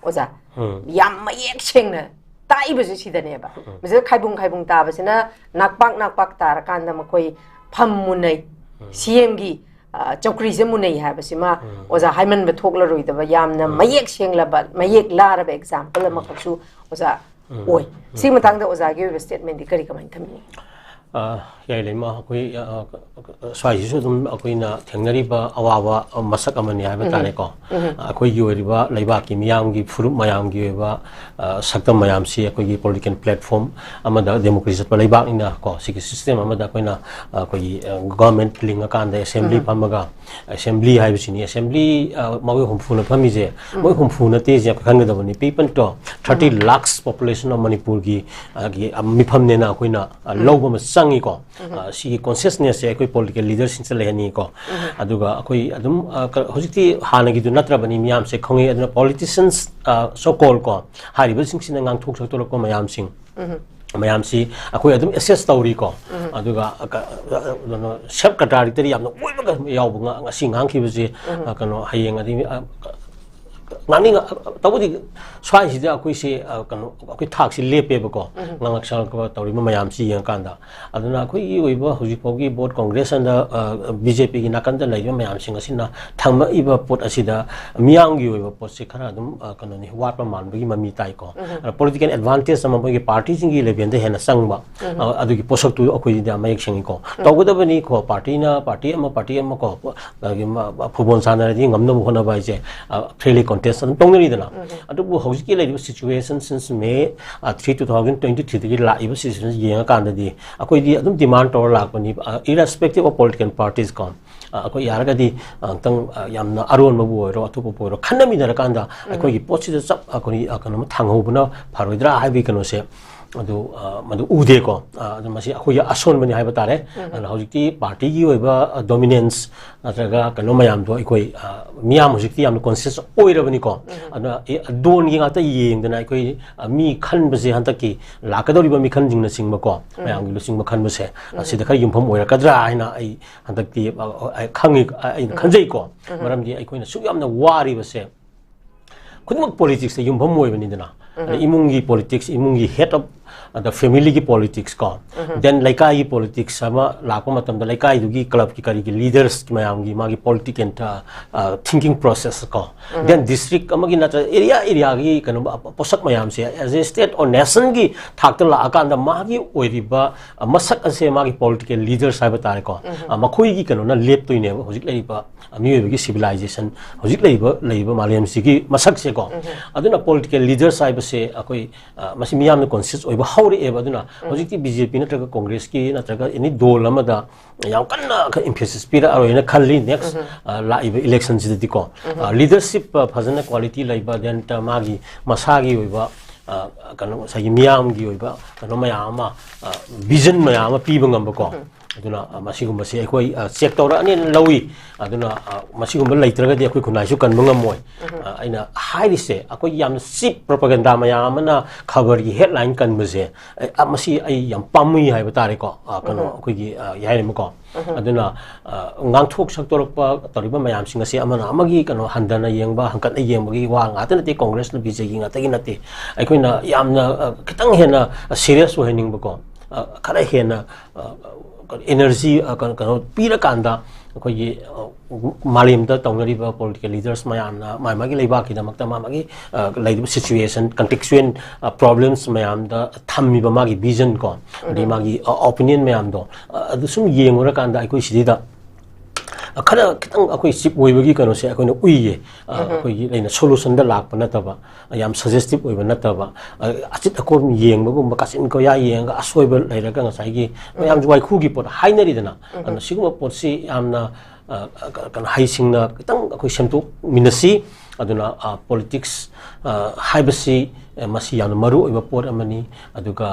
ꯑꯣꯖꯥ, ꯎꯝ꯫ ꯌꯥꯝ ꯃꯌꯦꯛ ꯁꯦꯡꯅ ꯇꯥꯛꯏꯕꯁꯦ ꯁꯤꯗꯅꯦꯕ꯫ ꯎꯝ꯫ ꯃꯁꯤꯗ ꯈꯥꯏꯕꯨꯡ ꯈꯥꯏꯕꯨꯡ ꯇꯥꯕꯁꯤꯅ ꯅꯥꯛꯄꯥꯛ ꯅꯥꯛꯄꯥꯛ ꯇꯥꯔꯀꯥꯟꯗ ꯃꯈꯣꯏ ꯐꯝ ꯃꯨꯟꯅꯩ, ꯎꯝ꯫ ꯁꯤ ꯑꯦꯝꯒꯤ, ꯑ, ꯆꯧꯀ꯭ꯔꯤꯁꯦ ꯃꯨꯟꯅꯩ ꯍꯥꯏꯕꯁꯤꯃ, ꯎꯝ꯫ ꯑꯣꯖꯥ, ꯍꯥꯏꯃꯟꯕ ꯊꯣꯛꯂꯔꯣꯏꯗꯕ ꯌꯥꯝꯅ ꯎꯝ꯫ ꯃꯌꯦꯛ ꯁꯦꯡꯂꯕ, ꯃꯌꯦꯛ ꯂꯥꯔꯕ example ꯑꯃꯈꯛꯁꯨ, ꯑꯣꯖꯥ, ꯎꯝ꯫ ꯑꯣꯏ꯫ ꯎꯝ꯫ ꯁꯤꯒꯤ ꯃꯇꯥꯡꯗ ꯑꯣꯖꯥꯒꯤ ꯑꯣꯏꯕ statementꯗꯤ ꯀꯔꯤ, ꯀꯃꯥꯏꯅ ꯊꯝꯕꯤꯅꯤꯡꯉꯤ? ꯑ, ꯌꯥꯏꯂꯩꯃ, ꯑꯩꯈꯣꯏ, ꯑ, ꯑ, ꯁ꯭ꯋꯥꯏꯁꯤꯁꯨ ꯑꯗꯨꯝ ꯑꯩꯈꯣꯏꯅ ꯊꯦꯡꯅꯔꯤꯕ ꯑꯋꯥꯕ, ꯑ, ꯃꯁꯛ ꯑꯃꯅꯤ ꯍꯥꯏꯕ ꯎꯝ꯫ ꯇꯥꯔꯦꯀꯣ꯫ ꯎꯝ꯫ ꯑ, ꯑꯩꯈꯣꯏꯒꯤ ꯑꯣꯏꯔꯤꯕ ꯂꯩꯕꯥꯛꯀꯤ ꯃꯤꯌꯥꯝꯒꯤ ꯐꯨꯔꯨꯞ ꯃꯌꯥꯝꯒꯤ ꯑꯣꯏꯕ, ꯑ, ꯁꯛꯇꯝ ꯃꯌꯥꯝꯁꯤ ꯑꯩꯈꯣꯏꯒꯤ political platform ꯑꯃꯗ democracy ꯆꯠꯄ ꯂꯩꯕꯥꯛꯅꯤꯅ ꯀꯣ, ꯁꯤꯒꯤ system ꯑꯃꯗ ꯑꯩꯈꯣꯏꯅ, ꯑ, ꯑꯩꯈꯣꯏꯒꯤ, ꯑ, government ꯂꯤꯡꯉꯀꯥꯟꯗ assembly ꯎꯝ꯫ ꯐꯝꯃꯒ, assembly ꯍꯥꯏꯕꯁꯤꯅꯤ, assembly, ꯑ, ꯃꯣꯏ ꯍꯨꯝꯐꯨꯅ ꯐꯝꯃꯤꯁꯦ, ꯎꯝ꯫ ꯃꯣꯏ ꯍꯨꯝꯐꯨ ꯅꯠꯇꯦ ꯁꯦ ꯈꯟꯒꯗꯕꯅꯤ꯫ People to, thirty um. Lakhs population of ꯃꯅꯤꯄꯨꯔꯒꯤ, ꯑ, ꯒꯤ, ꯑ, ꯃꯤꯐꯝꯅꯦꯅ ꯑꯩꯈꯣꯏꯅ, ꯑ, ꯎꯝ꯫ ꯂꯧꯕ ꯑꯃ ꯆꯪꯉꯤꯀꯣ꯫ ꯎꯝ꯫ ꯑ, ꯁꯤꯒꯤ consciousness ꯁꯦ ꯑꯩꯈꯣꯏ political leader ꯁꯤꯡꯁꯤꯗ ꯂꯩꯍꯟꯅꯤꯡꯉꯤꯀꯣ꯫ ꯎꯝ꯫ ꯑꯗꯨꯒ ꯑꯩꯈꯣꯏ ꯑꯗꯨꯝ, ꯑ, ꯀ-, ꯍꯧꯖꯤꯛꯇꯤ ꯍꯥꯟꯅꯒꯤꯗꯨ ꯅꯠꯇ꯭ꯔꯕꯅꯤ, ꯃꯤꯌꯥꯝꯁꯦ ꯈꯪꯉꯤ꯫ ꯑꯗꯨꯅ politicians, ꯑ, so called ꯀꯣ, ꯍꯥꯏꯔꯤꯕꯁꯤꯡꯁꯤꯅ ꯉꯥꯡꯊꯣꯛ ꯁꯛꯇꯣꯔꯛꯄ ꯃꯌꯥꯝꯁꯤꯡ, ꯎꯝ꯫ ꯃꯌꯥꯝꯁꯤ ꯑꯩꯈꯣꯏ ꯑꯗꯨꯝ assess ꯇꯧꯔꯤꯀꯣ꯫ ꯎꯝ꯫ ꯑꯗꯨꯒ, ꯑ, ꯀ-, ꯑ, ꯀꯩꯅꯣ, self contradictory ꯌꯥꯝꯅ ꯑꯣꯏꯕꯒ ꯌꯥꯎꯕ ꯉ-, ꯉꯁꯤ ꯉꯥꯡꯈꯤꯕꯁꯦ, ꯎꯝ꯫ ꯑ, ꯀꯩꯅꯣ, ꯍꯌꯦꯡ ꯑꯗꯒꯤ, ꯑ, ꯉꯥꯡꯅꯤꯡ-, ꯑ, ꯇꯧꯕꯗꯤ ꯁ꯭ꯋꯥꯏꯁꯤꯗ ꯑꯩꯈꯣꯏꯁꯤ, ꯑ, ꯀꯩꯅꯣ, ꯑꯩꯈꯣꯏ ꯊꯥꯛꯁꯤ ꯂꯦꯞꯄꯦꯕꯀꯣ꯫ ꯎꯝ꯫ ꯉꯥꯡꯂꯛ ꯁꯉꯛꯄ ꯇꯧꯔꯤꯕ ꯃꯌꯥꯝꯁꯤ ꯌꯦꯡꯉꯀꯥꯟꯗ꯫ ꯑꯗꯨꯅ ꯑꯩꯈꯣꯏꯒꯤ ꯑꯣꯏꯕ ꯍꯧꯖꯤꯛ ꯐꯥꯎꯒꯤ ꯕꯣꯠ ꯀꯣꯡꯒ꯭ꯔꯦꯁ ꯑꯟꯗ, ꯑ, ꯕꯤ ꯖꯦ ꯄꯤꯒꯤ ꯅꯥꯀꯟꯗ ꯂꯩꯔꯤꯕ ꯃꯌꯥꯝꯁꯤꯡ ꯑꯁꯤꯅ ꯊꯝꯃꯛꯏꯕ ꯄꯣꯠ ꯑꯁꯤꯗ ꯃꯤꯌꯥꯝꯒꯤ ꯑꯣꯏꯕ ꯄꯣꯠꯁꯤ ꯈꯔ ꯑꯗꯨꯝ, ꯑ, ꯀꯩꯅꯣꯅꯤ, ꯋꯥꯠꯄ ꯃꯥꯟꯕꯒꯤ ꯃꯃꯤ ꯇꯥꯏꯀꯣ꯫ ꯎꯝ꯫ ꯑꯗ political advantage ꯑꯃ ꯃꯣꯏꯒꯤ party ꯁꯤꯡꯒꯤ level ꯗ ꯍꯦꯟꯅ ꯆꯪꯕ, ꯎꯝ꯫ ꯑ, ꯑꯗꯨꯒꯤ ꯄꯣꯠꯁꯛꯇꯨ ꯑꯩꯈꯣꯏꯗꯤ ꯌꯥꯝ ꯃꯌꯦꯛ ꯁꯦꯡꯉꯤꯀꯣ꯫ ꯎꯝ꯫ ꯇꯧꯒꯗꯕꯅꯤꯀꯣ, party ꯅ party ꯑꯃ, party ꯑꯃ ꯀꯣ, ꯑꯗꯒꯤ ꯃ-, ꯃ-, ꯐꯨꯠꯕꯣꯜ ꯁꯥꯟꯅꯔꯗꯤ ꯉꯝꯅꯕ ꯍꯣꯠꯅꯕ ꯍꯥꯏꯁꯦ, ꯑ, friendly contest ꯑꯗꯨꯝ ꯇꯧꯅꯔꯤꯗꯅ꯫ ꯎꯝ꯫ ꯑꯗꯨꯕꯨ ꯍꯧꯖꯤꯛꯀꯤ ꯂꯩꯔꯤꯕ situation since May, ꯑ, three, two thousand twenty three ꯗꯒꯤ ꯂꯥꯛꯏꯕ situation ꯌꯦꯡꯉꯀꯥꯟꯗꯗꯤ ꯑꯩꯈꯣꯏꯗꯤ ꯑꯗꯨꯝ demand ꯇꯧꯔ ꯂꯥꯛꯄꯅꯤ, ꯑ, irrespective of political parties ꯀꯣ꯫ ꯑ, ꯑꯩꯈꯣꯏ ꯌꯥꯔꯒꯗꯤ, ꯑ, ꯑꯃꯨꯛꯇꯪ, ꯑ, ꯌꯥꯝꯅ ꯑꯔꯣꯟꯕꯕꯨ ꯑꯣꯏꯔꯣ, ꯑꯇꯣꯞꯄꯕꯨ ꯑꯣꯏꯔꯣ, ꯈꯟꯅꯃꯤꯟꯅꯔꯀꯥꯟꯗ ꯎꯝ꯫ ꯑꯩꯈꯣꯏꯒꯤ ꯄꯣꯠꯁꯤꯗ ꯆꯞ, ꯑꯩꯈꯣꯏ, ꯑ, ꯀꯩꯅꯣꯝꯃ ꯊꯥꯡꯍꯧꯕꯅ ꯐꯔꯣꯏꯗ꯭ꯔꯥ ꯍꯥꯏꯕꯒꯤ ꯀꯩꯅꯣꯁꯦ, ꯑꯗꯨ, ꯑ, ꯃꯗꯨ ꯎꯗꯦꯀꯣ꯫ ꯑ, ꯑꯗꯨ ꯃꯁꯤ ꯑꯩꯈꯣꯏꯒꯤ ꯑꯁꯣꯟꯕꯅꯤ ꯍꯥꯏꯕ ꯇꯥꯔꯦ꯫ ꯎꯝ꯫ ꯑꯗꯨꯅ ꯍꯧꯖꯤꯛꯇꯤ party ꯒꯤ ꯑꯣꯏꯕ, ꯑ, dominance ꯅꯠꯇ꯭ꯔꯒ ꯀꯩꯅꯣ ꯃꯌꯥꯝꯗꯣ ꯑꯩꯈꯣꯏ, ꯑ, ꯃꯤꯌꯥꯝ ꯍꯧꯖꯤꯛꯇꯤ ꯌꯥꯝꯅ conscious ꯑꯣꯏꯔꯕꯅꯤꯀꯣ꯫ ꯎꯝ꯫ ꯑꯗꯨꯅ, ꯑꯦ, ꯗꯣꯟꯒꯤ ꯉꯥꯛꯇ ꯌꯦꯡꯗꯅ ꯑꯩꯈꯣꯏ, ꯑ, ꯃꯤ ꯈꯟꯕꯁꯦ ꯍꯟꯗꯛꯀꯤ ꯂꯥꯛꯀꯗꯧꯔꯤꯕ ꯃꯤꯈꯜꯁꯤꯡꯅꯆꯤꯡꯕꯀꯣ, ꯎꯝ꯫ ꯃꯌꯥꯝꯒꯤ ꯂꯨꯆꯤꯡꯕ ꯈꯟꯕꯁꯦ, ꯎꯝ꯫ ꯑꯁꯤꯗ ꯈꯔ ꯌꯨꯝꯐꯝ ꯑꯣꯏꯔꯛꯀꯗ꯭ꯔꯥ ꯍꯥꯏꯅ ꯑꯩ ꯍꯟꯗꯛꯇꯤ, ꯑ, ꯑ, ꯈꯪꯉꯤ, ꯑ, ꯑꯩꯅ ꯎꯝ꯫ ꯈꯟꯖꯩꯀꯣ꯫ ꯎꯝ꯫ ꯃꯔꯝꯗꯤ ꯑꯩꯈꯣꯏꯅ ꯁꯨꯛ ꯌꯥꯝꯅ ꯋꯥꯔꯤꯕꯁꯦ ꯈꯨꯗꯤꯡꯃꯛ politics ꯇ ꯌꯨꯝꯐꯝ ꯑꯣꯏꯕꯅꯤꯗꯅ꯫ ꯎꯝ꯫ ꯑꯗ ꯏꯃꯨꯡꯒꯤ politics, ꯏꯃꯨꯡꯒꯤ head of ꯑꯗ ꯐꯦꯃꯤꯂꯤꯒꯤ ꯄꯣꯂꯤꯇꯤꯛꯁ ꯀꯣ, ꯗꯦꯟ ꯂꯩꯀꯥꯏꯒꯤ ꯄꯣꯂꯤꯇꯤꯛꯁ ꯑꯃ ꯂꯥꯛꯄ ꯃꯇꯝꯗ ꯂꯩꯀꯥꯏꯗꯨꯒꯤ ꯀ꯭ꯂꯕꯀꯤ ꯀꯔꯤꯒꯤ ꯂꯤꯗꯔꯁ ꯃꯌꯥꯝꯒꯤ ꯃꯥꯒꯤ ꯄꯣꯂꯤꯇꯤꯀꯦꯜ ꯊꯤꯡꯀꯤꯡ ꯄ꯭ꯔꯣꯁꯦꯁ ꯀꯣ, ꯗꯦꯟ ꯗꯤꯁꯇ꯭ꯔꯤꯛ ꯑꯃꯒꯤ ꯅꯠꯇ꯭ꯔꯒ ꯑꯦꯔꯤꯌꯥ ꯑꯦꯔꯤꯌꯥꯒꯤ ꯀꯩꯅꯣ ꯄꯣꯠꯁꯛ ꯃꯌꯥꯝꯁꯦ ꯑꯦꯁ ꯑꯦ ꯁ꯭ꯇꯦꯠ ꯑꯣꯔ ꯅꯦꯁꯟꯒꯤ ꯊꯥꯛꯇ ꯂꯥꯛꯑꯀꯥꯟꯗ ꯃꯥꯒꯤ ꯑꯣꯏꯔꯤꯕ ꯃꯁꯛ ꯑꯁꯦ ꯃꯥꯒꯤ ꯄꯣꯂꯤꯇꯤꯀꯦꯜ ꯂꯤꯗꯔꯁ ꯍꯥꯏꯕ ꯇꯥꯔꯦꯀꯣ, ꯃꯈꯣꯏꯒꯤ ꯀꯩꯅꯣꯅ ꯂꯦꯞꯇꯣꯏꯅꯦꯕ ꯍꯧꯖꯤꯛ ꯂꯩꯔꯤꯕ ꯃꯤꯑꯣꯏꯕꯒꯤ ꯁꯤꯚꯤꯂꯥꯏꯖꯦꯁꯟ, ꯍꯧꯖꯤꯛ ꯂꯩꯔꯤꯕ ꯂꯩꯔꯤꯕ ꯃꯥꯂꯦꯝꯁꯤꯒꯤ ꯃꯁꯛꯁꯦꯀꯣ꯫ ꯑꯗꯨꯅ ꯄꯣꯂꯤꯇꯤꯀꯦꯜ ꯂꯤꯗꯔꯁ ꯍꯥꯏꯕꯁꯦ ꯑꯩꯈꯣꯏ ꯃꯁꯤ ꯃꯤꯌꯥꯝꯅ ꯀꯣꯟꯁꯤꯌꯁ ꯑꯣꯏꯕ ꯍꯧꯔꯛꯑꯦꯕ꯫ ꯑꯗꯨꯅ ꯍꯧꯖꯤꯛꯇꯤ ꯕꯤ ꯖꯦ ꯄꯤ ꯅꯠꯇ꯭ꯔꯒ ꯀꯣꯡꯒ꯭ꯔꯦꯁꯀꯤ ꯅꯠꯇ꯭ꯔꯒ ꯑꯦꯅꯤ ꯗꯣꯜ ꯑꯃꯗ ꯌꯥꯝ ꯀꯟꯅ ꯏꯝꯐꯦꯁꯤꯁ ꯄꯤꯔꯛꯑꯔꯣꯏꯅ ꯈꯜꯂꯤ ꯅꯦꯛꯁ ꯂꯥꯛꯏꯕ ꯏꯂꯦꯛꯁꯟꯁꯤꯗꯗꯤꯀꯣ꯫ ꯂꯤꯗꯔꯁꯤꯞ ꯐꯖꯅ ꯀ꯭ꯋꯥꯂꯤꯇꯤ ꯂꯩꯕ, ꯗꯦꯟ ꯃꯥꯒꯤ ꯃꯁꯥꯒꯤ ꯑꯣꯏꯕ ꯀꯩꯅꯣ ꯉꯁꯥꯏꯒꯤ ꯃꯤꯌꯥꯝꯒꯤ ꯑꯣꯏꯕ ꯀꯩꯅꯣ ꯃꯌꯥꯝ ꯑꯃ, ꯚꯤꯖꯟ ꯃꯌꯥꯝ ꯑꯃ ꯄꯤꯕ ꯉꯝꯕꯀꯣ꯫ ꯑꯗꯨꯅ ꯃꯁꯤꯒꯨꯝꯕꯁꯤ ꯑꯩꯈꯣꯏ ꯆꯦꯛ ꯇꯧꯔꯛꯑꯅꯤꯅ ꯂꯧꯏ꯫ ꯑꯗꯨꯅ ꯃꯁꯤꯒꯨꯝꯕ ꯂꯩꯇ꯭ꯔꯒꯗꯤ ꯑꯩꯈꯣꯏ ꯈꯨꯟꯅꯥꯏꯁꯨ ꯀꯟꯕ ꯉꯝꯃꯣꯏ꯫ ꯑꯩꯅ ꯍꯥꯏꯔꯤꯁꯦ ꯑꯩꯈꯣꯏꯒꯤ ꯌꯥꯝꯅ ꯆꯤꯞ ꯄ꯭ꯔꯣꯄꯥꯒꯦꯟꯗꯥ ꯃꯌꯥꯝ ꯑꯃꯅ ꯈꯕꯔꯒꯤ ꯍꯦꯗꯂꯥꯏꯟ ꯀꯟꯕꯁꯦ, ꯃꯁꯤ ꯑꯩ ꯌꯥꯝ ꯄꯥꯝꯃꯨꯏ ꯍꯥꯏꯕ ꯇꯥꯔꯦꯀꯣ꯫ ꯀꯩꯅꯣ ꯑꯩꯈꯣꯏꯒꯤ ꯌꯥꯏꯔꯦꯃꯀꯣ꯫ ꯑꯗꯨꯅ ꯉꯥꯡꯊꯣꯛ ꯁꯛꯇꯣꯔꯛꯄ ꯇꯧꯔꯤꯕ ꯃꯌꯥꯝꯁꯤꯡ ꯑꯁꯤ ꯑꯃꯅ ꯑꯃꯒꯤ ꯀꯩꯅꯣ ꯍꯟꯊꯅ ꯌꯦꯡꯕ, ꯍꯟꯀꯠꯅ ꯌꯦꯡꯕꯒꯤ ꯋꯥ ꯉꯥꯛꯇ ꯅꯠꯇꯦ, ꯀꯣꯡꯒ꯭ꯔꯦꯁꯅ ꯕꯤ ꯖꯦ ꯄꯤꯒꯤ ꯉꯥꯛꯇꯒꯤ ꯅꯠꯇꯦ꯫ ꯑꯩꯈꯣꯏꯅ ꯌꯥꯝꯅ ꯈꯤꯇꯪ ꯍꯦꯟꯅ ꯁꯤꯔꯤꯌꯁ ꯑꯣꯏꯍꯟꯅꯤꯡꯕꯀꯣ, ꯈꯔ ꯍꯦꯟꯅ ꯏꯅꯔꯖꯤ ꯀꯩꯅꯣ ꯄꯤꯔꯀꯥꯟꯗ ꯑꯩꯈꯣꯏꯒꯤ ꯃꯥꯂꯦꯝꯗ ꯇꯧꯅꯔꯤꯕ ꯄꯣꯂꯤꯇꯤꯀꯦꯜ ꯂꯤꯗꯔꯁ ꯃꯌꯥꯝꯅ ꯃꯥ ꯃꯥꯒꯤ ꯂꯩꯕꯥꯛꯀꯤꯗꯃꯛꯇ ꯃꯥ ꯃꯥꯒꯤ ꯂꯩꯔꯤꯕ ꯁꯤꯆꯨꯋꯦꯁꯟ, ꯀꯟꯇꯦꯛꯆꯨꯋꯦꯜ ꯄ꯭ꯔꯣꯕ꯭ꯂꯦꯝꯁ ꯃꯌꯥꯝꯗ ꯊꯝꯃꯤꯕ ꯃꯥꯒꯤ ꯚꯤꯖꯟ ꯀꯣ, ꯑꯗꯩ ꯃꯥꯒꯤ ꯑꯣꯄꯤꯅꯤꯌꯟ ꯃꯌꯥꯝꯗꯣ, ꯑꯗꯨ ꯁꯨꯝ ꯌꯦꯡꯉꯨꯔꯀꯥꯟꯗ ꯑꯩꯈꯣꯏ ꯁꯤꯗꯩꯗ ꯈꯔ ꯈꯤꯇꯪ ꯑꯩꯈꯣꯏ ꯆꯤꯞ ꯑꯣꯏꯕꯒꯤ ꯀꯩꯅꯣꯁꯦ ꯑꯩꯈꯣꯏꯅ ꯎꯏꯌꯦ꯫ ꯑꯩꯈꯣꯏꯒꯤ ꯑꯩꯅ ꯁꯣꯂꯨꯁꯟꯗ ꯂꯥꯛꯄ ꯅꯠꯇꯕ, ꯌꯥꯝ ꯁꯖꯦꯁꯇꯤꯞ ꯑꯣꯏꯕ ꯅꯠꯇꯕ, ꯑꯆꯤꯠ ꯑꯀꯣꯝ ꯌꯦꯡꯕꯒꯨꯝꯕ, ꯀꯥꯆꯤꯟ ꯀꯣꯌꯥ ꯌꯦꯡꯉꯒ ꯑꯁꯣꯏꯕ ꯂꯩꯔꯒ ꯉꯁꯥꯏꯒꯤ ꯃꯌꯥꯝꯁꯨ ꯋꯥꯏꯈꯨꯒꯤ ꯄꯣꯠ ꯍꯥꯏꯅꯔꯤꯗꯅ꯫ ꯑꯗꯨꯅ ꯁꯤꯒꯨꯝꯕ ꯄꯣꯠꯁꯤ ꯌꯥꯝꯅ ꯀꯩꯅꯣ ꯍꯩꯁꯤꯡꯅ ꯈꯤꯇꯪ ꯑꯩꯈꯣꯏ ꯁꯦꯝꯗꯣꯛꯃꯤꯟꯅꯁꯤ꯫ ꯑꯗꯨꯅ ꯄꯣꯂꯤꯇꯤꯛꯁ ꯍꯥꯏꯕꯁꯤ ꯃꯁꯤ ꯌꯥꯝꯅ ꯃꯔꯨ ꯑꯣꯏꯕ ꯄꯣꯠ ꯑꯃꯅꯤ꯫ ꯑꯗꯨꯒ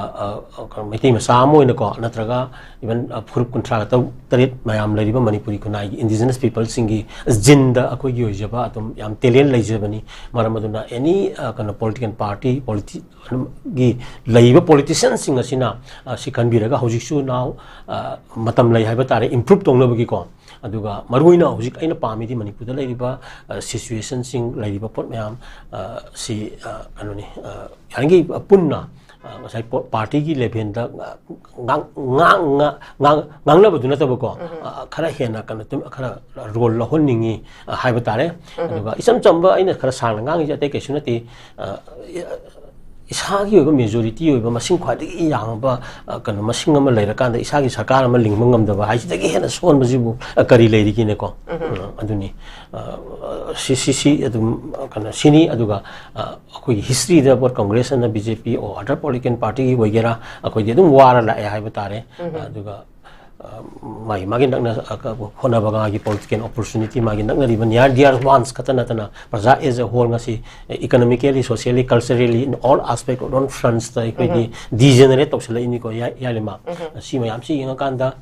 ꯃꯩꯇꯩ ꯃꯆꯥ ꯑꯃ ꯑꯣꯏꯅꯀꯣ, ꯅꯠꯇ꯭ꯔꯒ ꯏꯚꯟ ꯐꯨꯔꯨꯞ ꯀꯨꯟꯊ꯭ꯔꯥꯒ ꯇꯔꯨꯛ ꯇꯔꯦꯠ ꯃꯌꯥꯝ ꯂꯩꯔꯤꯕ ꯃꯅꯤꯄꯨꯔꯤ ꯈꯨꯟꯅꯥꯏꯒꯤ ꯏꯟꯗꯤꯖꯤꯅꯁ ꯄꯤꯄꯜꯁꯤꯡꯒꯤ ꯖꯤꯟꯗ ꯑꯩꯈꯣꯏꯒꯤ ꯑꯣꯏꯖꯕ ꯑꯗꯨꯝ ꯌꯥꯝ ꯇꯦꯂꯦꯟ ꯂꯩꯖꯕꯅꯤ꯫ ꯃꯔꯝ ꯑꯗꯨꯅ ꯑꯦꯅꯤ ꯀꯩꯅꯣ ꯄꯣꯂꯤꯇꯤꯀꯦꯜ ꯄꯥꯔꯇꯤ, ꯄꯣꯂꯤꯇꯤ ꯒꯤ ꯂꯩꯔꯤꯕ ꯄꯣꯂꯤꯇꯤꯁꯤꯌꯟꯁꯤꯡ ꯑꯁꯤꯅ ꯁꯤ ꯈꯟꯕꯤꯔꯒ ꯍꯧꯖꯤꯛꯁꯨ ꯅꯥꯎ ꯃꯇꯝ ꯂꯩ ꯍꯥꯏꯕ ꯇꯥꯔꯦ ꯏꯝꯄ꯭ꯔꯨꯞ ꯇꯧꯅꯕꯒꯤꯀꯣ꯫ ꯑꯗꯨꯒ ꯃꯔꯨꯑꯣꯏꯅ ꯍꯧꯖꯤꯛ ꯑꯩꯅ ꯄꯥꯝꯃꯤꯗꯤ ꯃꯅꯤꯄꯨꯔꯗ ꯂꯩꯔꯤꯕ ꯁꯤꯆꯨꯋꯦꯁꯟꯁꯤꯡ, ꯂꯩꯔꯤꯕ ꯄꯣꯠ ꯃꯌꯥꯝ ꯁꯤ ꯀꯩꯅꯣꯅꯤ, ꯌꯥꯔꯤꯈꯩ ꯄꯨꯟꯅ ꯑ, ꯉꯁꯥꯏ ꯄꯣ-, ꯄꯥꯔꯇꯤꯒꯤ ꯂꯦꯚꯦꯜꯗ ꯉꯥꯡ-, ꯉꯥꯡ-, ꯉꯥꯡ-, ꯉꯥꯡ-, ꯉꯥꯡꯅꯕꯗꯨ ꯅꯠꯇꯕꯀꯣ, ꯑ, ꯈꯔ ꯍꯦꯟꯅ ꯀꯩꯅꯣ ꯇꯨꯝ-, ꯈꯔ ꯔꯣꯜ ꯂꯧꯍꯟꯅꯤꯡꯉꯤ, ꯑ, ꯍꯥꯏꯕ ꯇꯥꯔꯦ꯫ ꯑꯗꯨꯒ ꯏꯆꯝ ꯆꯝꯕ ꯑꯩꯅ ꯈꯔ ꯁꯥꯡꯅ ꯉꯥꯡꯉꯤꯁꯦ ꯑꯇꯩ ꯀꯩꯁꯨ ꯅꯠꯇꯦ꯫ ꯑ, ꯏ-, ꯑ, ꯏꯁꯥꯒꯤ ꯑꯣꯏꯕ ꯃꯦꯖꯣꯔꯤꯇꯤ ꯑꯣꯏꯕ ꯃꯁꯤꯡ ꯈ꯭ꯋꯥꯏꯗꯒꯤ ꯌꯥꯝꯕ, ꯑ, ꯀꯩꯅꯣ ꯃꯁꯤꯡ ꯑꯃ ꯂꯩꯔꯀꯥꯟꯗ ꯏꯁꯥꯒꯤ ꯁꯔꯀꯥꯔ ꯑꯃ ꯂꯤꯡꯕ ꯉꯝꯗꯕ ꯍꯥꯏꯁꯤꯗꯒꯤ ꯍꯦꯟꯅ ꯁꯣꯟꯕꯁꯤꯕꯨ, ꯑ, ꯀꯔꯤ ꯂꯩꯔꯤꯒꯦꯅꯦꯀꯣ? ꯎꯝ, ꯑꯗꯨꯅꯤ꯫ ꯑ, ꯁꯤ, ꯁꯤ, ꯁꯤ ꯑꯗꯨꯝ, ꯑ, ꯀꯩꯅꯣ ꯁꯤꯅꯤ꯫ ꯑꯗꯨꯒ, ꯑ, ꯑꯩꯈꯣꯏꯒꯤ ꯍꯤꯁꯇ꯭ꯔꯤꯗ both Congress ꯑꯃꯅ B J P or other political party ꯒꯤ ꯑꯣꯏꯒꯦꯔꯥ, ꯑꯩꯈꯣꯏꯗꯤ ꯑꯗꯨꯝ ꯋꯥꯔ ꯂꯥꯛꯑꯦ ꯍꯥꯏꯕ ꯇꯥꯔꯦ꯫ ꯑꯗꯨꯒ, ꯑ, ꯃꯥꯒꯤ, ꯃꯥꯒꯤ ꯅꯛꯅ, ꯑ, ꯀ-, ꯍꯣꯠꯅꯕꯒꯤ political opportunity ꯃꯥꯒꯤ ꯅꯛꯅꯔꯤꯕ near dear ones ꯈꯛꯇ ꯅꯠꯇꯅ ꯄ꯭ꯔꯖꯥ as a whole ꯉꯁꯤ economically, socially, culturally, in all aspect, on fronts ꯇ ꯑꯩꯈꯣꯏꯗꯤ degenerate ꯇꯧꯁꯜꯂꯛꯏꯅꯤꯀꯣ, ꯌꯥ-, ꯌꯥꯔꯤꯃ꯫ ꯁꯤ ꯃꯌꯥꯝꯁꯤ ꯌꯦꯡꯉꯀꯥꯟꯗ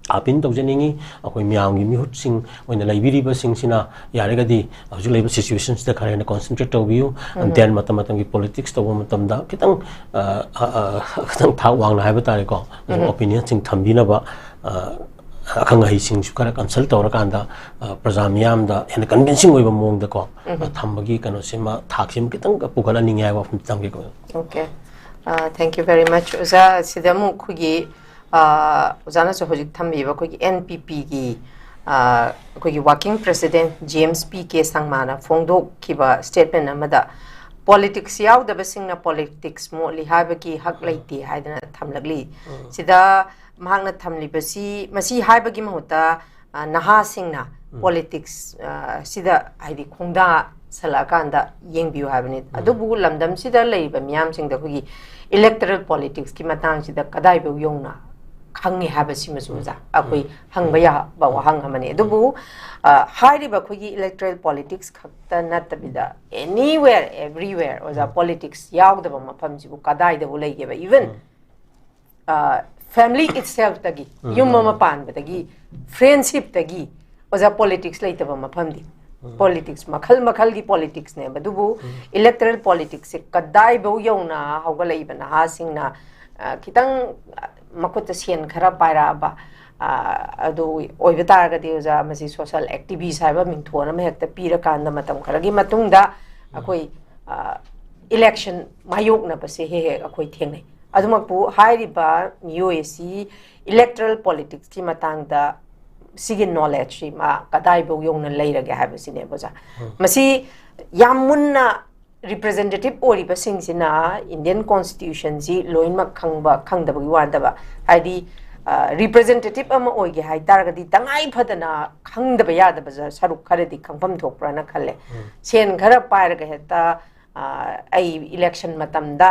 appeal ꯇꯧꯖꯅꯤꯡꯉꯤ, ꯑꯩꯈꯣꯏ ꯃꯤꯌꯥꯝꯒꯤ ꯃꯤꯍꯨꯠꯁꯤꯡ ꯑꯣꯏꯅ ꯂꯩꯕꯤꯔꯤꯕꯁꯤꯡꯁꯤꯅ ꯌꯥꯔꯒꯗꯤ ꯍꯧꯖꯤꯛ ꯂꯩꯕ situation ꯁꯤꯗ ꯈꯔ ꯍꯦꯟꯅ concentrate ꯇꯧꯕꯤꯌꯨ꯫ Then ꯃꯇꯝ ꯃꯇꯝꯒꯤ politics ꯇꯧꯕ ꯃꯇꯝꯗ ꯈꯤꯇꯪ, ꯑ, ꯑ, ꯑ, ꯈꯤꯇꯪ ꯊꯥꯛ ꯋꯥꯡꯅ ꯍꯥꯏꯕ ꯇꯥꯔꯦꯀꯣ, opinion ꯁꯤꯡ ꯊꯝꯕꯤꯅꯕ, ꯑ, ꯑꯈꯪ ꯑꯍꯩꯁꯤꯡꯁꯨ ꯈꯔ consult ꯇꯧꯔꯀꯥꯟꯗ, ꯑ, ꯄ꯭ꯔꯖꯥ ꯃꯤꯌꯥꯝꯗ ꯍꯦꯟꯅ convincing ꯑꯣꯏꯕ ꯃꯑꯣꯡꯗꯀꯣ, ꯑ, ꯊꯝꯕꯒꯤ ꯀꯩꯅꯣꯁꯤꯃ, ꯊꯥꯛꯁꯤꯃ ꯈꯤꯇꯪ ꯄꯨꯈꯠꯍꯟꯅꯤꯡꯉꯦ ꯍꯥꯏꯕ ꯋꯥꯐꯝ ꯊꯝꯒꯦ꯫ Okay. ꯑ, thank you very much, ꯑꯣꯖꯥ꯫ ꯁꯤꯗ ꯑꯃꯨꯛ ꯑꯩꯈꯣꯏꯒꯤ, ꯑ, ꯑꯣꯖꯥꯅꯁꯨ ꯍꯧꯖꯤꯛ ꯊꯝꯕꯤꯕ ꯑꯩꯈꯣꯏꯒꯤ N P P ꯒꯤ, ꯑ, ꯑꯩꯈꯣꯏꯒꯤ working president James P K ꯁꯪꯃꯥꯅ ꯐꯣꯡꯗꯣꯛꯈꯤꯕ statement ꯑꯃꯗ politics ꯌꯥꯎꯗꯕꯁꯤꯡꯅ politics ꯃꯣꯠꯂꯤ ꯍꯥꯏꯕꯒꯤ ꯍꯛ ꯂꯩꯇꯦ ꯍꯥꯏꯗꯅ ꯊꯝꯂꯛꯂꯤ꯫ ꯁꯤꯗ ꯃꯍꯥꯛꯅ ꯊꯝꯂꯤꯕꯁꯤ, ꯃꯁꯤ ꯍꯥꯏꯕꯒꯤ ꯃꯍꯨꯠꯇ, ꯑ, ꯅꯍꯥꯁꯤꯡꯅ politics, ꯑ, ꯁꯤꯗ ꯍꯥꯏꯗꯤ ꯈꯣꯡꯗꯥꯁꯜꯂꯛꯑꯀꯥꯟꯗ ꯌꯦꯡꯕꯤꯌꯨ ꯍꯥꯏꯕꯅꯤ꯫ ꯑꯗꯨꯕꯨ ꯂꯝꯗꯝꯁꯤꯗ ꯂꯩꯔꯤꯕ ꯃꯤꯌꯥꯝꯁꯤꯡꯗ ꯑꯩꯈꯣꯏꯒꯤ electoral politics ꯀꯤ ꯃꯇꯥꯡꯁꯤꯗ ꯀꯗꯥꯏꯐꯥꯎ ꯌꯧꯅ ꯈꯪꯉꯦ ꯍꯥꯏꯕꯁꯤꯃꯁꯨ ꯑꯣꯖꯥ ꯑꯩꯈꯣꯏ ꯍꯪꯕ ꯌꯥꯕ ꯋꯥꯍꯪ ꯑꯃꯅꯤ꯫ ꯑꯗꯨꯕꯨ, ꯑ, ꯍꯥꯏꯔꯤꯕ ꯑꯩꯈꯣꯏꯒꯤ electoral politics ꯈꯛꯇ ꯅꯠꯇꯕꯤꯗ anywhere, everywhere ꯑꯣꯖꯥ, politics ꯌꯥꯎꯗꯕ ꯃꯐꯝꯁꯤꯕꯨ ꯀꯗꯥꯏꯗꯕꯨ ꯂꯩꯒꯦꯕ? Even, ꯑ, family itself ꯇꯒꯤ, ꯌꯨꯝ ꯑꯃ ꯄꯥꯟꯕꯗꯒꯤ, friendship ꯇꯒꯤ ꯑꯣꯖꯥ, politics ꯂꯩꯇꯕ ꯃꯐꯝꯗꯤ, politics ꯃꯈꯜ ꯃꯈꯜꯒꯤ politics ꯅꯦꯕ꯫ ꯑꯗꯨꯕꯨ electoral politics ꯁꯦ ꯀꯗꯥꯏꯐꯥꯎ ꯌꯧꯅ ꯍꯧꯒꯠꯂꯛꯏꯕ ꯅꯍꯥꯁꯤꯡꯅ, ꯑ, ꯈꯤꯇꯪ, ꯑ, ꯃꯈꯨꯠꯇ ꯁꯦꯟ ꯈꯔ ꯄꯥꯏꯔꯛꯑꯕ, ꯑ, ꯑꯗꯨ ꯑꯣꯏꯕ ꯇꯥꯔꯒꯗꯤ ꯑꯣꯖꯥ, ꯃꯁꯤ social activist ꯍꯥꯏꯕ ꯃꯤꯡꯊꯣꯟ ꯑꯃ ꯍꯦꯛꯇ ꯄꯤꯔꯀꯥꯟꯗ ꯃꯇꯝ ꯈꯔꯒꯤ ꯃꯇꯨꯡꯗ ꯑꯩꯈꯣꯏ, ꯑ, ꯏꯂꯦꯛꯁꯟ ꯃꯥꯌꯣꯛꯅꯕꯁꯦ ꯍꯦꯛ ꯍꯦꯛ ꯑꯩꯈꯣꯏ ꯊꯦꯡꯅꯩ꯫ ꯑꯗꯨꯃꯛꯄꯨ ꯍꯥꯏꯔꯤꯕ ꯃꯤꯑꯣꯏ ꯑꯁꯤ ꯏꯂꯦꯛꯇ꯭ꯔꯦꯜ ꯄꯣꯂꯤꯇꯤꯛꯁꯀꯤ ꯃꯇꯥꯡꯗ ꯁꯤꯒꯤ ꯅꯣꯂꯦꯖꯁꯤ ꯃꯥ ꯀꯗꯥꯏꯐꯥꯎ ꯌꯧꯅ ꯂꯩꯔꯒꯦ ꯍꯥꯏꯕꯁꯤꯅꯦꯕ ꯑꯣꯖꯥ꯫ ꯃꯁꯤ ꯌꯥꯝ ꯃꯨꯟꯅ ꯔꯤꯄ꯭ꯔꯖꯦꯟꯇꯦꯇꯤꯚ ꯑꯣꯏꯔꯤꯕꯁꯤꯡꯁꯤꯅ ꯏꯟꯗꯤꯌꯟ ꯀꯣꯟꯁꯇꯤꯇ꯭ꯌꯨꯁꯟꯁꯤ ꯂꯣꯏꯅꯃꯛ ꯈꯪꯕ ꯈꯪꯗꯕꯒꯤ ꯋꯥ ꯅꯠꯇꯕ, ꯍꯥꯏꯗꯤ ꯔꯤꯄ꯭ꯔꯖꯦꯟꯇꯦꯇꯤꯚ ꯑꯃ ꯑꯣꯏꯒꯦ ꯍꯥꯏ ꯇꯥꯔꯒꯗꯤ ꯇꯉꯥꯏ ꯐꯗꯅ ꯈꯪꯗꯕ ꯌꯥꯗꯕ ꯁꯔꯨꯛ ꯈꯔꯗꯤ ꯈꯪꯐꯝ ꯊꯣꯛꯄ꯭ꯔꯥꯅ ꯈꯜꯂꯦ꯫ ꯁꯦꯟ ꯈꯔ ꯄꯥꯏꯔꯒ ꯍꯦꯛꯇ ꯑꯩ ꯏꯂꯦꯛꯁꯟ ꯃꯇꯝꯗ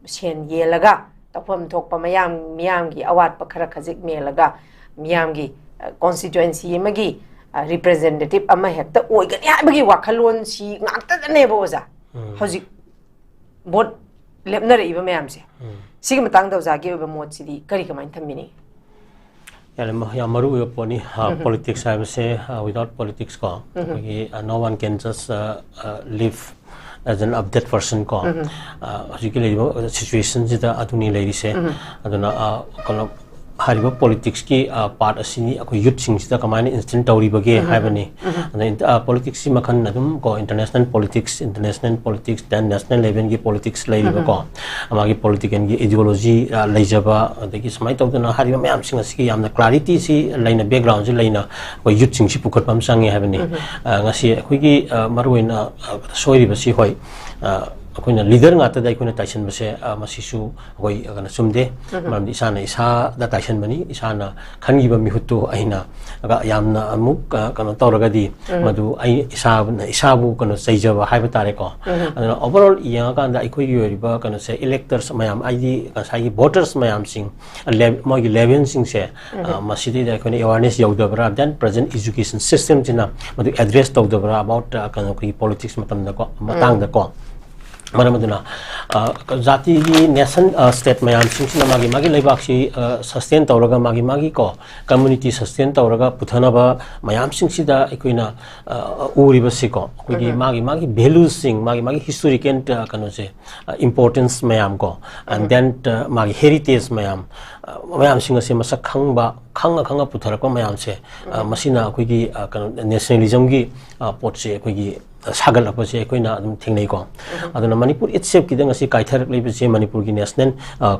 ꯁꯦꯟ ꯌꯦꯜꯂꯒ ꯇꯧꯐꯝ ꯊꯣꯛꯄ ꯃꯌꯥꯝ ꯃꯤꯌꯥꯝꯒꯤ ꯑꯋꯥꯠꯄ ꯈꯔ ꯈꯖꯤꯛ ꯃꯦꯜꯂꯒ ꯃꯤꯌꯥꯝꯒꯤ ꯀꯣꯟꯁꯇꯤꯇ꯭ꯋꯦꯟꯁꯤ ꯑꯃꯒꯤ ꯔꯤꯄ꯭ꯔꯖꯦꯟꯇꯦꯇꯤꯚ ꯑꯃ ꯍꯦꯛꯇ ꯑꯣꯏꯒꯅꯤ ꯍꯥꯏꯕꯒꯤ ꯋꯥꯈꯜꯂꯣꯟꯁꯤ ꯉꯥꯛꯇꯗꯅꯦꯕ ꯑꯣꯖꯥ ꯍꯧꯖꯤꯛ ꯚꯣꯠ ꯂꯦꯞꯅꯔꯛꯏꯕ ꯃꯌꯥꯝꯁꯦ꯫ ꯁꯤꯒꯤ ꯃꯇꯥꯡꯗ ꯑꯣꯖꯥꯒꯤ ꯑꯣꯏꯕ ꯃꯣꯠꯁꯤꯗꯤ ꯀꯔꯤ ꯀꯃꯥꯏꯅ ꯊꯝꯕꯤꯅꯤꯡꯉꯤ? ꯌꯥꯝ ꯌꯥꯝ ꯃꯔꯨ ꯑꯣꯏꯕ ꯄꯣꯠꯅꯤ꯫ ꯄꯣꯂꯤꯇꯤꯛꯁ ꯍꯥꯏꯕꯁꯦ, without politics ꯀꯣ, ꯑꯩꯈꯣꯏꯒꯤ no one can just live as an update person ꯀꯣ꯫ ꯍꯧꯖꯤꯛꯀꯤ ꯂꯩꯔꯤꯕ ꯁꯤꯆꯨꯋꯦꯁꯟꯁꯤꯗ ꯑꯗꯨꯅꯤ ꯂꯩꯔꯤꯁꯦ꯫ ꯑꯗꯨꯅ ꯀꯩꯅꯣ, ꯍꯥꯏꯔꯤꯕ ꯄꯣꯂꯤꯇꯤꯛꯁꯀꯤ ꯄꯥꯔꯠ ꯑꯁꯤꯅꯤ ꯑꯩꯈꯣꯏ ꯌꯨꯠꯁꯤꯡꯁꯤꯗ ꯀꯃꯥꯏꯅ ꯏꯟꯁꯇꯤꯜ ꯇꯧꯔꯤꯕꯒꯦ ꯍꯥꯏꯕꯅꯤ꯫ ꯑꯗ ꯄꯣꯂꯤꯇꯤꯛꯁꯁꯤ ꯃꯈꯜ ꯑꯗꯨꯝ ꯀꯣ, international politics, international politics, then national ꯂꯦꯚꯦꯜꯒꯤ ꯄꯣꯂꯤꯇꯤꯛꯁ ꯂꯩꯔꯤꯕꯀꯣ, ꯃꯥꯒꯤ ꯄꯣꯂꯤꯇꯤꯀꯦꯜꯒꯤ ꯏꯗꯤꯑꯣꯂꯣꯖꯤ ꯂꯩꯖꯕ, ꯑꯗꯒꯤ ꯁꯨꯃꯥꯏꯅ ꯇꯧꯗꯅ ꯍꯥꯏꯔꯤꯕ ꯃꯌꯥꯝꯁꯤꯡ ꯑꯁꯤꯒꯤ ꯌꯥꯝꯅ ꯀ꯭ꯂꯥꯔꯤꯇꯤꯁꯤ ꯂꯩꯅ, ꯕꯦꯛꯒ꯭ꯔꯥꯎꯟꯁꯤ ꯂꯩꯅ ꯑꯩꯈꯣꯏ ꯌꯨꯠꯁꯤꯡꯁꯤ ꯄꯨꯈꯠꯄ ꯑꯃ ꯆꯪꯉꯦ ꯍꯥꯏꯕꯅꯤ꯫ ꯉꯁꯤ ꯑꯩꯈꯣꯏꯒꯤ ꯃꯔꯨꯑꯣꯏꯅ ꯁꯣꯏꯔꯤꯕꯁꯤ, ꯍꯣꯏ, ꯑꯩꯈꯣꯏꯅ ꯂꯤꯗꯔ ꯉꯥꯛꯇꯗ ꯑꯩꯈꯣꯏꯅ ꯇꯥꯏꯁꯟꯕꯁꯦ, ꯃꯁꯤꯁꯨ ꯑꯩꯈꯣꯏ ꯀꯩꯅꯣ ꯆꯨꯝꯗꯦ꯫ ꯃꯔꯝꯗꯤ ꯏꯁꯥꯅ ꯏꯁꯥꯗ ꯇꯥꯏꯁꯟꯕꯅꯤ, ꯏꯁꯥꯅ ꯈꯟꯈꯤꯕ ꯃꯤꯍꯨꯠꯇꯨ ꯑꯩꯅ ꯌꯥꯝꯅ ꯑꯃꯨꯛ ꯀꯩꯅꯣ ꯇꯧꯔꯒꯗꯤ ꯃꯗꯨ ꯑꯩ ꯏꯁꯥꯅ ꯏꯁꯥꯕꯨ ꯀꯩꯅꯣ ꯆꯩꯖꯕ ꯍꯥꯏꯕ ꯇꯥꯔꯦꯀꯣ꯫ ꯑꯗꯨꯅ ꯑꯣꯚꯔꯑꯣꯜ ꯌꯦꯡꯉꯀꯥꯟꯗ ꯑꯩꯈꯣꯏꯒꯤ ꯑꯣꯏꯔꯤꯕ ꯀꯩꯅꯣꯁꯦ, ꯏꯂꯦꯛꯇꯔꯁ ꯃꯌꯥꯝ, ꯍꯥꯏꯗꯤ ꯉꯁꯥꯏꯒꯤ ꯚꯣꯇꯔꯁ ꯃꯌꯥꯝꯁꯤꯡ, ꯃꯣꯏꯒꯤ ꯂꯦꯚꯦꯜꯁꯤꯡꯁꯦ, ꯃꯁꯤꯗꯩꯗ ꯑꯩꯈꯣꯏꯅ ꯑꯦꯋꯥꯔꯅꯦꯁ ꯌꯧꯗꯕ꯭ꯔꯥ, ꯗꯦꯟ ꯄ꯭ꯔꯖꯦꯟ ꯏꯖꯨꯀꯦꯁꯟ ꯁꯤꯁꯇꯦꯝꯁꯤꯅ ꯃꯗꯨ ꯑꯦꯗ꯭ꯔꯦꯁ ꯇꯧꯗꯕ꯭ꯔꯥ ꯑꯕꯥꯎꯠ ꯀꯩꯅꯣ, ꯑꯩꯈꯣꯏꯒꯤ ꯄꯣꯂꯤꯇꯤꯛꯁ ꯃꯇꯝꯗꯀꯣ, ꯃꯇꯥꯡꯗꯀꯣ꯫ ꯃꯔꯝ ꯑꯗꯨꯅ ꯖꯥꯇꯤꯒꯤ ꯅꯦꯁꯟ, ꯁ꯭ꯇꯦꯠ ꯃꯌꯥꯝꯁꯤꯡꯁꯤꯅ ꯃꯥꯒꯤ ꯃꯥꯒꯤ ꯂꯩꯕꯥꯛꯁꯤ ꯁꯁꯇꯦꯟ ꯇꯧꯔꯒ, ꯃꯥꯒꯤ ꯃꯥꯒꯤ ꯀꯣ, ꯀꯝꯃꯨꯅꯤꯇꯤ ꯁꯁꯇꯦꯟ ꯇꯧꯔꯒ ꯄꯨꯊꯅꯕ ꯃꯌꯥꯝꯁꯤꯡꯁꯤꯗ ꯑꯩꯈꯣꯏꯅ ꯎꯔꯤꯕꯁꯤꯀꯣ, ꯑꯩꯈꯣꯏꯒꯤ ꯃꯥꯒꯤ ꯃꯥꯒꯤ ꯚꯦꯂꯨꯁꯤꯡ, ꯃꯥꯒꯤ ꯃꯥꯒꯤ ꯍꯤꯁꯇꯣꯔꯤꯀꯦꯜ ꯀꯩꯅꯣꯁꯦ, ꯏꯝꯄꯣꯔꯇꯦꯟꯁ ꯃꯌꯥꯝ ꯀꯣ, ꯑꯦꯟ ꯗꯦꯟ ꯃꯥꯒꯤ ꯍꯦꯔꯤꯇꯦꯖ ꯃꯌꯥꯝ, ꯃꯌꯥꯝꯁꯤꯡ ꯑꯁꯦ ꯃꯁꯛ ꯈꯪꯕ, ꯈꯪꯉ ꯈꯪꯉ ꯄꯨꯊꯔꯛꯄ ꯃꯌꯥꯝꯁꯦ, ꯃꯁꯤꯅ ꯑꯩꯈꯣꯏꯒꯤ ꯀꯩꯅꯣ, ꯅꯦꯁꯅꯦꯂꯤꯖꯝꯒꯤ ꯄꯣꯠꯁꯦ ꯑꯩꯈꯣꯏꯒꯤ ꯁꯥꯒꯠꯂꯛꯄꯁꯦ ꯑꯩꯈꯣꯏꯅ ꯑꯗꯨꯝ ꯊꯦꯡꯅꯩꯀꯣ꯫ ꯑꯗꯨꯅ ꯃꯅꯤꯄꯨꯔ itself ꯀꯤꯗ ꯉꯁꯤ ꯀꯥꯏꯊꯔꯛꯂꯤꯕꯁꯦ ꯃꯅꯤꯄꯨꯔꯒꯤ ꯅꯦꯁꯅꯦꯜ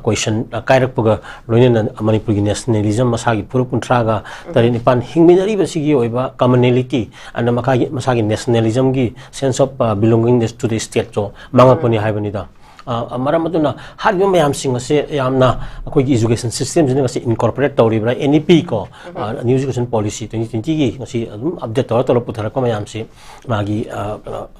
ꯀꯣꯏꯁꯟ ꯀꯥꯏꯔꯛꯄꯒ ꯂꯣꯏꯅꯅ ꯃꯅꯤꯄꯨꯔꯒꯤ ꯅꯦꯁꯅꯦꯂꯤꯖꯝ ꯃꯁꯥꯒꯤ ꯐꯨꯔꯨꯞ ꯀꯨꯟꯊ꯭ꯔꯥꯒ ꯇꯔꯦꯠ ꯅꯤꯄꯥꯟ ꯍꯤꯡꯃꯤꯟꯅꯔꯤꯕꯁꯤꯒꯤ ꯑꯣꯏꯕ commonality ꯑꯗ ꯃꯈꯥꯒꯤ ꯃꯁꯥꯒꯤ ꯅꯦꯁꯅꯦꯂꯤꯖꯝꯒꯤ sense of belonging to the state ꯇꯣ ꯃꯥꯡꯉꯛꯄꯅꯤ ꯍꯥꯏꯕꯅꯤꯗ꯫ ꯑ, ꯃꯔꯝ ꯑꯗꯨꯅ ꯍꯥꯏꯔꯤꯕ ꯃꯌꯥꯝꯁꯤꯡ ꯑꯁꯦ ꯌꯥꯝꯅ ꯑꯩꯈꯣꯏꯒꯤ education system ꯁꯤꯗ ꯉꯁꯤ incorporate ꯇꯧꯔꯤꯕ꯭ꯔꯥ, N E P ꯀꯣ, ꯑ, New Education Policy twenty twenty ꯒꯤ ꯉꯁꯤ ꯑꯗꯨꯝ update ꯇꯧꯔ ꯇꯧꯔ ꯄꯨꯊꯔꯛꯄ ꯃꯌꯥꯝꯁꯤ ꯃꯥꯒꯤ, ꯑ,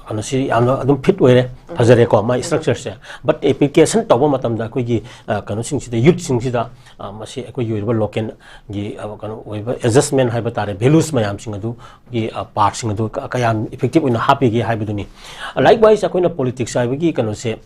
ꯀꯩꯅꯣꯁꯤ ꯌꯥꯝꯅ ꯑꯗꯨꯝ fit ꯑꯣꯏꯔꯦ, ꯐꯖꯔꯦꯀꯣ ꯃꯥꯒꯤ structure ꯁꯦ꯫ But application ꯇꯧꯕ ꯃꯇꯝꯗ ꯑꯩꯈꯣꯏꯒꯤ, ꯑ, ꯀꯩꯅꯣꯁꯤꯡꯁꯤꯗ, youth ꯁꯤꯡꯁꯤꯗ, ꯑ, ꯃꯁꯤ ꯑꯩꯈꯣꯏꯒꯤ ꯑꯣꯏꯔꯤꯕ local ꯒꯤ, ꯑ, ꯀꯩꯅꯣ ꯑꯣꯏꯕ adjustment ꯍꯥꯏꯕ ꯇꯥꯔꯦ, values ꯃꯌꯥꯝꯁꯤꯡ ꯑꯗꯨꯒꯤ, ꯑ, part ꯁꯤꯡ ꯑꯗꯨ ꯀ-, ꯀꯌꯥꯝ effective ꯑꯣꯏꯅ ꯍꯥꯞꯄꯤꯒꯦ ꯍꯥꯏꯕꯗꯨꯅꯤ꯫ Likewise ꯑꯩꯈꯣꯏꯅ politics ꯍꯥꯏꯕꯒꯤ ꯀꯩꯅꯣꯁꯦ,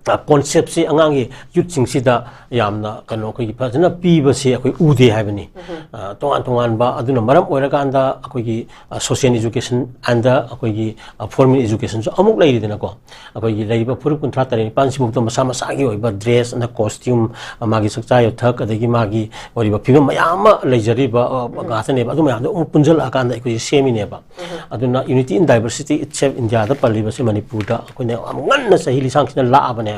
ꯑ, concept ꯁꯦ ꯑꯉꯥꯡꯒꯤ youth ꯁꯤꯡꯁꯤꯗ ꯌꯥꯝꯅ ꯀꯩꯅꯣ ꯑꯩꯈꯣꯏꯒꯤ ꯐꯖꯅ ꯄꯤꯕꯁꯦ ꯑꯩꯈꯣꯏ ꯎꯗꯦ ꯍꯥꯏꯕꯅꯤ꯫ ꯑ, ꯇꯣꯉꯥꯟ ꯇꯣꯉꯥꯟꯕ ꯑꯗꯨꯅ ꯃꯔꯝ ꯑꯣꯏꯔꯀꯥꯟꯗ ꯑꯩꯈꯣꯏꯒꯤ, ꯑ, social education and ꯑꯩꯈꯣꯏꯒꯤ, ꯑ, formal education ꯁꯨ ꯑꯃꯨꯛ ꯂꯩꯔꯤꯗꯅꯀꯣ꯫ ꯑꯩꯈꯣꯏꯒꯤ ꯂꯩꯔꯤꯕ ꯐꯨꯔꯨꯞ ꯀꯨꯟꯊ꯭ꯔꯥ ꯇꯔꯦꯠ ꯅꯤꯄꯥꯟ ꯁꯤꯐꯥꯎꯗ ꯃꯁꯥ ꯃꯁꯥꯒꯤ ꯑꯣꯏꯕ dress and costume, ꯑ, ꯃꯥꯒꯤ ꯆꯥꯛꯆꯥ ꯌꯨꯊꯛ, ꯑꯗꯒꯤ ꯃꯥꯒꯤ ꯑꯣꯏꯔꯤꯕ ꯐꯤꯕꯝ ꯃꯌꯥꯝ ꯑꯃ ꯂꯩꯖꯔꯤꯕ, ꯑ, ꯉꯥꯛꯇꯅꯦꯕ꯫ ꯑꯗꯨ ꯃꯌꯥꯝꯗꯣ ꯑꯃꯨꯛ ꯄꯨꯟꯁꯤꯜꯂꯛꯑꯀꯥꯟꯗ ꯑꯩꯈꯣꯏꯁꯦ ꯁꯦꯝꯃꯤꯅꯦꯕ꯫ ꯑꯗꯨꯅ unity in diversity itself ꯏꯟꯗꯤꯌꯥꯗ ꯄꯜꯂꯤꯕꯁꯦ ꯃꯅꯤꯄꯨꯔꯗ ꯑꯩꯈꯣꯏꯅ ꯌꯥꯝ ꯉꯟꯅ ꯆꯍꯤ ꯂꯤꯁꯥꯡꯁꯤꯗ ꯂꯥꯛꯑꯕꯅꯦꯕ꯫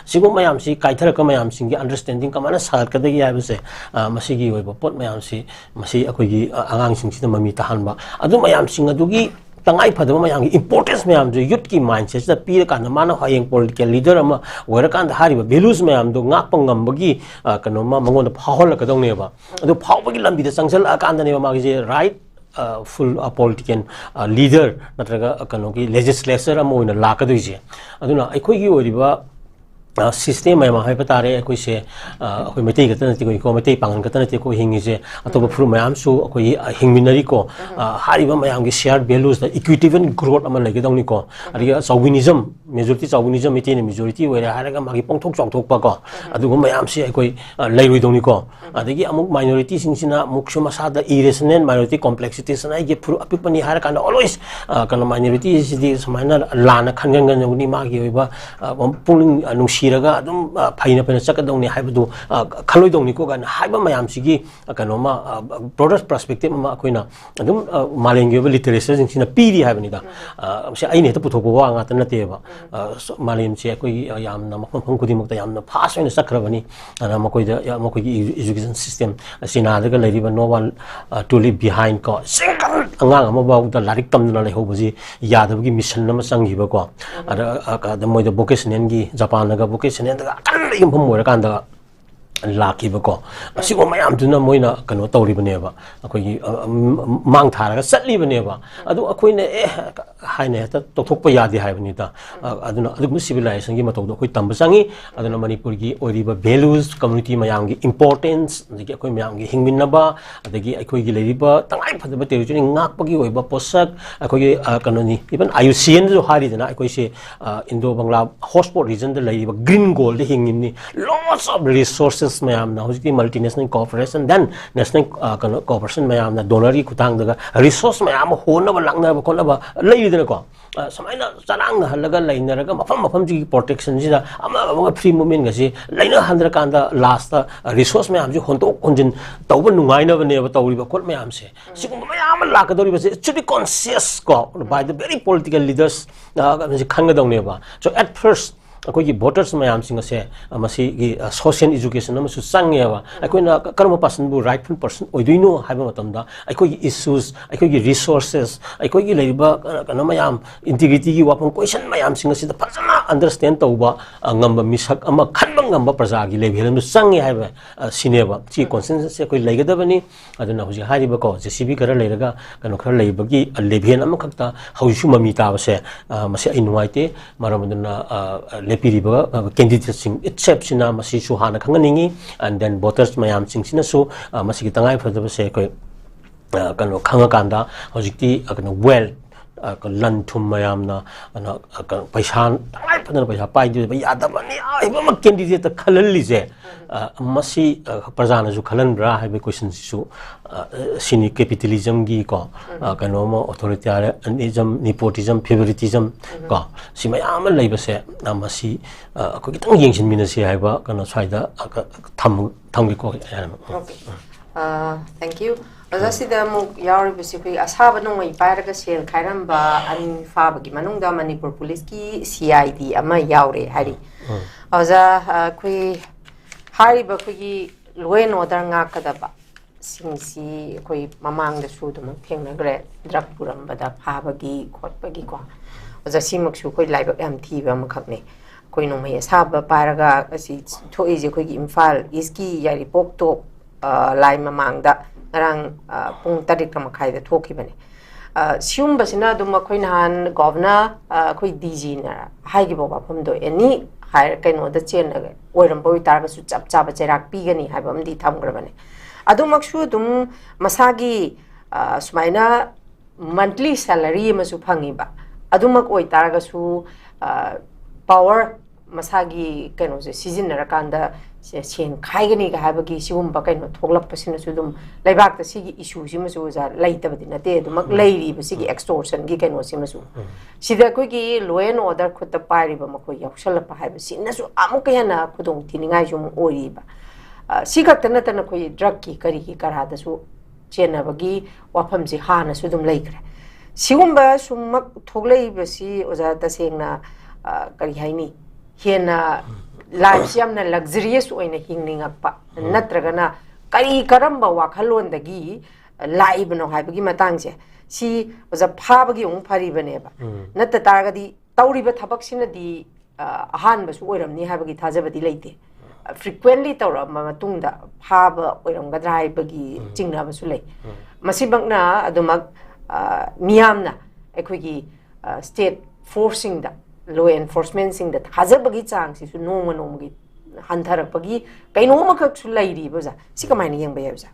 ꯁꯤꯒꯨꯝꯕ ꯃꯌꯥꯝꯁꯤ ꯀꯥꯏꯊꯔꯛꯄ ꯃꯌꯥꯝꯁꯤꯡꯒꯤ understanding ꯀꯃꯥꯏꯅ ꯁꯥꯒꯠꯀꯗꯒꯦ ꯍꯥꯏꯕꯁꯦ, ꯑ, ꯃꯁꯤꯒꯤ ꯑꯣꯏꯕ ꯄꯣꯠ ꯃꯌꯥꯝꯁꯤ, ꯃꯁꯤ ꯑꯩꯈꯣꯏꯒꯤ, ꯑ, ꯑꯉꯥꯡꯁꯤꯡꯁꯤꯗ ꯃꯃꯤ ꯇꯥꯍꯟꯕ꯫ ꯑꯗꯨ ꯃꯌꯥꯝꯁꯤꯡ ꯑꯗꯨꯒꯤ ꯇꯉꯥꯏ ꯐꯗꯕ ꯃꯌꯥꯝꯒꯤ importance ꯃꯌꯥꯝꯁꯦ youth ꯀꯤ mindset ꯁꯤꯗ ꯄꯤꯔꯀꯥꯟꯗ ꯃꯥꯅ ꯍꯌꯦꯡ political leader ꯑꯃ ꯑꯣꯏꯔꯀꯥꯟꯗ ꯍꯥꯏꯔꯤꯕ values ꯃꯌꯥꯝꯗꯣ ꯉꯥꯛꯄ ꯉꯝꯕꯒꯤ, ꯑ, ꯀꯩꯅꯣꯃ ꯃꯉꯣꯟꯗ ꯐꯥꯎꯍꯜꯂꯛꯀꯗꯧꯅꯦꯕ꯫ ꯑꯗꯨ ꯐꯥꯎꯕꯒꯤ ꯂꯝꯕꯤꯗ ꯆꯪꯁꯤꯜꯂꯛꯑꯀꯥꯟꯗꯅꯦꯕ ꯃꯥꯒꯤꯁꯦ right, ꯑ, full, ꯑ, political, ꯑ, leader ꯅꯠꯇ꯭ꯔꯒ, ꯑ, ꯀꯩꯅꯣꯒꯤ legislature ꯑꯃ ꯑꯣꯏꯅ ꯂꯥꯛꯀꯗꯣꯏꯁꯦ꯫ ꯑꯗꯨꯅ ꯑꯩꯈꯣꯏꯒꯤ ꯑꯣꯏꯔꯤꯕ, ꯑ, system ꯃꯌꯥꯝ ꯍꯥꯏꯕ ꯇꯥꯔꯦ ꯑꯩꯈꯣꯏꯁꯦ, ꯑ, ꯑꯩꯈꯣꯏ ꯃꯩꯇꯩ ꯈꯛꯇ ꯅꯠꯇꯦꯀꯣ, ꯃꯩꯇꯩ ꯄꯥꯉꯜ ꯈꯛꯇ ꯅꯠꯇꯦꯀꯣ ꯍꯤꯡꯉꯤꯁꯦ, ꯑꯇꯣꯞꯄ ꯐꯨꯔꯨꯞ ꯃꯌꯥꯝꯁꯨ ꯑꯩꯈꯣꯏꯒꯤ, ꯑ, ꯍꯤꯡꯃꯤꯟꯅꯔꯤꯀꯣ꯫ ꯑ, ꯍꯥꯏꯔꯤꯕ ꯃꯌꯥꯝꯒꯤ shared values ꯇ equitable growth ꯑꯃ ꯂꯩꯒꯗꯧꯅꯤꯀꯣ꯫ ꯑꯗꯒꯤ chauvinism, majority chauvinism, ꯃꯩꯇꯩꯅ majority ꯑꯣꯏꯔꯦ ꯍꯥꯏꯔꯒ ꯃꯥꯒꯤ ꯄꯣꯡꯊꯣꯛ ꯆꯥꯎꯊꯣꯛꯄ ꯀꯣ, ꯑꯗꯨꯒꯨꯝꯕ ꯃꯌꯥꯝꯁꯤ ꯑꯩꯈꯣꯏ, ꯑ, ꯂꯩꯔꯣꯏꯗꯧꯅꯤꯀꯣ꯫ ꯑꯗꯒꯤ ꯑꯃꯨꯛ minority ꯁꯤꯡꯁꯤꯅ ꯑꯃꯨꯛꯁꯨ ꯃꯁꯥꯗ irrational minority complexities ꯅ ꯑꯩꯒꯤ ꯐꯨꯔꯨꯞ ꯑꯄꯤꯛꯄꯅꯤ ꯍꯥꯏꯔ ꯀꯥꯟꯗ always, ꯑ, ꯀꯩꯅꯣ, minority ꯁꯤꯗꯤ ꯁꯨꯃꯥꯏꯅ ꯂꯥꯟꯅ ꯈꯟꯒꯟꯒꯅꯤ, ꯃꯥꯒꯤ ꯑꯣꯏꯕ, ꯑ, ꯄꯨꯛꯅꯤꯡ, ꯑ, ꯅꯨꯡꯁꯤ ꯊꯤꯔꯒ ꯑꯗꯨꯝ, ꯑ, ꯐꯩꯅ ꯐꯩꯅ ꯆꯠꯀꯗꯧꯅꯤ ꯍꯥꯏꯕꯗꯨ, ꯑ, ꯈꯜꯂꯣꯏꯗꯧꯅꯤꯀꯣ ꯀꯥꯏꯅ ꯍꯥꯏꯕ ꯃꯌꯥꯝꯁꯤꯒꯤ, ꯑ, ꯀꯩꯅꯣꯃ, ꯑ, broader perspective ꯑꯃ ꯑꯩꯈꯣꯏꯅ ꯑꯗꯨꯝ, ꯑ, ꯃꯥꯂꯦꯝꯒꯤ ꯑꯣꯏꯕ literature ꯁꯤꯡꯁꯤꯅ ꯄꯤꯔꯤ ꯍꯥꯏꯕꯅꯤꯗ꯫ ꯑ, ꯁꯤ ꯑꯩꯅ ꯍꯦꯛꯇ ꯄꯨꯊꯣꯛꯄ ꯋꯥ ꯉꯥꯛꯇ ꯅꯠꯇꯦꯕ꯫ ꯑ, ꯁ-, ꯃꯥꯂꯦꯝꯁꯦ ꯑꯩꯈꯣꯏꯒꯤ, ꯑ, ꯌꯥꯝꯅ ꯃꯐꯝ, ꯃꯐꯝ ꯈꯨꯗꯤꯡꯃꯛꯇ ꯌꯥꯝꯅ fast ꯑꯣꯏꯅ ꯆꯠꯈ꯭ꯔꯕꯅꯤ꯫ ꯑꯗꯨꯅ ꯃꯈꯣꯏꯗ, ꯌꯥ-, ꯃꯈꯣꯏꯒꯤ edu-, education system, ꯆꯤꯅꯥꯗꯒ ꯂꯩꯔꯤꯕ no one, ꯑ, to leave behind ꯀꯣ, single ꯑꯉꯥꯡ ꯑꯃꯐꯥꯎꯗ ꯂꯥꯏꯔꯤꯛ ꯇꯝꯗꯅ ꯂꯩꯍꯧꯕꯁꯤ ꯌꯥꯗꯕꯒꯤ mission ꯑꯃ ꯆꯪꯈꯤꯕꯀꯣ꯫ ꯑꯗ, ꯑ, ꯑꯗ ꯃꯣꯏꯗ vocational ꯒꯤ, ꯖꯄꯥꯟꯗꯒ vocational ꯗꯒ ꯑꯀꯟꯕ ꯌꯨꯝꯐꯝ ꯑꯣꯏꯔꯀꯥꯟꯗ ꯂꯥꯛꯈꯤꯕꯀꯣ꯫ ꯑꯁꯤꯒꯨꯝꯕ ꯃꯌꯥꯝꯗꯨꯅ ꯃꯣꯏꯅ ꯀꯩꯅꯣ ꯇꯧꯔꯤꯕꯅꯦꯕ, ꯑꯩꯈꯣꯏꯒꯤ, ꯑ, ꯑ, ꯃ-, ꯃꯥꯡ ꯊꯥꯔꯒ ꯆꯠꯂꯤꯕꯅꯦꯕ꯫ ꯑꯗꯨ ꯑꯩꯈꯣꯏꯅ ꯑꯦ ꯍꯥꯏꯅ ꯍꯦꯛꯇ ꯇꯧꯊꯣꯛꯄ ꯌꯥꯗꯦ ꯍꯥꯏꯕꯅꯤꯗ꯫ ꯑ, ꯑꯗꯨꯅ ꯑꯗꯨꯒꯨꯝꯕ civilization ꯒꯤ ꯃꯇꯧꯗꯣ ꯑꯩꯈꯣꯏ ꯇꯝꯕ ꯆꯪꯉꯤ꯫ ꯑꯗꯨꯅ ꯃꯅꯤꯄꯨꯔꯒꯤ ꯑꯣꯏꯔꯤꯕ values, community ꯃꯌꯥꯝꯒꯤ importance, ꯑꯗꯒꯤ ꯑꯩꯈꯣꯏ ꯃꯌꯥꯝꯒꯤ ꯍꯤꯡꯃꯤꯟꯅꯕ, ꯑꯗꯒꯤ ꯑꯩꯈꯣꯏꯒꯤ ꯂꯩꯔꯤꯕ ꯇꯉꯥꯏ ꯐꯗꯕ territory ꯉꯥꯛꯄꯒꯤ ꯑꯣꯏꯕ ꯄꯣꯠꯁꯛ, ꯑꯩꯈꯣꯏꯒꯤ, ꯑ, ꯀꯩꯅꯣꯅꯤ, even IUCN ꯁꯨ ꯍꯥꯏꯔꯤꯗꯅ, ꯑꯩꯈꯣꯏꯁꯦ, ꯑ, Indo Bangla hotspot region ꯗ ꯂꯩꯔꯤꯕ green gold the ꯍꯤꯡꯉꯤꯕꯅꯤ꯫ Lots of resources ꯃꯌꯥꯝꯅ ꯍꯧꯖꯤꯛꯇꯤ multinational corporation, then national, ꯑ, ꯀꯩꯅꯣ, corporation ꯃꯌꯥꯝꯅ donor ꯒꯤ ꯈꯨꯠꯊꯥꯡꯗꯒ resource ꯃꯌꯥꯝ ꯑꯃ ꯍꯣꯟꯅꯕ, ꯂꯥꯛꯅꯕ ꯈꯣꯠꯅꯕ ꯂꯩꯔꯤꯗꯅꯀꯣ꯫ ꯑ, ꯁꯨꯃꯥꯏꯅ ꯆꯔꯥꯡꯅꯍꯜꯂꯒ ꯂꯩꯅꯔꯒ ꯃꯐꯝ ꯃꯐꯝꯁꯤꯒꯤ protection ꯁꯤꯗ ꯑꯃꯒ ꯑꯃꯒ free movement ꯒꯁꯤ ꯂꯩꯅꯍꯟꯗ꯭ꯔꯀꯥꯟꯗ last ꯇ resource ꯃꯌꯥꯝꯁꯤ ꯍꯣꯟꯗꯣꯛ ꯍꯣꯟꯖꯤꯟ ꯇꯧꯕ ꯅꯨꯡꯉꯥꯏꯅꯕꯅꯦꯕ ꯇꯧꯔꯤꯕ ꯈꯣꯠ ꯃꯌꯥꯝꯁꯦ꯫ ꯁꯤꯒꯨꯝꯕ ꯃꯌꯥꯝ ꯑꯃ ꯂꯥꯛꯀꯗꯧꯔꯤꯕꯁꯦ, it should be conscious ꯀꯣ, by the very political leaders, ꯑ, ꯃꯁꯤ ꯈꯪꯒꯗꯧꯅꯦꯕ꯫ So at first ꯑꯩꯈꯣꯏꯒꯤ voters ꯃꯌꯥꯝꯁꯤꯡ ꯑꯁꯦ, ꯑ, ꯃꯁꯤꯒꯤ, ꯑ, social education ꯑꯃꯁꯨ ꯆꯪꯉꯦꯕ꯫ ꯑꯩꯈꯣꯏꯅ ꯀ-, ꯀꯔꯝꯕ person ꯕꯨ rightful person ꯑꯣꯏꯗꯣꯏꯅꯣ ꯍꯥꯏꯕ ꯃꯇꯝꯗ ꯑꯩꯈꯣꯏꯒꯤ issues, ꯑꯩꯈꯣꯏꯒꯤ resources, ꯑꯩꯈꯣꯏꯒꯤ ꯂꯩꯔꯤꯕ, ꯑ, ꯀꯩꯅꯣ ꯃꯌꯥꯝ, integrity ꯒꯤ ꯋꯥꯐꯝ, question ꯃꯌꯥꯝꯁꯤꯡ ꯑꯁꯤꯗ ꯐꯖꯅ understand ꯇꯧꯕ, ꯑ, ꯉꯝꯕ ꯃꯤꯁꯛ ꯑꯃ ꯈꯟꯕ ꯉꯝꯕ ꯄ꯭ꯔꯖꯥꯒꯤ level ꯑꯃ ꯆꯪꯉꯦ ꯍꯥꯏꯕ, ꯑ, ꯁꯤꯅꯦꯕ꯫ ꯁꯤ consciousness ꯁꯦ ꯑꯩꯈꯣꯏ ꯂꯩꯒꯗꯕꯅꯤ꯫ ꯑꯗꯨꯅ ꯍꯧꯖꯤꯛ ꯍꯥꯏꯔꯤꯕꯀꯣ, JCB ꯈꯔ ꯂꯩꯔꯒ ꯀꯩꯅꯣ ꯈꯔ ꯂꯩꯕꯒꯤ level ꯑꯃꯈꯛꯇ ꯍꯧꯖꯤꯛꯁꯨ ꯃꯃꯤ ꯇꯥꯕꯁꯦ, ꯑ, ꯃꯁꯤ ꯑꯩ ꯅꯨꯡꯉꯥꯏꯇꯦ꯫ ꯃꯔꯝ ꯑꯗꯨꯅ, ꯑ, ꯂꯦꯞꯄꯤꯔꯤꯕ, ꯑ, candidate ꯁꯤꯡ itself ꯁꯤꯅ ꯃꯁꯤꯁꯨ ꯍꯥꯟꯅ ꯈꯪꯍꯟꯅꯤꯡꯉꯤ꯫ And then voters ꯃꯌꯥꯝꯁꯤꯡꯁꯤꯅꯁꯨ, ꯑ, ꯃꯁꯤꯒꯤ ꯇꯉꯥꯏ ꯐꯗꯕꯁꯦ ꯑꯩꯈꯣꯏ, ꯑ, ꯀꯩꯅꯣ ꯈꯪꯉꯀꯥꯟꯗ ꯍꯧꯖꯤꯛꯇꯤ, ꯑ, ꯀꯩꯅꯣ wealth ꯑ, ꯀ-, ꯂꯟ ꯊꯨꯝ ꯃꯌꯥꯝꯅ, ꯑꯅ, ꯑ, ꯀ-, ꯄꯩꯁꯥ, ꯇꯉꯥꯏ ꯐꯗꯅ ꯄꯩꯁꯥ ꯄꯥꯏꯗꯕ ꯌꯥꯗꯕꯅꯤ ꯍꯥꯏꯕ ꯑꯃ ꯀꯦꯟꯗꯤꯗꯦꯠꯇ ꯈꯜꯍꯜꯂꯤꯁꯦ, ꯑ, ꯃꯁꯤ, ꯑ, ꯄ꯭ꯔꯖꯥꯅꯁꯨ ꯈꯜꯍꯟꯕ꯭ꯔꯥ ꯍꯥꯏꯕꯒꯤ ꯀꯣꯏꯁꯟꯁꯤꯁꯨ, ꯑ, ꯁꯤꯅꯤ ꯀꯦꯄꯤꯇꯦꯂꯤꯖꯝꯒꯤ ꯀꯣ, ꯑ, ꯀꯩꯅꯣ ꯑꯃ, ꯑꯣꯊꯣꯔꯤꯇꯥꯔꯤꯌꯥꯅꯤꯖꯝ, ꯅꯤꯄꯣꯇꯤꯖꯝ, ꯐꯦꯚꯔꯤꯇꯤꯖꯝ ꯀꯣ, ꯁꯤ ꯃꯌꯥꯝ ꯑꯃ ꯂꯩꯕꯁꯦ, ꯑ, ꯃꯁꯤ, ꯑ, ꯑꯩꯈꯣꯏ ꯈꯤꯇꯪ ꯌꯦꯡꯁꯤꯟꯃꯤꯟꯅꯁꯤ ꯍꯥꯏꯕ ꯀꯩꯅꯣ ꯁ꯭ꯋꯥꯏꯗ, ꯑ, ꯀ-, ꯊꯝ-, ꯊꯝꯒꯦꯀꯣ꯫ Okay. ꯑ, thank you. ꯑꯣꯖꯥ, ꯁꯤꯗ ꯑꯃꯨꯛ ꯌꯥꯎꯔꯤꯕꯁꯤ ꯑꯩꯈꯣꯏ ꯑꯁꯥꯕ ꯅꯣꯡꯃꯩ ꯄꯥꯏꯔꯒ ꯁꯦꯜ ꯈꯥꯏꯔꯝꯕ ꯑꯅꯤ ꯐꯥꯕꯒꯤ ꯃꯅꯨꯡꯗ ꯃꯅꯤꯄꯨꯔ ꯄꯨꯂꯤꯁꯀꯤ C I D ꯑꯃ ꯌꯥꯎꯔꯦ ꯍꯥꯏꯔꯤ꯫ ꯑꯣꯖꯥ, ꯑ, ꯑꯩꯈꯣꯏ ꯍꯥꯏꯔꯤꯕ ꯑꯩꯈꯣꯏꯒꯤ law and order ꯉꯥꯛꯀꯗꯕ ꯁꯤꯡꯁꯤ ꯑꯩꯈꯣꯏ ꯃꯃꯥꯡꯗꯁꯨ ꯑꯗꯨꯃꯛ ꯊꯦꯡꯅꯈ꯭ꯔꯦ, ꯗ꯭ꯔꯒ ꯄꯨꯔꯝꯕꯗ ꯐꯥꯕꯒꯤ ꯈꯣꯠꯄꯒꯤꯀꯣ꯫ ꯑꯣꯖꯥ, ꯁꯤꯃꯛꯁꯨ ꯑꯩꯈꯣꯏ ꯂꯥꯏꯕꯛ ꯌꯥꯝ ꯊꯤꯕ ꯑꯃꯈꯛꯅꯤ꯫ ꯑꯩꯈꯣꯏ ꯅꯣꯡꯃꯩ ꯑꯁꯥꯕ ꯄꯥꯏꯔꯒ ꯑꯁꯤ ꯊꯣꯛꯏꯁꯦ ꯑꯩꯈꯣꯏꯒꯤ ꯏꯝꯐꯥꯜ ꯏꯁꯀꯤ ꯌꯥꯏꯔꯤꯄꯣꯛ ꯇꯣꯞ, ꯑ, ꯂꯥꯏ ꯃꯃꯥꯡꯗ ꯉꯔꯥꯡ, ꯑ, ꯄꯨꯡ ꯇꯔꯦꯠꯀ ꯃꯈꯥꯏꯗ ꯊꯣꯛꯈꯤꯕꯅꯦ꯫ ꯑ, ꯁꯤꯒꯨꯝꯕꯁꯤꯅ ꯑꯗꯨꯝ ꯑꯩꯈꯣꯏ ꯅꯍꯥꯟ ꯒꯣꯚꯔꯅꯔ, ꯑ, ꯑꯩꯈꯣꯏ D G ꯅ ꯍꯥꯏꯈꯤꯕ ꯋꯥꯐꯝꯗꯣ, ꯑꯦꯅꯤ ꯍꯥꯏꯔ ꯀꯩꯅꯣꯗ ꯆꯦꯟꯅ ꯑꯣꯏꯔꯝꯕ ꯑꯣꯏꯇꯥꯔꯒꯁꯨ ꯆꯞ ꯆꯥꯕ ꯆꯩꯔꯥꯛ ꯄꯤꯒꯅꯤ ꯍꯥꯏꯕ ꯑꯃꯗꯤ ꯊꯝꯈ꯭ꯔꯕꯅꯦ꯫ ꯑꯗꯨꯃꯛꯁꯨ ꯑꯗꯨꯝ ꯃꯁꯥꯒꯤ, ꯑ, ꯁꯨꯃꯥꯏꯅ monthly salary ꯑꯃꯁꯨ ꯐꯪꯉꯤꯕ, ꯑꯗꯨꯃꯛ ꯑꯣꯏꯇꯥꯔꯒꯁꯨ, ꯑ, power, ꯃꯁꯥꯒꯤ ꯀꯩꯅꯣꯁꯦ ꯁꯤꯖꯤꯟꯅꯔꯀꯥꯟꯗ ꯁꯦ-, ꯁꯦꯟ ꯈꯥꯏꯒꯅꯤꯒ ꯍꯥꯏꯕꯒꯤ ꯁꯤꯒꯨꯝꯕ ꯀꯩꯅꯣ ꯊꯣꯛꯂꯛꯄꯁꯤꯅꯁꯨ ꯑꯗꯨꯝ ꯂꯩꯕꯥꯛꯇ ꯁꯤꯒꯤ issue ꯁꯤꯃꯁꯨ, ꯑꯣꯖꯥ, ꯂꯩꯇꯕꯗꯤ ꯅꯠꯇꯦ, ꯑꯗꯨꯃꯛ ꯂꯩꯔꯤꯕ ꯁꯤꯒꯤ extortion ꯒꯤ ꯀꯩꯅꯣꯁꯤꯃꯁꯨ꯫ ꯁꯤꯗ ꯑꯩꯈꯣꯏꯒꯤ law and order ꯈꯨꯠꯇ ꯄꯥꯏꯔꯤꯕ ꯃꯈꯣꯏ ꯌꯥꯎꯁꯜꯂꯛꯄ ꯍꯥꯏꯕꯁꯤꯅꯁꯨ ꯑꯃꯨꯛꯀ ꯍꯦꯟꯅ ꯈꯨꯗꯣꯡ ꯊꯤꯅꯤꯡꯉꯥꯏꯁꯨ ꯑꯃꯨꯛ ꯑꯣꯏꯔꯤꯕ꯫ ꯑ, ꯁꯤ ꯈꯛꯇ ꯅꯠꯇꯅ ꯑꯩꯈꯣꯏ ꯗ꯭ꯔꯒ ꯀꯤ ꯀꯔꯤꯒꯤ ꯀꯔꯥꯗꯁꯨ ꯆꯦꯟꯅꯕꯒꯤ ꯋꯥꯐꯝꯁꯤ ꯍꯥꯟꯅꯁꯨ ꯑꯗꯨꯝ ꯂꯩꯈ꯭ꯔꯦ꯫ ꯁꯤꯒꯨꯝꯕ ꯁꯨꯝꯃꯛ ꯊꯣꯛꯂꯛꯏꯕꯁꯤ, ꯑꯣꯖꯥ, ꯇꯁꯦꯡꯅ, ꯑ, ꯀꯔꯤ ꯍꯥꯏꯅꯤ, ꯍꯦꯟꯅ life ꯁꯤ ꯌꯥꯝꯅ luxurious ꯑꯣꯏꯅ ꯍꯤꯡꯅꯤꯡꯉꯛꯄ, ꯅꯠꯇ꯭ꯔꯒꯅ ꯀꯔꯤ ꯀꯔꯝꯕ ꯋꯥꯈꯜꯂꯣꯟꯗꯒꯤ ꯂꯥꯛꯏꯕꯅꯣ ꯍꯥꯏꯕꯒꯤ ꯃꯇꯥꯡꯁꯦ, ꯁꯤ, ꯑꯣꯖꯥ, ꯐꯥꯕꯒꯤ ꯑꯃꯨꯛ ꯐꯔꯤꯕꯅꯦꯕ꯫ ꯅꯠꯇ ꯇꯥꯔꯒꯗꯤ ꯇꯧꯔꯤꯕ ꯊꯕꯛꯁꯤꯅꯗꯤ, ꯑ, ꯑꯍꯥꯟꯕꯁꯨ ꯑꯣꯏꯔꯝꯅꯤ ꯍꯥꯏꯕꯒꯤ ꯊꯥꯖꯕꯗꯤ ꯂꯩꯇꯦ꯫ Frequently ꯇꯧꯔꯛꯑꯕ ꯃꯇꯨꯡꯗ ꯐꯥꯕ ꯑꯣꯏꯔꯝꯒꯗ꯭ꯔꯥ ꯍꯥꯏꯕꯒꯤ ꯆꯤꯡꯅꯕꯁꯨ ꯂꯩ꯫ ꯃꯁꯤꯃꯛꯅ ꯑꯗꯨꯃꯛ, ꯑ, ꯃꯤꯌꯥꯝꯅ ꯑꯩꯈꯣꯏꯒꯤ, ꯑ, state force ꯁꯤꯡꯗ, law enforcement ꯁꯤꯡꯗ ꯊꯥꯖꯕꯒꯤ ꯆꯥꯡꯁꯤꯁꯨ ꯅꯣꯡꯃ ꯅꯣꯡꯃꯒꯤ ꯍꯟꯊꯔꯛꯄꯒꯤ ꯀꯩꯅꯣ ꯑꯃꯈꯛꯁꯨ ꯂꯩꯔꯤꯕ, ꯑꯣꯖꯥ꯫ ꯁꯤ ꯀꯃꯥꯏꯅ ꯌꯦꯡꯕ ꯌꯥꯏ, ꯑꯣꯖꯥ?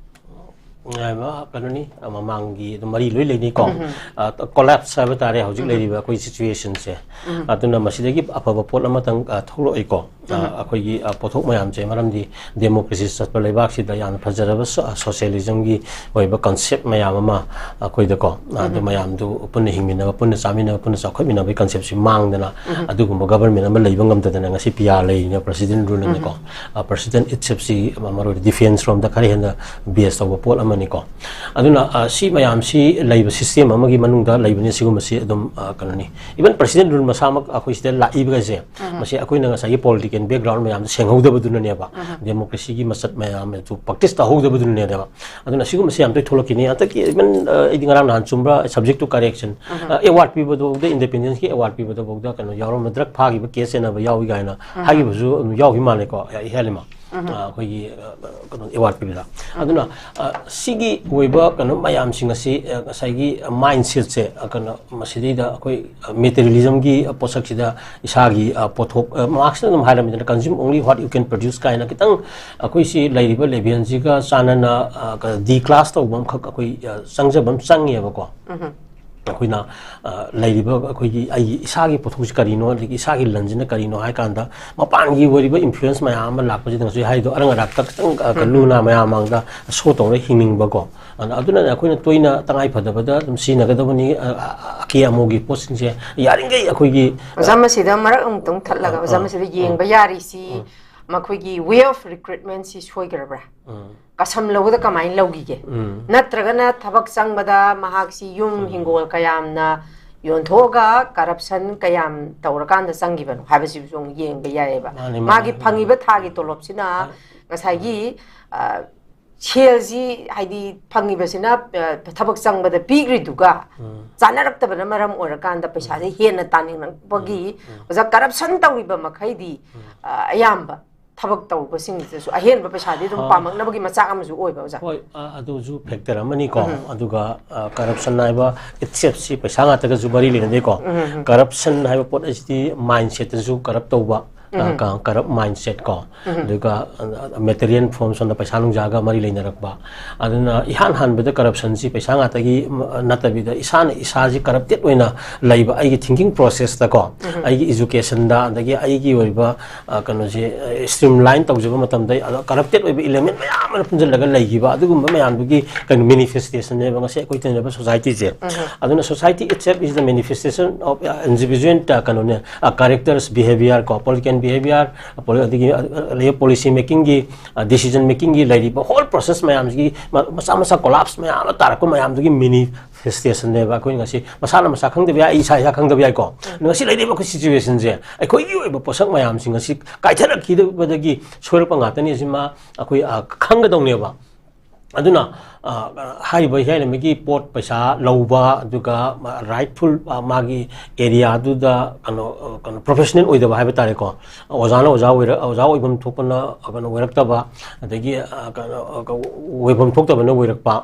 ꯀꯩꯅꯣꯅꯤ, ꯃꯃꯥꯡꯒꯤ ꯑꯗꯨꯝ ꯃꯔꯤ ꯂꯣꯏ ꯂꯩꯅꯤꯀꯣ꯫ ꯀꯣꯂꯦꯞꯁ ꯍꯥꯏꯕ ꯇꯥꯔꯦ ꯍꯧꯖꯤꯛ ꯂꯩꯔꯤꯕ ꯑꯩꯈꯣꯏ ꯁꯤꯆꯨꯋꯦꯁꯟꯁꯦ꯫ ꯑꯗꯨꯅ ꯃꯁꯤꯗꯒꯤ ꯑꯐꯕ ꯄꯣꯠ ꯑꯃꯇꯪ ꯊꯣꯛꯂꯛꯏꯀꯣ꯫ ꯑꯩꯈꯣꯏꯒꯤ ꯄꯣꯠꯊꯣꯛ ꯃꯌꯥꯝꯁꯦ, ꯃꯔꯝꯗꯤ ꯗꯦꯃꯣꯀ꯭ꯔꯦꯁꯤ ꯆꯠꯄ ꯂꯩꯕꯥꯛꯁꯤꯗ ꯌꯥꯝꯅ ꯐꯖꯔꯕ ꯁꯣꯁꯤꯌꯦꯂꯤꯖꯝꯒꯤ ꯑꯣꯏꯕ ꯀꯟꯁꯦꯞ ꯃꯌꯥꯝ ꯑꯃ ꯑꯩꯈꯣꯏꯗꯀꯣ, ꯑꯗꯨ ꯃꯌꯥꯝꯗꯨ ꯄꯨꯟꯅ ꯍꯤꯡꯃꯤꯟꯅꯕ, ꯄꯨꯟꯅ ꯆꯥꯃꯤꯟꯅꯕ, ꯄꯨꯟꯅ ꯆꯥꯎꯈꯠꯃꯤꯟꯅꯕꯒꯤ ꯀꯟꯁꯦꯞꯁꯤ ꯃꯥꯡꯗꯅ, ꯑꯗꯨꯒꯨꯝꯕ ꯒꯕꯔꯃꯦꯟ ꯑꯃ ꯂꯩꯕ ꯉꯝꯗꯗꯅ ꯉꯁꯤ ꯄꯤꯌꯥ ꯂꯩꯔꯤꯅ ꯄ꯭ꯔꯁꯤꯗꯦꯟ ꯔꯨꯜ ꯑꯅꯤꯀꯣ꯫ ꯄ꯭ꯔꯁꯤꯗꯦꯟ ꯏꯠꯁꯦꯞꯁꯤ ꯃꯔꯨ ꯑꯣꯏꯅ ꯗꯤꯐꯦꯟꯁ ꯔꯣꯝꯗ ꯈꯔ ꯍꯦꯟꯅ ꯕꯦꯁ ꯇꯧꯕ ꯄꯣꯠ ꯑꯃꯅꯤꯀꯣ꯫ ꯑꯗꯨꯅ ꯁꯤ ꯃꯌꯥꯝꯁꯤ ꯂꯩꯕ ꯁꯤꯁꯇꯦꯝ ꯑꯃꯒꯤ ꯃꯅꯨꯡꯗ ꯂꯩꯕꯅꯤ꯫ ꯁꯤꯒꯨꯝꯕꯁꯤ ꯑꯗꯨꯝ ꯀꯩꯅꯣꯅꯤ, ꯏꯚꯟ ꯄ꯭ꯔꯁꯤꯗꯦꯟ ꯔꯨꯜ ꯃꯁꯥꯃꯛ ꯑꯩꯈꯣꯏ ꯁꯤꯗ ꯂꯥꯛꯏꯕꯒꯁꯦ, ꯃꯁꯤ ꯑꯩꯈꯣꯏꯅ ꯉꯁꯥꯏꯒꯤ ꯄꯣꯂꯤꯇꯤꯀꯦꯜ ꯕꯦꯛꯒ꯭ꯔꯥꯎꯟ ꯃꯌꯥꯝꯗꯣ ꯁꯦꯡꯍꯧꯗꯕꯗꯨꯅꯅꯦꯕ, ꯗꯦꯃꯣꯀ꯭ꯔꯦꯁꯤꯒꯤ ꯃꯆꯠ ꯃꯌꯥꯝ ꯑꯗꯨ ꯄ꯭ꯔꯦꯛꯇꯤꯁ ꯇꯧꯍꯧꯗꯕꯗꯨꯅꯅꯦꯕ꯫ ꯑꯗꯨꯅ ꯁꯤꯒꯨꯝꯕꯁꯤ ꯌꯥꯝ ꯇꯣꯏ ꯊꯣꯛꯂꯛꯈꯤꯅꯤ꯫ ꯍꯟꯗꯛꯀꯤ ꯏꯚꯟ ꯑꯩꯗꯤ ꯉꯔꯥꯡ ꯅꯍꯥꯟ ꯆꯨꯝꯕ꯭ꯔꯥ, subject to correction, ꯑꯦꯋꯥꯔꯗ ꯄꯤꯕꯗꯐꯥꯎꯗ, ꯏꯟꯗꯤꯄꯦꯟꯗꯦꯟꯁꯀꯤ ꯑꯦꯋꯥꯔꯗ ꯄꯤꯕꯗꯐꯥꯎꯗ ꯀꯩꯅꯣ ꯌꯥꯎꯔꯝꯕ, ꯗ꯭ꯔꯒ ꯐꯥꯈꯤꯕ ꯀꯦꯁ ꯆꯦꯟꯅꯕ ꯌꯥꯎꯏ ꯀꯥꯏꯅ ꯍꯥꯏꯈꯤꯕꯁꯨ ꯑꯗꯨꯝ ꯌꯥꯎꯈꯤ ꯃꯥꯜꯂꯦꯀꯣ, ꯏꯍꯦꯜꯂꯤꯃ ꯑꯩꯈꯣꯏꯒꯤ ꯀꯩꯅꯣ ꯑꯦꯋꯥꯔꯗ ꯄꯤꯕꯗ꯫ ꯑꯗꯨꯅ ꯁꯤꯒꯤ ꯑꯣꯏꯕ ꯀꯩꯅꯣ ꯃꯌꯥꯝꯁꯤꯡ ꯑꯁꯤ, ꯉꯁꯥꯏꯒꯤ ꯃꯥꯏꯟ ꯁꯦꯠꯁꯦ, ꯀꯩꯅꯣ ꯃꯁꯤꯗꯩꯗ ꯑꯩꯈꯣꯏ ꯃꯦꯇꯔꯤꯌꯦꯂꯤꯖꯝꯒꯤ ꯄꯣꯠꯁꯛꯁꯤꯗ ꯏꯁꯥꯒꯤ ꯄꯣꯠꯊꯣꯛ, ꯃꯥꯔꯛꯁꯅ ꯑꯗꯨꯝ ꯍꯥꯏꯔꯝꯃꯤꯗꯅ, "Consume only what you can produce" ꯀꯥꯏꯅ ꯈꯤꯇꯪ ꯑꯩꯈꯣꯏꯁꯤ ꯂꯩꯔꯤꯕ ꯂꯦꯚꯦꯜꯁꯤꯒ ꯆꯥꯟꯅꯅ ꯗꯤ ꯀ꯭ꯂꯥꯁ ꯇꯧꯕ ꯑꯃꯈꯛ ꯑꯩꯈꯣꯏ ꯆꯪꯖꯕ ꯑꯃ ꯆꯪꯉꯦꯕꯀꯣ꯫ ꯑꯩꯈꯣꯏꯅ ꯂꯩꯔꯤꯕ ꯑꯩꯈꯣꯏꯒꯤ, ꯑꯩꯒꯤ ꯏꯁꯥꯒꯤ ꯄꯣꯠꯊꯣꯛꯁꯤ ꯀꯔꯤꯅꯣ, ꯑꯗꯒꯤ ꯏꯁꯥꯒꯤ ꯂꯟꯁꯤꯅ ꯀꯔꯤꯅꯣ ꯍꯥꯏ ꯀꯥꯟꯗ, ꯃꯄꯥꯟꯒꯤ ꯑꯣꯏꯔꯤꯕ ꯏꯟꯐ꯭ꯂꯨꯌꯦꯟꯁ ꯃꯌꯥꯝ ꯑꯃ ꯂꯥꯛꯄꯁꯤꯗ ꯉꯁꯥꯏ ꯍꯥꯏꯗꯣ, ꯑꯔꯪ ꯑꯔꯥꯛꯇ ꯈꯤꯇꯪ ꯂꯨ ꯅꯥ ꯃꯌꯥꯝ ꯃꯥꯡꯗ ꯁꯣ ꯇꯧꯔ ꯍꯤꯡꯅꯤꯡꯕꯀꯣ꯫ ꯑꯗꯨꯅ ꯑꯩꯈꯣꯏꯅ ꯇꯣꯏꯅ ꯇꯉꯥꯏ ꯐꯗꯕꯗ ꯑꯗꯨꯝ ꯁꯤꯖꯤꯟꯅꯒꯗꯕꯅꯤ꯫ ꯑꯀꯦ ꯑꯃꯧꯒꯤ ꯄꯣꯠꯁꯤꯡꯁꯦ ꯌꯥꯔꯤꯈꯩ ꯑꯩꯈꯣꯏꯒꯤ ꯑꯣꯖꯥ, ꯃꯁꯤꯗ ꯃꯔꯛ ꯑꯃꯨꯛꯇꯪ ꯊꯠꯂꯒ, ꯑꯣꯖꯥ, ꯃꯁꯤꯗ ꯌꯦꯡꯕ ꯌꯥꯔꯤꯁꯤ, ꯃꯈꯣꯏꯒꯤ way of recruitmentꯁꯤ ꯁꯣꯏꯈ꯭ꯔꯕ꯭ꯔꯥ? ꯀꯁꯝ ꯂꯧꯕꯗ ꯀꯃꯥꯏꯅ ꯂꯧꯈꯤꯒꯦ? ꯅꯠꯇ꯭ꯔꯒꯅ ꯊꯕꯛ ꯆꯪꯕꯗ ꯃꯍꯥꯛꯁꯤ ꯌꯨꯝ ꯍꯤꯡꯒꯣꯜ ꯀꯌꯥꯝꯅ ꯌꯣꯟꯊꯣꯛꯑꯒ ꯀꯔꯞꯁꯟ ꯀꯌꯥꯝ ꯇꯧꯔꯀꯥꯟꯗ ꯆꯪꯈꯤꯕꯅꯣ ꯍꯥꯏꯕꯁꯤꯁꯨ ꯑꯃꯨꯛ ꯌꯦꯡꯕ ꯌꯥꯏꯑꯕ꯫ ꯃꯥꯅꯤ, ꯃꯥꯅꯤ, ꯃꯥꯒꯤ ꯃꯥꯅꯤ꯫ ꯐꯪꯉꯤꯕ ꯊꯥꯒꯤ ꯇꯣꯂꯣꯞꯁꯤꯅ ꯉꯁꯥꯏꯒꯤ, ꯑ, ꯁꯦꯜꯁꯤ, ꯍꯥꯏꯗꯤ ꯐꯪꯉꯤꯕꯁꯤꯅ, ꯑ, ꯊꯕꯛ ꯆꯪꯕꯗ ꯄꯤꯈ꯭ꯔꯤꯗꯨꯒ ꯆꯥꯅꯔꯛꯇꯕꯅ ꯃꯔꯝ ꯑꯣꯏꯔꯀꯥꯟꯗ ꯄꯩꯁꯥꯁꯦ ꯍꯦꯟꯅ ꯇꯥꯅꯤꯡꯉꯛꯄꯒꯤ, ꯑꯣꯖꯥ, ꯀꯔꯞꯁꯟ ꯇꯧꯔꯤꯕ ꯃꯈꯩꯗꯤ, ꯑ, ꯑꯌꯥꯝꯕ ꯊꯕꯛ ꯇꯧꯕꯁꯤꯡꯁꯤꯗꯁꯨ ꯑꯍꯦꯟꯕ ꯄꯩꯁꯥꯗꯤ ꯑꯗꯨꯝ ꯑ, ꯄꯥꯝꯃꯛꯅꯕꯒꯤ ꯃꯆꯥꯛ ꯑꯃꯁꯨ ꯑꯣꯏꯕ, ꯑꯣꯖꯥ꯫ ꯍꯣꯏ, ꯑ, ꯑꯗꯨꯁꯨ ꯐꯦꯛꯇꯔ ꯑꯃꯅꯤꯀꯣ꯫ ꯑꯗꯨꯒ, ꯑ, ꯀꯔꯞꯁꯟ ꯍꯥꯏꯕ ꯏꯠꯁꯦꯞꯁꯤ ꯄꯩꯁꯥ ꯉꯥꯛꯇꯒꯁꯨ ꯃꯔꯤ ꯂꯩꯅꯗꯦꯀꯣ꯫ ꯀꯔꯞꯁꯟ ꯍꯥꯏꯕ ꯄꯣꯠ ꯑꯁꯤꯗꯤ ꯃꯥꯏꯟ ꯁꯦꯠꯇꯁꯨ ꯀꯔꯞ ꯇꯧꯕ, ꯀꯔꯞ ꯃꯥꯏꯟꯁꯦꯠ ꯀꯣ, ꯑꯗꯨꯒ ꯃꯦꯇꯔꯤꯌꯦꯜ ꯐꯣꯝ, ꯁꯣꯝꯗ ꯄꯩꯁꯥ ꯅꯨꯡꯁꯥꯒ ꯃꯔꯤ ꯂꯩꯅꯔꯛꯄ꯫ ꯑꯗꯨꯅ ꯏꯍꯥꯟ ꯍꯥꯟꯕꯗ ꯀꯔꯞꯁꯟꯁꯤ ꯄꯩꯁꯥ ꯉꯥꯛꯇꯒꯤ ꯅꯠꯇꯕꯤꯗ ꯏꯁꯥꯅ ꯏꯁꯥꯁꯤ ꯀꯔꯞꯇꯦꯠ ꯑꯣꯏꯅ ꯂꯩꯕ, ꯑꯩꯒꯤ ꯊꯤꯡꯀꯤꯡ ꯄ꯭ꯔꯣꯁꯦꯁꯇꯀꯣ, ꯑꯩꯒꯤ ꯏꯖꯨꯀꯦꯁꯟꯗ, ꯑꯗꯒꯤ ꯑꯩꯒꯤ ꯑꯣꯏꯕ ꯀꯩꯅꯣꯁꯦ ꯁ꯭ꯇ꯭ꯔꯤꯝ ꯂꯥꯏꯟ ꯇꯧꯖꯕ ꯃꯇꯝꯗ ꯀꯔꯞꯇꯦꯠ ꯑꯣꯏꯕ ꯏꯂꯦꯃꯦꯟ ꯃꯌꯥꯝ ꯑꯃ ꯄꯨꯟꯁꯤꯜꯂꯒ ꯂꯩꯈꯤꯕ, ꯑꯗꯨꯒꯨꯝꯕ ꯃꯌꯥꯝꯗꯨꯒꯤ ꯀꯩꯅꯣ ꯃꯦꯅꯤꯐꯦꯁꯇꯦꯁꯟꯅꯦꯕ ꯉꯁꯤ ꯑꯩꯈꯣꯏ ꯇꯤꯟꯅꯕ ꯁꯣꯁꯥꯏꯇꯤꯁꯦ꯫ ꯑꯗꯨꯅ society itself is the manifestation of individual ꯀꯩꯅꯣꯅꯦ, ꯀꯦꯔꯦꯛꯇꯔꯁ, ꯕꯤꯍꯦꯕꯤꯌꯔ ꯀꯣ, ꯄꯣꯂꯤꯇꯤꯀꯦꯜ ꯕꯤꯍꯦꯕꯤꯌꯔ, ꯑꯗꯒꯤ ꯂꯩꯔꯤꯕ ꯄꯣꯂꯤꯁꯤ ꯃꯦꯀꯤꯡꯒꯤ, ꯗꯤꯁꯤꯖꯟ ꯃꯦꯀꯤꯡꯒꯤ ꯂꯩꯔꯤꯕ ꯍꯣꯜ ꯄ꯭ꯔꯣꯁꯦꯁ ꯃꯌꯥꯝꯁꯤꯒꯤ ꯃꯆꯥ ꯃꯆꯥ ꯀꯣꯂꯥꯞꯁ ꯃꯌꯥꯝ ꯑꯃ ꯇꯥꯔꯛꯄ ꯃꯌꯥꯝꯗꯨꯒꯤ ꯃꯦꯅꯤꯐꯦꯁꯇꯦꯁꯟꯅꯦꯕ ꯑꯩꯈꯣꯏ ꯉꯁꯤ꯫ ꯃꯁꯥꯅ ꯃꯁꯥ ꯈꯪꯗꯕ ꯌꯥꯏ, ꯑꯩ ꯏꯁꯥ ꯏꯁꯥ ꯈꯪꯗꯕ ꯌꯥꯏꯀꯣ꯫ ꯉꯁꯤ ꯂꯩꯔꯤꯕ ꯑꯩꯈꯣꯏ ꯁꯤꯆꯨꯋꯦꯁꯟꯁꯦ, ꯑꯩꯈꯣꯏꯒꯤ ꯑꯣꯏꯕ ꯄꯣꯠꯁꯛ ꯃꯌꯥꯝꯁꯤꯡ ꯑꯁꯤ ꯀꯥꯏꯊꯔꯛꯈꯤꯗꯕꯗꯒꯤ ꯁꯣꯏꯔꯛꯄ ꯉꯥꯛꯇꯅꯤ꯫ ꯑꯁꯤꯃ ꯑꯩꯈꯣꯏ ꯈꯪꯒꯗꯧꯅꯦꯕ꯫ ꯑꯗꯨꯅ ꯍꯥꯏꯔꯤꯕ ꯍꯤꯌꯥꯏꯂꯝꯕꯒꯤ ꯄꯣꯠ ꯄꯩꯁꯥ ꯂꯧꯕ, ꯑꯗꯨꯒ ꯔꯥꯏꯠꯐꯨꯜ ꯃꯥꯒꯤ ꯑꯦꯔꯤꯌꯥꯗꯨꯗ ꯀꯩꯅꯣ, ꯀꯩꯅꯣ ꯄ꯭ꯔꯣꯐꯦꯁꯅꯦꯜ ꯑꯣꯏꯗꯕ ꯍꯥꯏꯕ ꯇꯥꯔꯦꯀꯣ꯫ ꯑꯣꯖꯥꯅ ꯑꯣꯖꯥ ꯑꯣꯏꯔ-, ꯑꯣꯖꯥ ꯑꯣꯏꯐꯝ ꯊꯣꯛꯄꯅ ꯀꯩꯅꯣ ꯑꯣꯏꯔꯛꯇꯕ, ꯑꯗꯒꯤ ꯀꯩꯅꯣ ꯑꯣꯏꯐꯝ ꯊꯣꯛꯇꯕꯅ ꯑꯣꯏꯔꯛꯄ,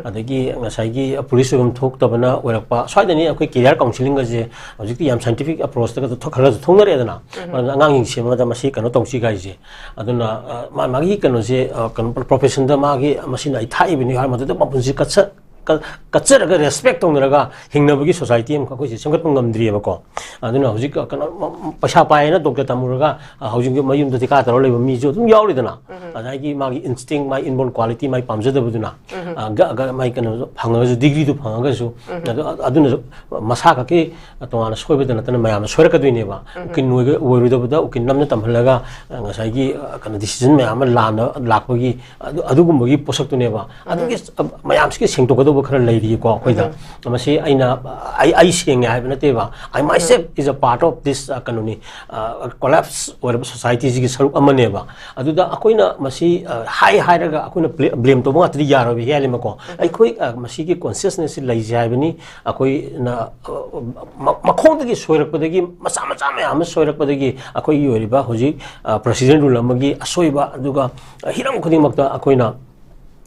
ꯑꯗꯒꯤ ꯉꯁꯥꯏꯒꯤ ꯄꯨꯂꯤꯁ ꯑꯣꯏꯐꯝ ꯊꯣꯛꯇꯕꯅ ꯑꯣꯏꯔꯛꯄ꯫ ꯁ꯭ꯋꯥꯏꯗꯅꯤ ꯑꯩꯈꯣꯏ ꯀꯦꯔꯤꯌꯔ ꯀꯥꯎꯟꯁꯤꯂꯤꯡꯒꯁꯦ ꯍꯧꯖꯤꯛꯇꯤ ꯌꯥꯝ ꯁꯥꯏꯟꯇꯤꯐꯤꯛ ꯑꯦꯄ꯭ꯔꯣꯆꯇꯒ ꯈꯔꯁꯨ ꯊꯣꯛꯅꯔꯛꯑꯦꯗꯅ꯫ ꯑꯗꯨꯅ ꯑꯉꯥꯡꯁꯤꯡ ꯁꯦꯝꯕꯗ ꯃꯁꯤ ꯀꯩꯅꯣ ꯇꯧꯁꯤ ꯀꯥꯏꯁꯦ꯫ ꯑꯗꯨꯅ ꯃꯥ-, ꯃꯥꯒꯤ ꯀꯩꯅꯣꯁꯦ, ꯀꯩꯅꯣ ꯄ꯭ꯔꯣꯐꯦꯁꯟꯗ ꯃꯥꯒꯤ ꯃꯁꯤꯅ ꯑꯩ ꯊꯥꯛꯏꯕꯅꯤ ꯍꯥꯏꯔ ꯃꯗꯨꯗ ꯃꯄꯨꯟꯁꯤ ꯀꯠꯆ-, ꯀ-, ꯀꯠꯆꯔꯒ ꯔꯦꯁꯄꯦꯛ ꯇꯧꯅꯔꯒ ꯍꯤꯡꯅꯕꯒꯤ ꯁꯣꯁꯥꯏꯇꯤ ꯑꯃꯈꯛ ꯑꯩꯈꯣꯏꯁꯦ ꯁꯦꯝꯒꯠꯄ ꯉꯝꯗ꯭ꯔꯤꯑꯕꯀꯣ꯫ ꯑꯗꯨꯅ ꯍꯧꯖꯤꯛ ꯀꯩꯅꯣ, ꯄꯩꯁꯥ ꯄꯥꯏ ꯍꯥꯏꯅ ꯗꯣꯛꯇꯔ ꯇꯝꯃꯨꯔꯒ ꯍꯧꯖꯤꯛ ꯃꯌꯨꯝꯗ ꯊꯤꯀꯥ ꯇꯧꯔ ꯂꯩꯕ ꯃꯤꯁꯨ ꯑꯗꯨꯝ ꯌꯥꯎꯔꯤꯗꯅ꯫ ꯉꯁꯥꯏꯒꯤ ꯃꯥꯒꯤ ꯏꯟꯁꯇꯤꯡ, ꯃꯥꯒꯤ ꯏꯟꯕꯣꯔꯟ ꯀ꯭ꯋꯥꯂꯤꯇꯤ, ꯃꯥꯒꯤ ꯄꯥꯝꯖꯗꯕꯗꯨꯅ, ꯃꯥꯒꯤ ꯀꯩꯅꯣ ꯐꯪꯉꯒꯁꯨ, ꯗꯤꯒ꯭ꯔꯤꯗꯨ ꯐꯪꯉꯒꯁꯨ, ꯑꯗꯨ, ꯑꯗꯨꯅꯁꯨ ꯃꯁꯥ ꯈꯛꯀꯤ ꯇꯣꯉꯥꯟꯅ ꯁꯣꯏꯕꯗ ꯅꯠꯇꯅ ꯃꯌꯥꯝꯅ ꯁꯣꯏꯔꯛꯀꯗꯣꯏꯅꯦꯕ꯫ ꯎꯀꯤꯜ ꯑꯣꯏꯒ-, ꯑꯣꯏꯔꯣꯏꯗꯕꯗ ꯎꯀꯤꯜ ꯅꯝꯅ ꯇꯝꯍꯜꯂꯒ, ꯑ, ꯉꯁꯥꯏꯒꯤ, ꯑ, ꯀꯩꯅꯣ, ꯗꯤꯁꯤꯖꯟ ꯃꯌꯥꯝ ꯑꯃ ꯂꯥꯟꯅ ꯂꯥꯛꯄꯒꯤ ꯑꯗꯨ-, ꯑꯗꯨꯒꯨꯝꯕꯒꯤ ꯄꯣꯠꯁꯛꯇꯨꯅꯦꯕ꯫ ꯑꯗꯨꯒꯤ, ꯑ, ꯃꯌꯥꯝꯁꯤꯒꯤ ꯁꯦꯡꯗꯣꯛꯀꯗꯧꯕ ꯈꯔ ꯂꯩꯔꯤꯀꯣ ꯑꯩꯈꯣꯏꯗ꯫ ꯃꯁꯤ ꯑꯩꯅ, ꯑ, ꯑꯩ, ꯑꯩ ꯁꯦꯡꯉꯦ ꯍꯥꯏꯕ ꯅꯠꯇꯦꯕ꯫ I myself is a part of this, ꯑ, ꯀꯩꯅꯣꯅꯤ, ꯑ, ꯀꯣꯂꯥꯞꯁ ꯑꯣꯏꯔꯕ ꯁꯣꯁꯥꯏꯇꯤꯁꯤꯒꯤ ꯁꯔꯨꯛ ꯑꯃꯅꯦꯕ꯫ ꯑꯗꯨꯗ ꯑꯩꯈꯣꯏꯅ ꯃꯁꯤ, ꯑ, ꯍꯥꯏ ꯍꯥꯏꯔꯒ ꯑꯩꯈꯣꯏꯅ ꯕ꯭ꯂꯦ-, ꯕ꯭ꯂꯦꯝ ꯇꯧꯕ ꯉꯥꯛꯇꯗꯤ ꯌꯥꯔꯣꯏꯕ ꯍꯤꯌꯥꯂꯤꯃꯀꯣ꯫ ꯑꯩꯈꯣꯏ, ꯑ, ꯃꯁꯤꯒꯤ ꯀꯣꯟꯁꯤꯌꯁꯅꯦꯁꯁꯤ ꯂꯩꯁꯦ ꯍꯥꯏꯕꯅꯤ꯫ ꯑꯩꯈꯣꯏꯅ, ꯑ, ꯃ-, ꯃꯈꯣꯡꯗꯒꯤ ꯁꯣꯏꯔꯛꯄꯗꯒꯤ, ꯃꯆꯥ ꯃꯆꯥ ꯃꯌꯥꯝ ꯑꯃ ꯁꯣꯏꯔꯛꯄꯗꯒꯤ ꯑꯩꯈꯣꯏꯒꯤ ꯑꯣꯏꯔꯤꯕ ꯍꯧꯖꯤꯛ, ꯑ, ꯄ꯭ꯔꯁꯤꯗꯦꯟ ꯔꯨꯜ ꯑꯃꯒꯤ ꯑꯁꯣꯏꯕ, ꯑꯗꯨꯒ ꯍꯤꯔꯝ ꯈꯨꯗꯤꯡꯃꯛꯇ ꯑꯩꯈꯣꯏꯅ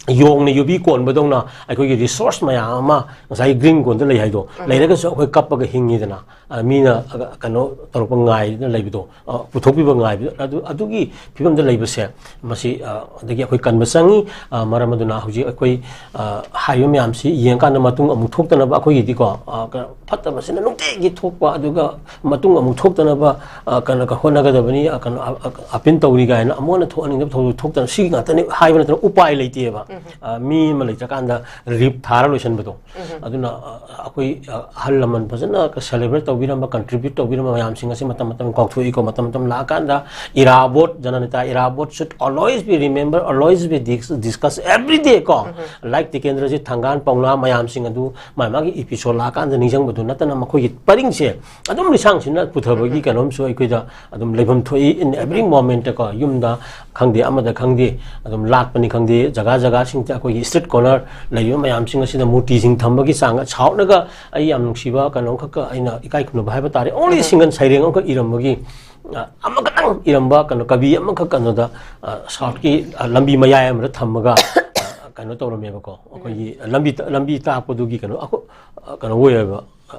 ꯌꯣꯡꯅ ꯌꯨꯕꯤ ꯀꯣꯟꯕꯗꯧꯅ ꯑꯩꯈꯣꯏꯒꯤ ꯔꯤꯁꯣꯔꯁ ꯃꯌꯥꯝ ꯑꯃ, ꯉꯁꯥꯏꯒꯤ ꯒ꯭ꯔꯤꯟ ꯒꯣꯜꯗ ꯂꯩ ꯍꯥꯏꯗꯣ, ꯂꯩꯔꯒꯁꯨ ꯑꯩꯈꯣꯏ ꯀꯞꯄꯒ ꯍꯤꯡꯉꯤꯗꯅ꯫ ꯑ, ꯃꯤꯅ, ꯑ, ꯀꯩꯅꯣ ꯇꯧꯔꯛꯄ ꯉꯥꯏꯗꯅ ꯂꯩꯕꯗꯣ, ꯑ, ꯄꯨꯊꯣꯛꯄꯤꯕ ꯉꯥꯏꯕꯗꯣ, ꯑꯗꯨ, ꯑꯗꯨꯒꯤ ꯐꯤꯕꯝꯗ ꯂꯩꯕꯁꯦ, ꯃꯁꯤ, ꯑ, ꯑꯗꯒꯤ ꯑꯩꯈꯣꯏ ꯀꯟꯕ ꯆꯪꯉꯤ꯫ ꯑ, ꯃꯔꯝ ꯑꯗꯨꯅ ꯍꯧꯖꯤꯛ ꯑꯩꯈꯣꯏ, ꯑ, ꯍꯥꯏꯔꯤꯕ ꯃꯌꯥꯝꯁꯤ ꯌꯦꯡꯉꯀꯥꯟꯗ ꯃꯇꯨꯡ ꯑꯃꯨꯛ ꯊꯣꯛꯇꯅꯕ ꯑꯩꯈꯣꯏꯒꯤꯗꯤꯀꯣ, ꯑ, ꯀ-, ꯐꯠꯇꯕꯁꯤꯅ ꯅꯨꯡꯇꯤꯒꯤ ꯊꯣꯛꯄ, ꯑꯗꯨꯒ ꯃꯇꯨꯡ ꯑꯃꯨꯛ ꯊꯣꯛꯇꯅꯕ, ꯑ, ꯀꯩꯅꯣ, ꯍꯣꯠꯅꯒꯗꯕꯅꯤ, ꯑ, ꯀꯩꯅꯣ, ꯑ, ꯑ, ꯑꯄꯤꯜ ꯇꯧꯔꯤ ꯀꯥꯏꯅ ꯑꯃꯨꯛ ꯍꯟꯅ ꯊꯣꯛꯍꯟꯅꯤꯡꯗꯕ ꯊꯧꯗꯣꯛ ꯊꯣꯛꯇꯅ ꯁꯤ ꯉꯥꯛꯇꯅꯤ ꯍꯥꯏꯕ ꯅꯠꯇꯅ ꯎꯄꯥꯏ ꯂꯩꯇꯦꯕ꯫ ꯑ, ꯃꯤ ꯑꯃ ꯂꯩꯇ꯭ꯔꯀꯥꯟꯗ ꯔꯤꯞ ꯊꯥꯔ ꯂꯣꯏꯁꯤꯟꯕꯗꯣ꯫ ꯑꯗꯨꯅ, ꯑ, ꯑꯩꯈꯣꯏ, ꯑ, ꯑꯍꯜ ꯂꯃꯟ ꯐꯖꯅ ꯁꯦꯂꯦꯕ꯭ꯔꯦꯠ ꯇꯧꯕꯤꯔꯝꯕ, ꯀꯟꯇ꯭ꯔꯤꯕ꯭ꯌꯨꯠ ꯇꯧꯕꯤꯔꯝꯕ ꯃꯌꯥꯝꯁꯤꯡ ꯑꯁꯤ ꯃꯇꯝ ꯃꯇꯝ ꯀꯥꯎꯊꯣꯛꯏꯀꯣ꯫ ꯃꯇꯝ ꯃꯇꯝ ꯂꯥꯛꯑꯀꯥꯟꯗ ꯏꯔꯥꯕꯣꯠ, ꯖꯅꯅꯤꯇꯥ ꯏꯔꯥꯕꯣꯠ should always be remember, always be dis-, discuss every day ꯀꯣ꯫ ꯂꯥꯏꯛ ꯇꯤꯀꯦꯟꯗ꯭ꯔꯖꯤꯠ, ꯊꯪꯒꯥꯜ, ꯄꯥꯎꯅꯥ ꯃꯌꯥꯝꯁꯤꯡ ꯑꯗꯨ ꯃꯥꯒꯤ ꯃꯥꯒꯤ ꯏꯄꯤꯁꯣꯗ ꯂꯥꯛꯑꯀꯥꯟꯗ ꯅꯤꯡꯁꯤꯡꯕꯗꯨ ꯅꯠꯇꯅ ꯃꯈꯣꯏꯒꯤ ꯄꯔꯤꯡꯁꯦ ꯑꯗꯨꯝ ꯂꯤꯁꯥꯡ ꯁꯤꯠꯅ ꯄꯨꯊꯕꯒꯤ ꯀꯩꯅꯣꯝꯁꯨ ꯑꯩꯈꯣꯏꯗ ꯑꯗꯨꯝ ꯂꯩꯐꯝ ꯊꯣꯛꯏ꯫ In every moment ꯀꯣ, ꯌꯨꯝꯗ ꯈꯪꯗꯦ, ꯑꯃꯗ ꯈꯪꯗꯦ, ꯑꯗꯨꯝ ꯂꯥꯠꯄꯅꯤ ꯈꯪꯗꯦ, ꯖꯒꯥ ꯖꯒꯥꯁꯤꯡꯗ ꯑꯩꯈꯣꯏꯒꯤ ꯁ꯭ꯇ꯭ꯔꯤꯠ ꯀꯣꯔꯅꯔ ꯂꯩꯔꯤꯕ ꯃꯌꯥꯝꯁꯤꯡ ꯑꯁꯤꯗ ꯃꯨꯔꯇꯤꯁꯤꯡ ꯊꯝꯕꯒꯤ ꯆꯥꯡ, ꯁꯥꯎꯠꯅꯒ ꯑꯩ ꯌꯥꯝ ꯅꯨꯡꯁꯤꯕ ꯀꯩꯅꯣꯝꯈꯛꯀ ꯑꯩꯅ ꯏꯀꯥꯏ ꯈꯨꯝꯅꯕ ꯍꯥꯏꯕ ꯇꯥꯔꯦ, only single ꯁꯩꯔꯦꯡ ꯑꯃꯈꯛ ꯏꯔꯝꯕꯒꯤ, ꯑ, ꯑꯃꯈꯛꯇꯪ ꯏꯔꯝꯕ ꯀꯩꯅꯣ ꯀꯕꯤ ꯑꯃꯈꯛ ꯀꯩꯅꯣꯗ, ꯑ, ꯁꯥꯎꯠꯀꯤ, ꯑ, ꯂꯝꯕꯤ ꯃꯌꯥꯏ ꯑꯃꯗ ꯊꯝꯃꯒ, ꯑ, ꯀꯩꯅꯣ ꯇꯧꯔꯝꯃꯦꯕꯀꯣ꯫ ꯑꯩꯈꯣꯏꯒꯤ ꯂꯝꯕꯤ, ꯂꯝꯕꯤ ꯇꯥꯛꯄꯗꯨꯒꯤ ꯀꯩꯅꯣ, ꯑꯩꯈꯣꯏ, ꯑ, ꯀꯩꯅꯣ ꯑꯣꯏꯌꯦꯕ꯫ ꯑ,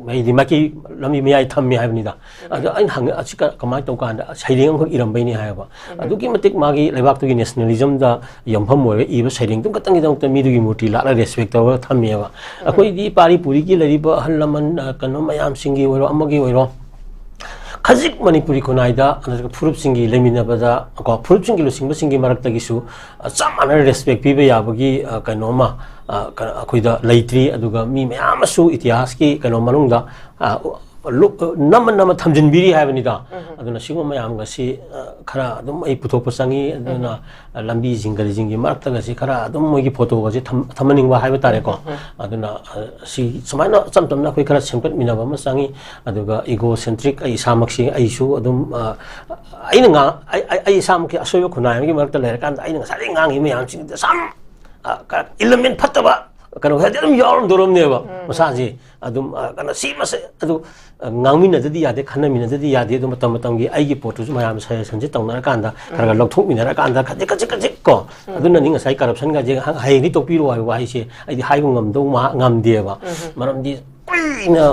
ꯍꯥꯏꯗꯤ ꯃꯥꯏꯀꯩ ꯂꯝꯕꯤ ꯃꯌꯥꯏ ꯊꯝꯃꯦ ꯍꯥꯏꯕꯅꯤꯗ꯫ ꯑꯗꯣ ꯑꯩꯅ ꯍꯪꯉꯦ, "ꯑꯁꯤ ꯀ-, ꯀꯃꯥꯏꯅ ꯇꯧꯀꯥꯟꯗ ꯁꯩꯔꯦꯡ ꯑꯃꯈꯛ ꯏꯔꯝꯕꯩꯅꯤ?" ꯍꯥꯏꯌꯦꯕ꯫ ꯑꯗꯨꯛꯀꯤ ꯃꯇꯤꯛ ꯃꯥꯒꯤ ꯂꯩꯕꯥꯛꯇꯨꯒꯤ ꯅꯦꯁꯅꯦꯂꯤꯖꯝꯗ ꯌꯣꯝꯐꯝ ꯑꯣꯏꯔꯒ ꯏꯕ ꯁꯩꯔꯦꯡꯗꯨ ꯈꯛꯇꯪꯒꯤꯗꯃꯛꯇ ꯃꯤꯗꯨꯒꯤ ꯃꯨꯔꯇꯤ ꯂꯥꯠꯂꯒ ꯔꯦꯁꯄꯦꯛ ꯇꯧꯔꯒ ꯊꯝꯃꯦꯕ꯫ ꯑꯩꯈꯣꯏꯗꯤ ꯄꯥꯔꯤ ꯄꯨꯔꯤꯒꯤ ꯂꯩꯔꯤꯕ ꯑꯍꯜ ꯂꯃꯟ, ꯑ, ꯀꯩꯅꯣ ꯃꯌꯥꯝꯁꯤꯡꯒꯤ ꯑꯣꯏꯔꯣ, ꯑꯃꯒꯤ ꯑꯣꯏꯔꯣ, ꯈꯖꯤꯛ ꯃꯅꯤꯄꯨꯔꯤ ꯈꯨꯟꯅꯥꯏꯗ, ꯅꯠꯇ꯭ꯔꯒ ꯐꯨꯔꯨꯞꯁꯤꯡꯒꯤ ꯂꯩꯃꯤꯟꯅꯕꯗ ꯀꯣ, ꯐꯨꯔꯨꯞꯁꯤꯡꯒꯤ ꯂꯨꯆꯤꯡꯕꯁꯤꯡꯒꯤ ꯃꯔꯛꯇꯒꯤꯁꯨ, ꯑ, ꯆꯞ ꯃꯥꯟꯅꯅ ꯔꯦꯁꯄꯦꯛ ꯄꯤꯕ ꯌꯥꯕꯒꯤ, ꯑ, ꯀꯩꯅꯣ ꯑꯃ, ꯑ, ꯀ-, ꯑꯩꯈꯣꯏꯗ ꯂꯩꯇ꯭ꯔꯤ꯫ ꯑꯗꯨꯒ ꯃꯤ ꯃꯌꯥꯝ ꯑꯃꯁꯨ ꯏꯇꯤꯍꯥꯁꯀꯤ ꯀꯩꯅꯣ ꯃꯅꯨꯡꯗ, ꯑ, ꯂꯨꯞ-, ꯅꯝꯃ ꯅꯝꯃ ꯊꯝꯖꯤꯟꯕꯤꯔꯤ ꯍꯥꯏꯕꯅꯤꯗ꯫ ꯑꯗꯨꯅ ꯁꯤꯒꯨꯝꯕ ꯃꯌꯥꯝꯒꯁꯤ, ꯑ, ꯈꯔ ꯑꯗꯨꯝ ꯑꯩ ꯄꯨꯊꯣꯛꯄ ꯆꯪꯉꯤ꯫ ꯑꯗꯨꯅ ꯂꯝꯕꯤꯁꯤꯡ ꯀꯔꯤꯁꯤꯡꯒꯤ ꯃꯔꯛꯇꯒꯁꯤ ꯈꯔ ꯑꯗꯨꯝ ꯃꯣꯏꯒꯤ ꯐꯣꯇꯣꯒꯁꯦ ꯊꯝ-, ꯊꯝꯍꯟꯅꯤꯡꯕ ꯍꯥꯏꯕ ꯇꯥꯔꯦꯀꯣ꯫ ꯑꯗꯨꯅ, ꯑ, ꯁꯤ ꯁꯨꯃꯥꯏꯅ ꯏꯆꯝ ꯆꯝꯅ ꯑꯩꯈꯣꯏ ꯈꯔ ꯁꯦꯝꯒꯠꯃꯤꯟꯅꯕ ꯑꯃ ꯆꯪꯉꯤ꯫ ꯑꯗꯨꯒ ꯏꯒꯣ ꯁꯦꯟꯇ꯭ꯔꯤꯛ ꯑꯩ ꯏꯁꯥꯃꯛꯁꯤ ꯑꯩꯁꯨ ꯑꯗꯨꯝ, ꯑ, ꯑꯩꯅ ꯉꯥꯡ-, ꯑꯩ, ꯑꯩ, ꯑꯩ ꯏꯁꯥꯃꯛꯀꯤ ꯑꯁꯣꯏꯕ ꯈꯨꯟꯅꯥꯏ ꯑꯃꯒꯤ ꯃꯔꯛꯇ ꯂꯩꯔꯀꯥꯟꯗ ꯑꯩꯅ ꯉꯁꯥꯏꯗꯒꯤ ꯉꯥꯡꯉꯤꯕ ꯃꯌꯥꯝꯁꯤꯡꯗ ꯁꯝ, ꯑ, ꯀ-, ꯏꯂꯃꯦꯟ ꯐꯠꯇꯕ ꯀꯩꯅꯣ ꯍꯥꯏꯗꯤ ꯑꯗꯨꯝ ꯌꯥꯎꯔꯝꯗꯧꯔꯝꯅꯦꯕ ꯃꯁꯥꯁꯦ꯫ ꯑꯗꯨꯝ ꯑ, ꯀꯩꯅꯣ ꯁꯤꯃꯁꯦ ꯑꯗꯨ ꯑ, ꯉꯥꯡꯃꯤꯟꯅꯗꯗꯤ ꯌꯥꯗꯦ, ꯈꯟꯅꯃꯤꯟꯅꯗꯗꯤ ꯌꯥꯗꯦ꯫ ꯑꯗꯨ ꯃꯇꯝ ꯃꯇꯝꯒꯤ ꯑꯩꯒꯤ ꯄꯣꯠꯇꯨꯁꯨ ꯃꯌꯥꯝ ꯁꯖꯦꯁꯟꯁꯦ ꯇꯧꯅꯔꯀꯥꯟꯗ ꯈꯔ ꯈꯔ ꯂꯧꯊꯣꯛꯃꯤꯟꯅꯔꯀꯥꯟꯗ ꯈꯖꯤꯛ ꯈꯖꯤꯛ ꯈꯖꯤꯛ ꯀꯣ꯫ ꯑꯗꯨꯅꯅꯤ ꯉꯁꯥꯏ ꯀꯔꯞꯁꯟꯒꯁꯦ ꯍꯌꯦꯡꯗꯤ ꯇꯣꯛꯄꯤꯔꯣ ꯍꯥꯏꯕ ꯋꯥꯍꯩꯁꯦ ꯑꯩꯗꯤ ꯍꯥꯏꯕ ꯉꯝꯗꯧ ꯃꯥ-, ꯉꯝꯗꯦꯕ꯫ ꯃꯔꯝꯗꯤ ꯀꯨꯏꯅ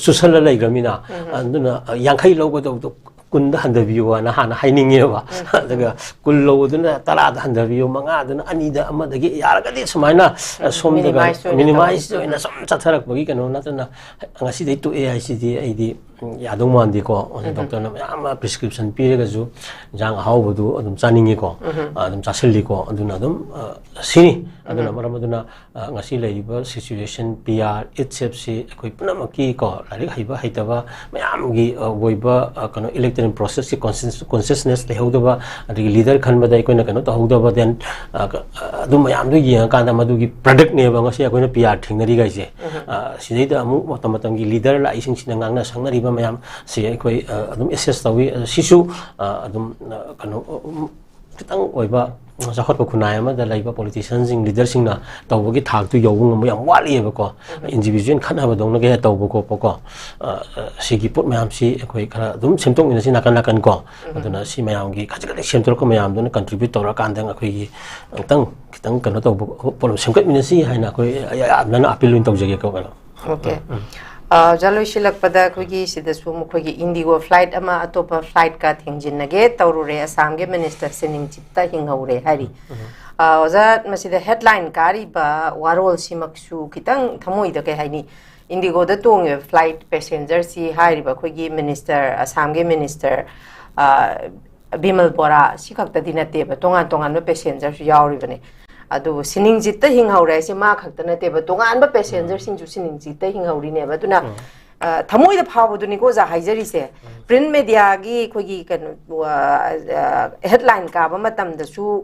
ꯆꯨꯁꯜꯂ ꯂꯩꯈ꯭ꯔꯃꯤꯅ꯫ ꯑꯗꯨꯅ ꯌꯥꯡꯈꯩ ꯂꯧꯒꯗꯧꯕꯗꯣ ꯀꯨꯟꯗ ꯍꯟꯊꯕꯤꯌꯨ ꯍꯥꯏꯅ ꯍꯥꯟꯅ ꯍꯥꯏꯅꯤꯡꯉꯦꯕ꯫ ꯑꯗꯨꯒ ꯀꯨꯟ ꯂꯧꯕꯗꯨꯅ ꯇꯔꯥꯗ ꯍꯟꯊꯕꯤꯌꯨ, ꯃꯉꯥꯗꯨꯅ ꯑꯅꯤꯗ, ꯑꯃꯗꯒꯤ ꯌꯥꯔꯒꯗꯤ ꯁꯨꯃꯥꯏꯅ, ꯑ, ꯁꯣꯝꯗ minimize ꯑꯣꯏꯅ minimize ꯇꯧꯕ꯫ ꯑꯣꯏꯅ ꯁꯨꯝ ꯆꯠꯊꯔꯛꯄꯒꯤ ꯀꯩꯅꯣ ꯅꯠꯇꯅ ꯉꯁꯤꯗꯩ ꯇꯣꯛꯑꯦ ꯍꯥꯏꯁꯤꯗꯤ ꯑꯩꯗꯤ, ꯎꯝ, ꯌꯥꯗꯧ ꯃꯥꯟꯗꯦꯀꯣ꯫ ꯍꯧꯖꯤꯛ ꯗꯣꯛꯇꯔꯅ ꯃꯌꯥꯝ ꯑꯃ prescription ꯄꯤꯔꯒꯁꯨ ꯏꯟꯖꯥꯡ ꯑꯍꯥꯎꯕꯗꯨ ꯑꯗꯨꯝ ꯆꯥꯅꯤꯡꯉꯤꯀꯣ꯫ ꯑ, ꯑꯗꯨꯝ ꯆꯥꯁꯤꯜꯂꯤꯀꯣ꯫ ꯑꯗꯨꯅ ꯑꯗꯨꯝ, ꯑ, ꯁꯤꯅꯤ꯫ ꯑꯗꯨꯅ ꯃꯔꯝ ꯑꯗꯨꯅ ꯑ, ꯉꯁꯤ ꯂꯩꯔꯤꯕ situation, ꯄꯤ ꯑꯥꯔ, ꯏꯠꯁꯦꯞꯁꯤ ꯑꯩꯈꯣꯏ ꯄꯨꯝꯅꯃꯛꯀꯤ ꯀꯣ, ꯂꯥꯏꯔꯤꯛ ꯍꯩꯕ ꯍꯩꯇꯕ ꯃꯌꯥꯝꯒꯤ, ꯑ, ꯑꯣꯏꯕ, ꯑ, ꯀꯩꯅꯣ, electoral processꯀꯤ conscious-, consciousness ꯂꯩꯍꯧꯗꯕ, ꯑꯗꯒꯤ leader ꯈꯟꯕꯗ ꯑꯩꯈꯣꯏꯅ ꯀꯩꯅꯣ ꯇꯧꯍꯧꯗꯕ, then, ꯑ, ꯀ-, ꯑ, ꯑꯗꯨ ꯃꯌꯥꯝꯗꯨ ꯌꯦꯡꯉꯀꯥꯟꯗ ꯃꯗꯨꯒꯤ productꯅꯦꯕ ꯉꯁꯤ ꯑꯩꯈꯣꯏꯅ ꯄꯤ ꯑꯥꯔ ꯊꯦꯡꯅꯔꯤꯈꯩꯁꯦ꯫ ꯑ, ꯁꯤꯗꯩꯗ ꯑꯃꯨꯛ ꯃꯇꯝ ꯃꯇꯝꯒꯤ leader ꯂꯥꯛꯏꯁꯤꯡꯁꯤꯅ ꯉꯥꯡꯅ ꯁꯛꯅꯔꯤꯕ ꯃꯌꯥꯝꯁꯤ ꯑꯩꯈꯣꯏ, ꯑ, ꯑꯗꯨꯝ assess ꯇꯧꯏ꯫ ꯑ, ꯁꯤꯁꯨ, ꯑ, ꯑꯗꯨꯝ, ꯑ, ꯀꯩꯅꯣ, ꯎꯝ, ꯈꯤꯇꯪ ꯑꯣꯏꯕ ꯆꯥꯎꯈꯠꯄ ꯈꯨꯟꯅꯥꯏ ꯑꯃꯗ ꯂꯩꯕ politicianꯁꯤꯡ, leaderꯁꯤꯡꯅ ꯇꯧꯕꯒꯤ ꯊꯥꯛꯇꯨ ꯌꯧꯕ ꯉꯝꯕ ꯌꯥꯝ ꯋꯥꯠꯂꯤꯑꯕꯀꯣ꯫ Individual ꯈꯠꯅꯕꯗꯧꯅꯒ ꯍꯦꯛ ꯇꯧꯕ ꯈꯣꯠꯄꯀꯣ꯫ ꯑ, ꯑ, ꯁꯤꯒꯤ ꯄꯣꯠ ꯃꯌꯥꯝꯁꯤ ꯑꯩꯈꯣꯏ ꯈꯔ ꯑꯗꯨꯝ ꯁꯦꯝꯗꯣꯛꯃꯤꯟꯅꯁꯤ ꯅꯥꯀꯟ ꯅꯥꯀꯟ ꯀꯣ꯫ ꯑꯗꯨꯅ ꯁꯤ ꯃꯌꯥꯝꯒꯤ ꯈꯖꯤꯛ ꯈꯖꯤꯛ ꯁꯦꯝꯗꯣꯔꯛꯄ ꯃꯌꯥꯝꯗꯨꯅ contribute ꯇꯧꯔꯀꯥꯟꯗ ꯑꯩꯈꯣꯏꯒꯤ ꯑꯃꯨꯛꯇꯪ ꯈꯤꯇꯪ ꯀꯩꯅꯣ ꯇꯧꯕ ꯄꯣꯠ ꯑꯃ ꯁꯦꯝꯒꯠꯃꯤꯟꯅꯁꯤ ꯍꯥꯏꯅ ꯑꯩꯈꯣꯏ ꯑꯌꯥꯝꯕꯅ appeal ꯑꯣꯏꯅ ꯇꯧꯖꯒꯦꯀꯣ ꯀꯩꯅꯣ꯫ Okay꯫ ꯑ, ꯑꯣꯖꯥ, ꯂꯣꯏꯁꯤꯜꯂꯛꯄꯗ ꯑꯩꯈꯣꯏꯒꯤ ꯁꯤꯗꯁꯨ ꯃꯈꯣꯏꯒꯤ IndiGo flight ꯑꯃ ꯑꯇꯣꯞꯄ flightꯀ ꯊꯦꯡꯖꯤꯟꯅꯒꯦ ꯇꯧꯔꯨꯔꯦ ꯑꯁꯥꯝꯒꯤ minister ꯁꯤꯅꯤꯡꯆꯤꯠꯇ ꯍꯤꯡꯍꯧꯔꯦ ꯍꯥꯏꯔꯤ꯫ ꯑ, ꯑꯣꯖꯥ, ꯃꯁꯤꯗ headline ꯀꯥꯔꯤꯕ ꯋꯥꯔꯣꯜꯁꯤꯃꯛꯁꯨ ꯈꯤꯇꯪ ꯊꯃꯣꯏꯗ, ꯀꯩ ꯍꯥꯏꯅꯤ, IndiGoꯗ ꯇꯣꯡꯉꯤꯕ flight passengerꯁꯤ ꯍꯥꯏꯔꯤꯕ ꯑꯩꯈꯣꯏꯒꯤ minister, ꯑꯁꯥꯝꯒꯤ minister, ꯑ, ꯕꯤꯃꯜ ꯕꯣꯔꯥ ꯁꯤ ꯈꯛꯇꯗꯤ ꯅꯠꯇꯦꯕ, ꯇꯣꯉꯥꯟ ꯇꯣꯉꯥꯟꯕ passengerꯁꯨ ꯌꯥꯎꯔꯤꯕꯅꯦ꯫ ꯑꯗꯨꯕꯨ ꯁꯤꯅꯤꯡꯆꯤꯠꯇ ꯍꯤꯡꯍꯧꯔꯦ ꯍꯥꯏꯁꯦ ꯃꯥ ꯈꯛꯇ ꯅꯠꯇꯦꯕ, ꯇꯣꯉꯥꯟꯕ passengerꯁꯤꯡꯁꯨ ꯁꯤꯅꯤꯡꯆꯤꯠꯇ ꯍꯤꯡꯍꯧꯔꯤꯅꯦꯕ꯫ ꯑꯗꯨꯅ, ꯑ, ꯊꯃꯣꯏꯗ ꯐꯥꯎꯕꯗꯨꯅꯤꯀꯣ ꯑꯣꯖꯥ ꯍꯥꯏꯖꯔꯤꯁꯦ꯫ Print mediaꯒꯤ ꯑꯩꯈꯣꯏꯒꯤ ꯀꯩꯅꯣ, ꯑ, ꯑ, headline ꯀꯥꯕ ꯃꯇꯝꯗꯁꯨ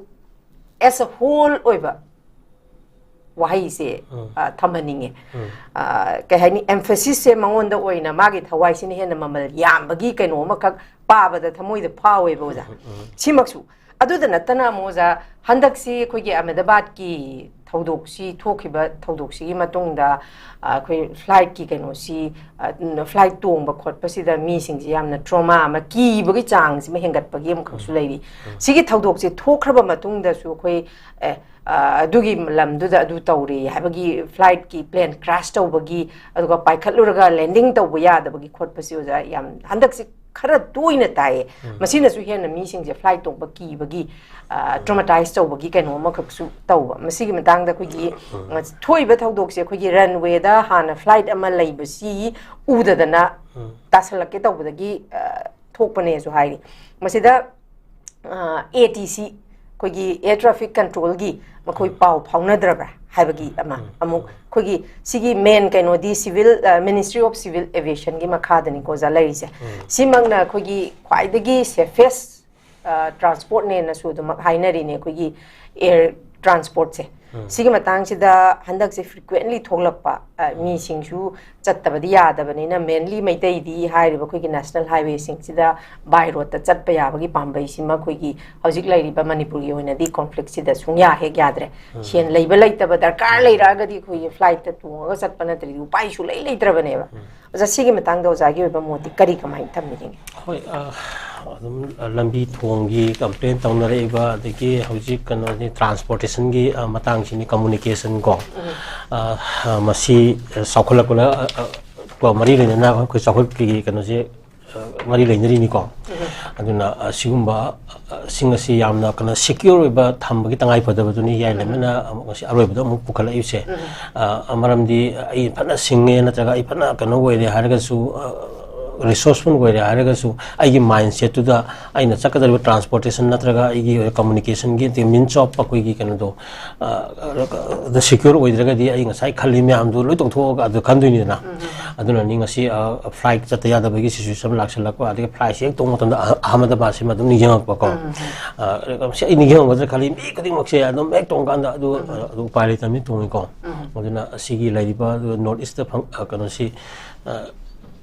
as a whole ꯑꯣꯏꯕ ꯋꯥꯍꯩꯁꯦ, ꯑ, ꯊꯝꯍꯟꯅꯤꯡꯉꯦ꯫ ꯑ, ꯀꯩ ꯍꯥꯏꯅꯤ, emphasis ꯁꯦ ꯃꯉꯣꯟꯗ ꯑꯣꯏꯅ ꯃꯥꯒꯤ ꯊꯋꯥꯏꯁꯤꯅ ꯍꯦꯟꯅ ꯃꯃꯜ ꯌꯥꯝꯕꯒꯤ ꯀꯩꯅꯣ ꯑꯃꯈꯛ ꯄꯥꯕꯗ ꯊꯃꯣꯏꯗ ꯐꯥꯎꯋꯦꯕ ꯑꯣꯖꯥ꯫ ꯁꯤꯃꯛꯁꯨ꯫ ꯑꯗꯨꯗ ꯅꯠꯇꯅ ꯑꯃꯨꯛ ꯑꯣꯖꯥ, ꯍꯟꯗꯛꯁꯤ ꯑꯩꯈꯣꯏꯒꯤ ꯑꯍꯃꯦꯗꯕꯥꯗꯀꯤ ꯊꯧꯗꯣꯛꯁꯤ ꯊꯣꯛꯈꯤꯕ ꯊꯧꯗꯣꯛꯁꯤꯒꯤ ꯃꯇꯨꯡꯗ, ꯑ, ꯑꯩꯈꯣꯏ ꯐ꯭ꯂꯥꯏꯠꯀꯤ ꯀꯩꯅꯣꯁꯤ, ꯑ, ꯐ꯭ꯂꯥꯏꯠ ꯇꯣꯡꯕ ꯈꯣꯠꯄꯁꯤꯗ ꯃꯤꯁꯤꯡꯁꯤ ꯌꯥꯝꯅ ꯇ꯭ꯔꯣꯃꯥ ꯑꯃ, ꯀꯤꯕꯒꯤ ꯆꯥꯡꯁꯤꯃ ꯍꯦꯟꯒꯠꯄꯒꯤ ꯑꯃꯈꯛꯁꯨ ꯂꯩꯔꯤ꯫ ꯁꯤꯒꯤ ꯊꯧꯗꯣꯛꯁꯦ ꯊꯣꯛꯈ꯭ꯔꯕ ꯃꯇꯨꯡꯗꯁꯨ ꯑꯩꯈꯣꯏ, ꯑꯦ, ꯑ, ꯑꯗꯨꯒꯤ ꯂꯝꯗꯨꯗ ꯑꯗꯨ ꯇꯧꯔꯦ ꯍꯥꯏꯕꯒꯤ, ꯐ꯭ꯂꯥꯏꯠꯀꯤ ꯄ꯭ꯂꯦꯟ ꯀ꯭ꯔꯥꯁ ꯇꯧꯕꯒꯤ, ꯑꯗꯨꯒ ꯄꯥꯏꯈꯠꯂꯨꯔꯒ ꯂꯦꯟꯗꯤꯡ ꯇꯧꯕ ꯌꯥꯗꯕꯒꯤ ꯈꯣꯠꯄꯁꯤ, ꯑꯣꯖꯥ, ꯌꯥꯝ ꯍꯟꯗꯛꯁꯤ ꯈꯔ ꯇꯣꯏꯅ ꯇꯥꯏꯌꯦ꯫ ꯃꯁꯤꯅꯁꯨ ꯍꯦꯟꯅ ꯃꯤꯁꯤꯡꯁꯦ ꯐ꯭ꯂꯥꯏꯠ ꯇꯣꯡꯕ ꯀꯤꯕꯒꯤ, ꯑ, ꯇ꯭ꯔꯣꯃꯥꯇꯥꯏꯁ ꯇꯧꯕꯒꯤ ꯀꯩꯅꯣ ꯑꯃꯈꯛꯁꯨ ꯇꯧꯕ꯫ ꯃꯁꯤꯒꯤ ꯃꯇꯥꯡꯗ ꯑꯩꯈꯣꯏꯒꯤ, ꯑ, ꯊꯣꯛꯏꯕ ꯊꯧꯗꯣꯛꯁꯦ ꯑꯩꯈꯣꯏꯒꯤ ꯔꯟꯋꯦꯗ ꯍꯥꯟꯅ ꯐ꯭ꯂꯥꯏꯠ ꯑꯃ ꯂꯩꯕꯁꯤ ꯎꯗꯗꯅ ꯇꯥꯁꯜꯂꯛꯀꯦ ꯇꯧꯕꯗꯒꯤ, ꯑ, ꯊꯣꯛꯄꯅꯦꯁꯨ ꯍꯥꯏꯔꯤ꯫ ꯃꯁꯤꯗ, ꯑ, ATC, ꯑꯩꯈꯣꯏꯒꯤ ꯑꯦꯌꯔ ꯇ꯭ꯔꯥꯐꯤꯛ ꯀꯟꯇ꯭ꯔꯣꯜꯒꯤ ꯃꯈꯣꯏ ꯄꯥꯎ ꯐꯥꯎꯅꯗ꯭ꯔꯕ꯭ꯔꯥ ꯍꯥꯏꯕꯒꯤ ꯑꯃ꯫ ꯑꯃꯨꯛ ꯑꯩꯈꯣꯏꯒꯤ ꯁꯤꯒꯤ ꯃꯦꯟ ꯀꯩꯅꯣꯗꯤ ꯁꯤꯚꯤꯜ, ꯑ, Ministry of Civil Aviationꯒꯤ ꯃꯈꯥꯗꯅꯤꯀꯣ, ꯑꯣꯖꯥ, ꯂꯩꯔꯤꯁꯦ꯫ ꯁꯤꯃꯛꯅ ꯑꯩꯈꯣꯏꯒꯤ ꯈ꯭ꯋꯥꯏꯗꯒꯤ safest, ꯑ, ꯇ꯭ꯔꯥꯟꯁꯄꯣꯔꯠꯅꯦꯅꯁꯨ ꯑꯗꯨꯃꯛ ꯍꯥꯏꯅꯔꯤꯅꯦ, ꯑꯩꯈꯣꯏꯒꯤ ꯑꯦꯌꯔ ꯇ꯭ꯔꯥꯟꯁꯄꯣꯔꯠꯁꯦ꯫ ꯁꯤꯒꯤ ꯃꯇꯥꯡꯁꯤꯗ ꯍꯟꯗꯛꯁꯦ frequently ꯊꯣꯛꯂꯛꯄ, ꯑ, ꯃꯤꯁꯤꯡꯁꯨ ꯆꯠꯇꯕꯗꯤ ꯌꯥꯗꯕꯅꯤꯅ, mainly ꯃꯩꯇꯩꯗꯤ ꯍꯥꯏꯔꯤꯕ ꯑꯩꯈꯣꯏꯒꯤ ꯅꯦꯁꯅꯦꯜ ꯍꯥꯏꯋꯦꯁꯤꯡꯁꯤꯗ by roadꯇ ꯆꯠꯄ ꯌꯥꯕꯒꯤ ꯄꯥꯝꯕꯩꯁꯤꯃ ꯑꯩꯈꯣꯏꯒꯤ ꯍꯧꯖꯤꯛ ꯂꯩꯔꯤꯕ ꯃꯅꯤꯄꯨꯔꯒꯤ ꯑꯣꯏꯅꯗꯤ conflictꯁꯤꯗ ꯁꯨꯡꯌꯥ ꯍꯦꯛ ꯌꯥꯗ꯭ꯔꯦ꯫ ꯁꯦꯟ ꯂꯩꯕ ꯂꯩꯇꯕ ꯗꯔꯀꯥꯔ ꯂꯩꯔꯛꯑꯒꯗꯤ ꯑꯩꯈꯣꯏꯒꯤ flightꯇ ꯇꯣꯡꯉꯒ ꯆꯠꯄ ꯅꯠꯇ꯭ꯔꯗꯤ ꯎꯄꯥꯏ ꯁꯨꯡꯂꯩ ꯂꯩꯇ꯭ꯔꯕꯅꯦꯕ꯫ ꯑꯣꯖꯥ, ꯁꯤꯒꯤ ꯃꯇꯥꯡꯗ ꯑꯣꯖꯥꯒꯤ ꯑꯣꯏꯕ ꯃꯣꯠꯇꯤ ꯀꯔꯤ, ꯀꯃꯥꯏꯅ ꯊꯝꯕꯤꯅꯤꯡꯉꯤ? ꯍꯣꯏ, ꯑ, ꯑꯗꯨꯝ, ꯑ, ꯂꯝꯕꯤ ꯊꯣꯡꯒꯤ complain ꯇꯧꯅꯔꯛꯏꯕ, ꯑꯗꯒꯤ ꯍꯧꯖꯤꯛ ꯀꯩꯅꯣꯁꯤ, transportationꯒꯤ, ꯑ, ꯃꯇꯥꯡꯁꯤꯅꯤ, communication ꯀꯣ꯫ ꯑ, ꯑ, ꯃꯁꯤ, ꯑ, ꯆꯥꯎꯈꯠꯂꯛꯄꯅ, ꯑ, ꯑ, ꯀꯣ, ꯃꯔꯤ ꯂꯩꯅꯅ ꯑꯩꯈꯣꯏ ꯆꯥꯎꯈꯠꯄꯒꯤ ꯀꯩꯅꯣꯁꯦ, ꯑ, ꯃꯔꯤ ꯂꯩꯅꯔꯤꯅꯤꯀꯣ꯫ ꯑꯗꯨꯅ, ꯑ, ꯁꯤꯒꯨꯝꯕ, ꯑ, ꯁꯤꯡ ꯑꯁꯤ ꯌꯥꯝꯅ ꯀꯩꯅꯣ secure ꯑꯣꯏꯕ ꯊꯝꯕꯒꯤ ꯇꯉꯥꯏ ꯐꯗꯕꯗꯨꯅꯤ ꯌꯥꯏꯂꯦꯃꯅ ꯑꯃꯨꯛ ꯉꯁꯤ ꯑꯔꯣꯏꯕꯗ ꯑꯃꯨꯛ ꯄꯨꯈꯠꯂꯛꯏꯕꯁꯦ꯫ ꯑ, ꯃꯔꯝꯗꯤ ꯑꯩ ꯐꯅ ꯁꯤꯡꯉꯦ, ꯅꯠꯇ꯭ꯔꯒ ꯑꯩ ꯐꯅ ꯀꯩꯅꯣ ꯑꯣꯏꯔꯦ ꯍꯥꯏꯔꯒꯁꯨ, ꯑ, resourceful ꯑꯣꯏꯔꯦ ꯍꯥꯏꯔꯒꯁꯨ, ꯑꯩꯒꯤ mindsetꯇꯨꯗ ꯑꯩꯅ ꯆꯠꯀꯗꯧꯔꯤꯕ transportation ꯅꯠꯇ꯭ꯔꯒ ꯑꯩꯒꯤ communicationꯒꯤ means of ꯑꯩꯈꯣꯏꯒꯤ ꯀꯩꯅꯣꯗꯣ, ꯑ, ꯑꯗ secure ꯑꯣꯏꯗ꯭ꯔꯒꯗꯤ ꯑꯩ ꯉꯁꯥꯏ ꯈꯜꯂꯤ ꯃꯌꯥꯝꯗꯨ ꯂꯣꯏ ꯇꯣꯛꯊꯣꯛꯑꯒ ꯑꯗꯨ ꯈꯟꯗꯣꯏꯅꯤꯗꯅ꯫ ꯑꯗꯨꯅꯅꯤ ꯉꯁꯤ, ꯑ, flight ꯆꯠꯇ ꯌꯥꯗꯕꯒꯤ situation ꯂꯥꯛꯁꯜꯂꯛꯄ, ꯑꯗꯒꯤ flightꯁꯦ ꯍꯦꯛ ꯇꯣꯡꯕ ꯃꯇꯝꯗ ꯑꯍ-, ꯑꯍꯃꯗꯕꯥꯗꯁꯤꯃ ꯑꯗꯨꯝ ꯅꯤꯡꯁꯤꯡꯉꯛꯄꯀꯣ꯫ ꯑ, ꯁꯤ ꯑꯩ ꯅꯤꯡꯁꯤꯡꯉꯝꯒꯗ꯭ꯔꯥ ꯈꯜꯂꯤ, ꯃꯤ ꯈꯨꯗꯤꯡꯃꯛꯁꯦ ꯑꯗꯨꯝ ꯍꯦꯛ ꯇꯣꯡꯀꯥꯟꯗ ꯑꯗꯨ, ꯑ, ꯑꯗꯨ ꯎꯄꯥꯏ ꯂꯩꯇꯕꯅꯤ ꯇꯣꯡꯉꯤꯀꯣ꯫ ꯑꯗꯨꯅ ꯁꯤꯒꯤ ꯂꯩꯔꯤꯕ ꯑꯗꯨ North Eastꯇ ꯐꯪ-, ꯑ, ꯀꯩꯅꯣꯁꯤ, ꯑ,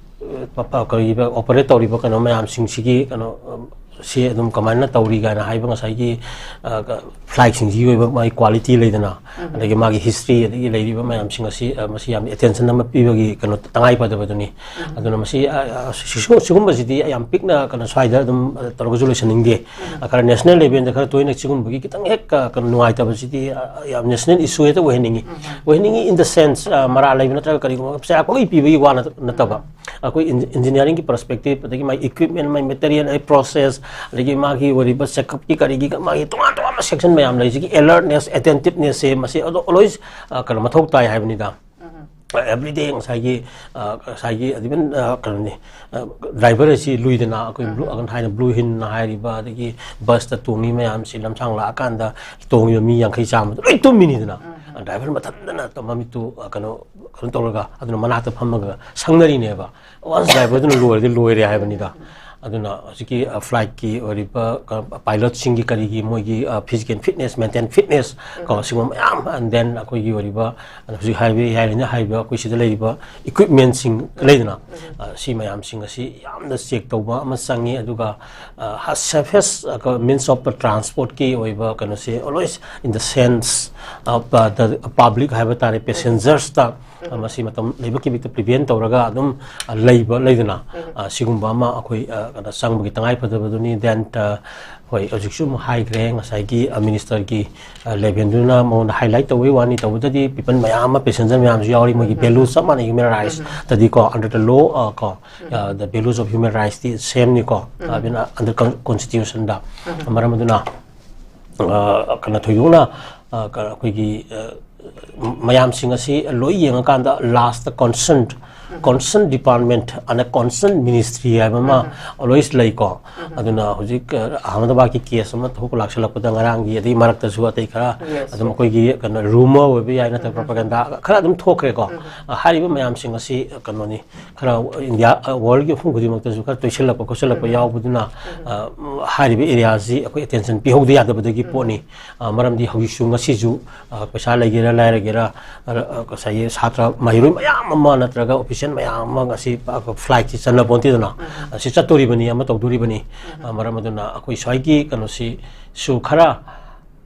ꯃꯐ-, ꯀꯔꯤꯕ, operate ꯇꯧꯔꯤꯕ ꯀꯩꯅꯣ ꯃꯌꯥꯝꯁꯤꯡꯁꯤꯒꯤ ꯀꯩꯅꯣ, ꯑ, ꯁꯤ ꯑꯗꯨꯝ ꯀꯃꯥꯏꯅ ꯇꯧꯔꯤ ꯀꯥꯏꯅ ꯍꯥꯏꯕ ꯉꯁꯥꯏꯒꯤ ꯐ꯭ꯂꯥꯏꯠꯁꯤꯡꯁꯤꯒꯤ ꯑꯣꯏꯕ ꯃꯥꯒꯤ ꯀ꯭ꯋꯥꯂꯤꯇꯤ ꯂꯩꯗꯅ, ꯑꯗꯒꯤ ꯃꯥꯒꯤ ꯍꯤꯁꯇ꯭ꯔꯤ, ꯑꯗꯒꯤ ꯂꯩꯔꯤꯕ ꯃꯌꯥꯝꯁꯤꯡ ꯑꯁꯤ, ꯑ, ꯃꯁꯤ ꯌꯥꯝ ꯑꯦꯇꯦꯟꯁꯟ ꯑꯃ ꯄꯤꯕꯒꯤ ꯀꯩꯅꯣ ꯇꯉꯥꯏ ꯐꯗꯕꯗꯨꯅꯤ꯫ ꯑꯗꯨꯅ ꯃꯁꯤ, ꯑ, ꯑ, ꯁꯤ-, ꯁꯤꯒꯨꯝꯕꯁꯤꯗꯤ ꯌꯥꯝ ꯄꯤꯛꯅ ꯀꯩꯅꯣ ꯁ꯭ꯋꯥꯏꯗ ꯑꯗꯨꯝ, ꯑ, ꯇꯧꯔꯒꯁꯨ ꯂꯣꯏꯁꯤꯟꯅꯤꯡꯗꯦ꯫ ꯑ, ꯈꯔ ꯅꯦꯁꯅꯦꯜ ꯂꯦꯚꯦꯜꯗ ꯈꯔ ꯇꯣꯏꯅ ꯁꯤꯒꯨꯝꯕꯒꯤ ꯈꯤꯇꯪ ꯍꯦꯛ, ꯑ, ꯀꯩꯅꯣ ꯅꯨꯡꯉꯥꯏꯇꯕꯁꯤꯗꯤ, ꯑ, ꯌꯥꯝ ꯅꯦꯁꯅꯦꯜ ꯏꯁꯨ ꯍꯦꯛꯇ ꯑꯣꯏꯍꯟꯅꯤꯡꯉꯤ꯫ ꯑꯣꯏꯍꯟꯅꯤꯡꯉꯤ in the sense, ꯑ, ꯃꯔꯥ ꯂꯩꯕ ꯅꯠꯇ꯭ꯔꯒ ꯀꯔꯤꯒꯨꯝꯕ ꯄꯩꯁꯥ ꯄꯪꯄꯤ ꯄꯤꯕꯒꯤ ꯋꯥ ꯅꯠ-, ꯅꯠꯇꯕ꯫ ꯑꯩꯈꯣꯏ ꯏꯟ-, ꯏꯟꯖꯤꯅꯤꯌꯥꯔꯤꯡꯒꯤ ꯄꯔꯁꯄꯦꯛꯇꯤꯞ, ꯑꯗꯒꯤ ꯃꯥꯒꯤ ꯏꯀ꯭ꯋꯤꯞꯃꯦꯟ, ꯃꯥꯒꯤ ꯃꯦꯇꯔꯤꯌꯦꯜ, ꯑꯗꯩ ꯄ꯭ꯔꯣꯁꯦꯁ, ꯑꯗꯒꯤ ꯃꯥꯒꯤ ꯑꯣꯏꯔꯤꯕ ꯆꯦꯛꯑꯞꯀꯤ ꯀꯔꯤꯒꯤ ꯃꯥꯒꯤ ꯇꯣꯉꯥꯟ ꯇꯣꯉꯥꯟꯕ ꯁꯦꯛꯁꯟ ꯃꯌꯥꯝ ꯂꯩꯁꯤꯒꯤ ꯑꯦꯂꯔꯠꯅꯦꯁ, ꯑꯦꯇꯦꯟꯇꯤꯞꯅꯦꯁꯁꯦ ꯃꯁꯤ ꯑꯗꯣ ꯑꯣꯜꯋꯦꯁ, ꯑ, ꯀꯩꯅꯣ ꯃꯊꯧ ꯇꯥꯏ ꯍꯥꯏꯕꯅꯤꯗ꯫ ꯑꯦꯕ꯭ꯔꯤꯗꯦ ꯉꯁꯥꯏꯒꯤ, ꯑ, ꯉꯁꯥꯏꯒꯤ even, ꯑ, ꯀꯩꯅꯣꯅꯤ, ꯑ, ꯗ꯭ꯔꯥꯏꯚꯔ ꯑꯁꯤ ꯂꯨꯏꯗꯅ ꯑꯩꯈꯣꯏ ꯕ꯭ꯂꯨ, ꯑ, ꯊꯥꯏꯅ ꯕ꯭ꯂꯨ ꯍꯤꯟ ꯍꯥꯏꯔꯤꯕ, ꯑꯗꯒꯤ ꯕꯁꯇ ꯇꯣꯡꯉꯤ ꯃꯌꯥꯝꯁꯤ ꯂꯝꯁꯥꯡ ꯂꯥꯛꯑꯀꯥꯟꯗ ꯇꯣꯡꯉꯤꯕ ꯃꯤ ꯌꯥꯡꯈꯩ ꯆꯥꯝꯃꯗꯣ ꯂꯣꯏ ꯇꯨꯝꯃꯤꯅꯤꯗꯅ꯫ ꯗ꯭ꯔꯥꯏꯚꯔ ꯃꯊꯟꯇꯅ ꯃꯃꯤꯠꯇꯨ, ꯑ, ꯀꯩꯅꯣ, ꯀꯩꯅꯣ ꯇꯧꯔꯒ ꯑꯗꯨꯅ ꯃꯅꯥꯛꯇ ꯐꯝꯃꯒ ꯁꯪꯅꯔꯤꯅꯦꯕ꯫ ꯋꯥꯟꯁ ꯗ꯭ꯔꯥꯏꯚꯔꯗꯨꯅ ꯂꯣꯏꯔꯗꯤ ꯂꯣꯏꯔꯦ ꯍꯥꯏꯕꯅꯤꯗ꯫ ꯑꯗꯨꯅ ꯍꯧꯖꯤꯛꯀꯤ, ꯑ, ꯐ꯭ꯂꯥꯏꯠꯀꯤ ꯑꯣꯏꯔꯤꯕ, ꯑ, ꯄꯥꯏꯂꯠꯁꯤꯡꯒꯤ ꯀꯔꯤꯒꯤ ꯃꯣꯏꯒꯤ, ꯑ, ꯐꯤꯖꯤꯀꯦꯜ ꯐꯤꯠꯅꯦꯁ, ꯃꯦꯟꯇꯦꯜ ꯐꯤꯠꯅꯦꯁ ꯀꯣ, ꯁꯤꯒꯨꯝꯕ ꯃꯌꯥꯝ, and then ꯑꯩꯈꯣꯏꯒꯤ ꯑꯣꯏꯔꯤꯕ, ꯑꯗ ꯍꯧꯖꯤꯛ ꯍꯥꯏꯕ ꯌꯥꯏꯔꯤꯅ ꯍꯥꯏꯔꯤꯕ ꯑꯩꯈꯣꯏ ꯁꯤꯗ ꯂꯩꯔꯤꯕ ꯏꯀ꯭ꯋꯤꯞꯃꯦꯟꯁꯤꯡ ꯂꯩꯗꯅ, ꯑ, ꯁꯤ ꯃꯌꯥꯝꯁꯤꯡ ꯑꯁꯤ ꯌꯥꯝꯅ ꯆꯦꯛ ꯇꯧꯕ ꯑꯃ ꯆꯪꯉꯤ꯫ ꯑꯗꯨꯒ, ꯑ, ꯁꯦꯐꯦꯁ, ꯑ, ꯀ-, means of the transportꯀꯤ ꯑꯣꯏꯕ ꯀꯩꯅꯣꯁꯦ always in the sense of, uh, the public ꯍꯥꯏꯕ ꯇꯥꯔꯦ, ꯄꯦꯁꯦꯟꯖꯔꯁꯇ, ꯑ, ꯃꯁꯤ ꯃꯇꯝ ꯂꯩꯕꯛꯀꯤ ꯃꯤꯠꯇ ꯄ꯭ꯔꯤꯚꯦꯟ ꯇꯧꯔꯒ ꯑꯗꯨꯝ, ꯑ, ꯂꯩꯕ ꯂꯩꯗꯅ, ꯑ, ꯁꯤꯒꯨꯝꯕ ꯑꯃ ꯑꯩꯈꯣꯏ, ꯑ, ꯀꯩꯅꯣ ꯆꯪꯕꯒꯤ ꯇꯉꯥꯏ ꯐꯗꯕꯗꯨꯅꯤ꯫ Then, ꯑ, ꯍꯣꯏ, ꯍꯧꯖꯤꯛꯁꯨ ꯑꯃꯨꯛ ꯍꯥꯏꯈ꯭ꯔꯦ ꯉꯁꯥꯏꯒꯤ, ꯑ, ꯃꯤꯅꯤꯁꯇꯔꯒꯤ, ꯑ, ꯂꯦꯚꯦꯟꯗꯨꯅ ꯃꯉꯣꯟꯗ ꯍꯥꯏꯂꯥꯏꯠ ꯇꯧꯕꯒꯤ ꯋꯥꯅꯤ, ꯇꯧꯕꯗꯗꯤ ꯄꯤꯄꯜ ꯃꯌꯥꯝ ꯑꯃ, ꯄꯦꯁꯦꯟꯖꯔ ꯃꯌꯥꯝꯁꯨ ꯌꯥꯎꯔꯤ, ꯃꯣꯏꯒꯤ ꯚꯦꯂꯨ ꯆꯞ ꯃꯥꯟꯅꯩ ꯍ꯭ꯌꯨꯃꯦꯟ ꯔꯥꯏꯠꯁꯇꯗꯤꯀꯣ, under the law, ꯑ, ꯀꯣ, ꯑ, the values of human rightsꯇꯤ ꯁꯦꯝꯅꯤꯀꯣ, ꯑ, ꯑꯗꯨꯅ under con-, constitutionꯗ꯫ ꯃꯔꯝ ꯑꯗꯨꯅ, ꯑ, ꯀꯩꯅꯣ ꯊꯣꯏꯗꯣꯛꯅ, ꯑ, ꯀ-, ꯑꯩꯈꯣꯏꯒꯤ, ꯑ, ꯃꯌꯥꯝꯁꯤꯡ ꯑꯁꯤ ꯂꯣꯏ ꯌꯦꯡꯉꯀꯥꯟꯗ ꯂꯥꯁꯇ ꯀꯣꯟꯁꯔꯟ, ꯀꯣꯟꯁꯔꯟ ꯗꯤꯄꯥꯔꯠꯃꯦꯟ ꯑꯅ ꯀꯣꯟꯁꯔꯟ ꯃꯤꯅꯤꯁꯇ꯭ꯔꯤ ꯍꯥꯏꯕ ꯑꯃ ꯑꯣꯜꯋꯦꯁ ꯂꯩꯀꯣ꯫ ꯑꯗꯨꯅ ꯍꯧꯖꯤꯛ, ꯑ, ꯑꯍꯃꯗꯕꯥꯗꯀꯤ ꯀꯦꯁ ꯑꯃ ꯊꯣꯛ ꯂꯥꯛꯁꯜꯂꯛꯄꯗ ꯉꯔꯥꯡꯒꯤ, ꯑꯗꯩ ꯃꯔꯛꯇꯁꯨ ꯑꯇꯩ ꯈꯔ ꯑꯗꯨꯝ ꯑꯩꯈꯣꯏꯒꯤ ꯀꯩꯅꯣ ꯔꯨꯃꯔ ꯑꯣꯏꯕ ꯌꯥꯏ ꯅꯠꯇ꯭ꯔꯒ ꯄ꯭ꯔꯣꯄꯥꯒꯦꯟꯗꯥ ꯈꯔ ꯑꯗꯨꯝ ꯊꯣꯛꯈ꯭ꯔꯦꯀꯣ꯫ ꯑ, ꯍꯥꯏꯔꯤꯕ ꯃꯌꯥꯝꯁꯤꯡ ꯑꯁꯤ ꯀꯩꯅꯣꯅꯤ, ꯈꯔ ꯏꯟꯗꯤꯌꯥ, ꯑ, ꯋꯥꯔꯜꯒꯤ ꯃꯐꯝ ꯈꯨꯗꯤꯡꯃꯛꯇꯁꯨ ꯈꯔ ꯇꯣꯏꯁꯤꯜꯂꯛꯄ ꯈꯣꯠꯆꯜꯂꯛꯄ ꯌꯥꯎꯕꯗꯨꯅ, ꯑ, ꯍꯥꯏꯔꯤꯕ ꯑꯦꯔꯤꯌꯥꯁꯤ ꯑꯩꯈꯣꯏ ꯑꯦꯇꯦꯟꯁꯟ ꯄꯤꯍꯧꯗ ꯌꯥꯗꯕꯗꯒꯤ ꯄꯣꯠꯅꯤ꯫ ꯑ, ꯃꯔꯝꯗꯤ ꯍꯧꯖꯤꯛꯁꯨ ꯉꯁꯤꯁꯨ, ꯑ, ꯄꯩꯁꯥ ꯂꯩꯒꯦꯔꯥ ꯂꯥꯏꯔꯒꯦꯔꯥ, ꯑ, ꯑ, ꯉꯁꯥꯏꯒꯤ ꯁꯥꯇ꯭ꯔ ꯃꯍꯩꯔꯣꯏ ꯃꯌꯥꯝ ꯑꯃ ꯅꯠꯇ꯭ꯔꯒ ꯑꯣꯐꯤꯁꯤꯌꯦꯜ ꯃꯌꯥꯝ ꯑꯃ ꯉꯁꯤ ꯐ꯭ꯂꯥꯏꯠꯁꯤ ꯆꯠꯅ ꯄꯣꯟꯇꯦꯗꯅ꯫ ꯑꯁꯤ ꯆꯠꯇꯣꯔꯤꯕꯅꯤ, ꯑꯃ ꯇꯧꯗꯣꯔꯤꯕꯅꯤ꯫ ꯑ, ꯃꯔꯝ ꯑꯗꯨꯅ ꯑꯩꯈꯣꯏ ꯁ꯭ꯋꯥꯏꯒꯤ ꯀꯩꯅꯣꯁꯤ ꯁꯨ ꯈꯔ,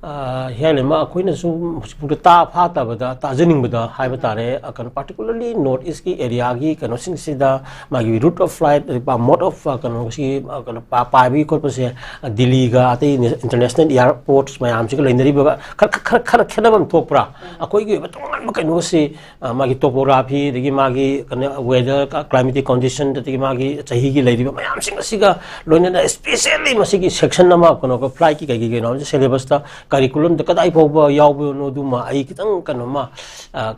ꯑ, ꯍꯤꯌꯥꯏꯂꯦꯝꯃ ꯑꯩꯈꯣꯏꯅꯁꯨ ꯍꯧꯖꯤꯛꯐꯥꯎꯗ ꯇꯥ ꯐꯥꯠꯇꯕꯗ, ꯇꯥꯖꯅꯤꯡꯕꯗ ꯍꯥꯏꯕ ꯇꯥꯔꯦ, ꯑ, ꯀꯩꯅꯣ, particularly North East ꯀꯤ area ꯒꯤ ꯀꯩꯅꯣꯁꯤꯡꯁꯤꯗ ꯃꯥꯒꯤ route of flight, ꯑ, mode of, ꯑ, ꯀꯩꯅꯣꯁꯤ, ꯑ, ꯀꯩꯅꯣ, ꯄꯥ-, ꯄꯥꯏꯕꯒꯤ ꯈꯣꯠꯄꯁꯦ, ꯑ, ꯗꯤꯜꯂꯤꯒ ꯑꯇꯩ international airports ꯃꯌꯥꯝꯁꯤꯒ ꯂꯩꯅꯔꯤꯕꯒ ꯈꯔ, ꯈꯔ, ꯈꯔ ꯈꯦꯠꯅꯕ ꯑꯃ ꯊꯣꯛꯄ꯭ꯔꯥ? ꯑꯩꯈꯣꯏꯒꯤ ꯑꯣꯏꯕ ꯇꯣꯉꯥꯟꯕ ꯀꯩꯅꯣꯁꯤ, ꯑ, ꯃꯥꯒꯤ topography, ꯑꯗꯒꯤ ꯃꯥꯒꯤ ꯀꯩꯅꯣ, weather, climatic condition, ꯑꯗꯒꯤ ꯃꯥꯒꯤ ꯆꯍꯤꯒꯤ ꯂꯩꯔꯤꯕ ꯃꯌꯥꯝꯁꯤꯡ ꯑꯁꯤꯒ ꯂꯣꯏꯅꯅ specially ꯃꯁꯤꯒꯤ section ꯑꯃ ꯀꯩꯅꯣ, flight ꯀꯤ ꯀꯩꯒꯤ ꯀꯩꯅꯣ syllabus ꯇ, curriculum ꯗ ꯀꯗꯥꯏ ꯐꯥꯎꯕ ꯌꯥꯎꯕꯅꯣ, ꯑꯗꯨꯃ ꯑꯩ ꯈꯤꯇꯪ ꯀꯩꯅꯣꯃ, ꯑ,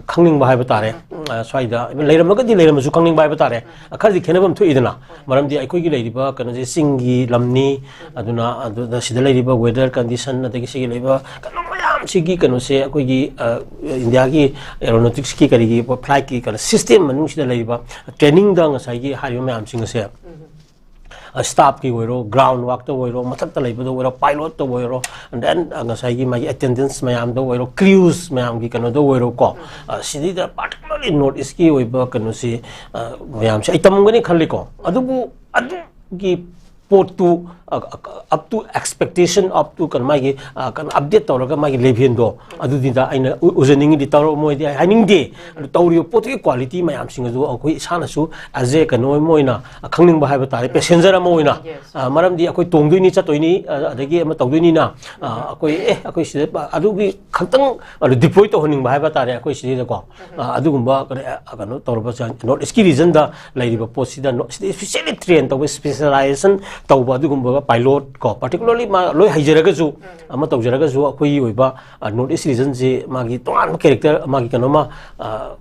ꯈꯪꯅꯤꯡꯕ ꯍꯥꯏꯕ ꯇꯥꯔꯦ꯫ ꯑ, ꯁ꯭ꯋꯥꯏꯗ ꯂꯩꯔꯝꯃꯒꯗꯤ ꯂꯩꯔꯝꯃꯁꯨ ꯈꯪꯅꯤꯡꯕ ꯍꯥꯏꯕ ꯇꯥꯔꯦ꯫ ꯑ, ꯈꯔꯗꯤ ꯈꯦꯠꯅꯕ ꯑꯃ ꯊꯣꯛꯏꯗꯅ꯫ ꯃꯔꯝꯗꯤ ꯑꯩꯈꯣꯏꯒꯤ ꯂꯩꯔꯤꯕ ꯀꯩꯅꯣꯁꯦ ꯆꯤꯡꯒꯤ ꯂꯝꯅꯤ, ꯑꯗꯨꯅ, ꯑꯗꯨꯗ ꯁꯤꯗ ꯂꯩꯔꯤꯕ weather condition, ꯑꯗꯒꯤ ꯁꯤꯒꯤ ꯂꯩꯔꯤꯕ ꯀꯩꯅꯣ ꯃꯌꯥꯝꯁꯤꯒꯤ ꯀꯩꯅꯣꯁꯦ ꯑꯩꯈꯣꯏꯒꯤ, ꯑ, ꯏꯟꯗꯤꯌꯥꯒꯤ aeronautics ꯀꯤ ꯀꯔꯤꯒꯤ flight ꯀꯤ ꯀꯩꯅꯣ system ꯃꯅꯨꯡꯁꯤꯗ ꯂꯩꯔꯤꯕ training ꯗ ꯉꯁꯥꯏꯒꯤ ꯍꯥꯏꯔꯤꯕ ꯃꯌꯥꯝꯁꯤꯡ ꯑꯁꯦ, ꯑ, staff ꯀꯤ ꯑꯣꯏꯔꯣ, ground work ꯇ ꯑꯣꯏꯔꯣ, ꯃꯊꯛꯇ ꯂꯩꯕꯗ ꯑꯣꯏꯔꯣ, pilot ꯇ ꯑꯣꯏꯔꯣ, and then, ꯑ, ꯉꯁꯥꯏꯒꯤ ꯃꯥꯒꯤ attendants ꯃꯌꯥꯝꯗ ꯑꯣꯏꯔꯣ, crews ꯃꯌꯥꯝꯒꯤ ꯀꯩꯅꯣꯗ ꯑꯣꯏꯔꯣꯀꯣ, ꯑ, ꯁꯤꯗꯩꯗ particularly North East ꯀꯤ ꯑꯣꯏꯕ ꯀꯩꯅꯣꯁꯤ, ꯑ, ꯃꯌꯥꯝꯁꯦ ꯑꯩ ꯇꯝꯃꯝꯒꯅꯤ ꯈꯜꯂꯤꯀꯣ꯫ ꯑꯗꯨꯕꯨ ꯑꯗꯨꯒꯤ ꯄꯣꯠꯇꯨ, ꯑ, ꯑ, up to expectation, up to ꯀꯩꯅꯣ ꯃꯥꯒꯤ, ꯑ, ꯀꯩꯅꯣ update ꯇꯧꯔꯒ ꯃꯥꯒꯤ level ꯗꯣ ꯑꯗꯨꯗꯤꯗ ꯑꯩꯅ ꯎ-, ꯎꯖꯅꯤꯡꯉꯤꯗꯤ ꯇꯧꯔꯛꯑꯣ ꯃꯣꯏꯗꯤ ꯑꯩ ꯍꯥꯏꯅꯤꯡꯗꯦ꯫ ꯑꯗꯨ ꯇꯧꯔꯤꯕ ꯄꯣꯠꯇꯨꯒꯤ quality ꯃꯌꯥꯝꯁꯤꯡ ꯑꯗꯨ ꯑꯩꯈꯣꯏ ꯏꯁꯥꯅꯁꯨ as a ꯀꯩꯅꯣ ꯑꯃ ꯑꯣꯏꯅ ꯈꯪꯅꯤꯡꯕ ꯍꯥꯏꯕ ꯇꯥꯔꯦ, passenger ꯑꯃ ꯑꯣꯏꯅ꯫ Yes. ꯑ, ꯃꯔꯝꯗꯤ ꯑꯩꯈꯣꯏ ꯇꯣꯡꯗꯣꯏꯅꯤ, ꯆꯠꯇꯣꯏꯅꯤ, ꯑ, ꯑꯗꯒꯤ ꯑꯃ ꯇꯧꯗꯣꯏꯅꯤꯅ, ꯑ, ꯑꯩꯈꯣꯏ, ꯑꯦ, ꯑꯩꯈꯣꯏ ꯁꯤꯗ ꯄ-, ꯑꯗꯨꯒꯤ ꯈꯛꯇꯪ ꯑꯗꯨ deploy ꯇꯧꯍꯟꯅꯤꯡꯕ ꯍꯥꯏꯕ ꯇꯥꯔꯦ ꯑꯩꯈꯣꯏ ꯁꯤꯗꯩꯗꯀꯣ꯫ ꯑ, ꯑꯗꯨꯒꯨꯝꯕ ꯀꯩꯅꯣ, ꯑ, ꯀꯩꯅꯣ ꯇꯧꯔꯕ North East ꯀꯤ region ꯗ ꯂꯩꯔꯤꯕ ꯄꯣꯠꯁꯤꯗ ꯅꯣ-, ꯁꯤꯗ specially train ꯇꯧꯕ, specialization ꯇꯧꯕ ꯑꯗꯨꯒꯨꯝꯕ pilot ꯀꯣ, particularly ꯃꯥ ꯂꯣꯏ ꯍꯩꯖꯔꯒꯁꯨ, ꯑꯃ ꯇꯧꯖꯔꯒꯁꯨ ꯑꯩꯈꯣꯏꯒꯤ ꯑꯣꯏꯕ, ꯑ, North East region ꯁꯤ ꯃꯥꯒꯤ ꯇꯣꯉꯥꯟꯕ character, ꯃꯥꯒꯤ ꯀꯩꯅꯣꯃ, ꯑ,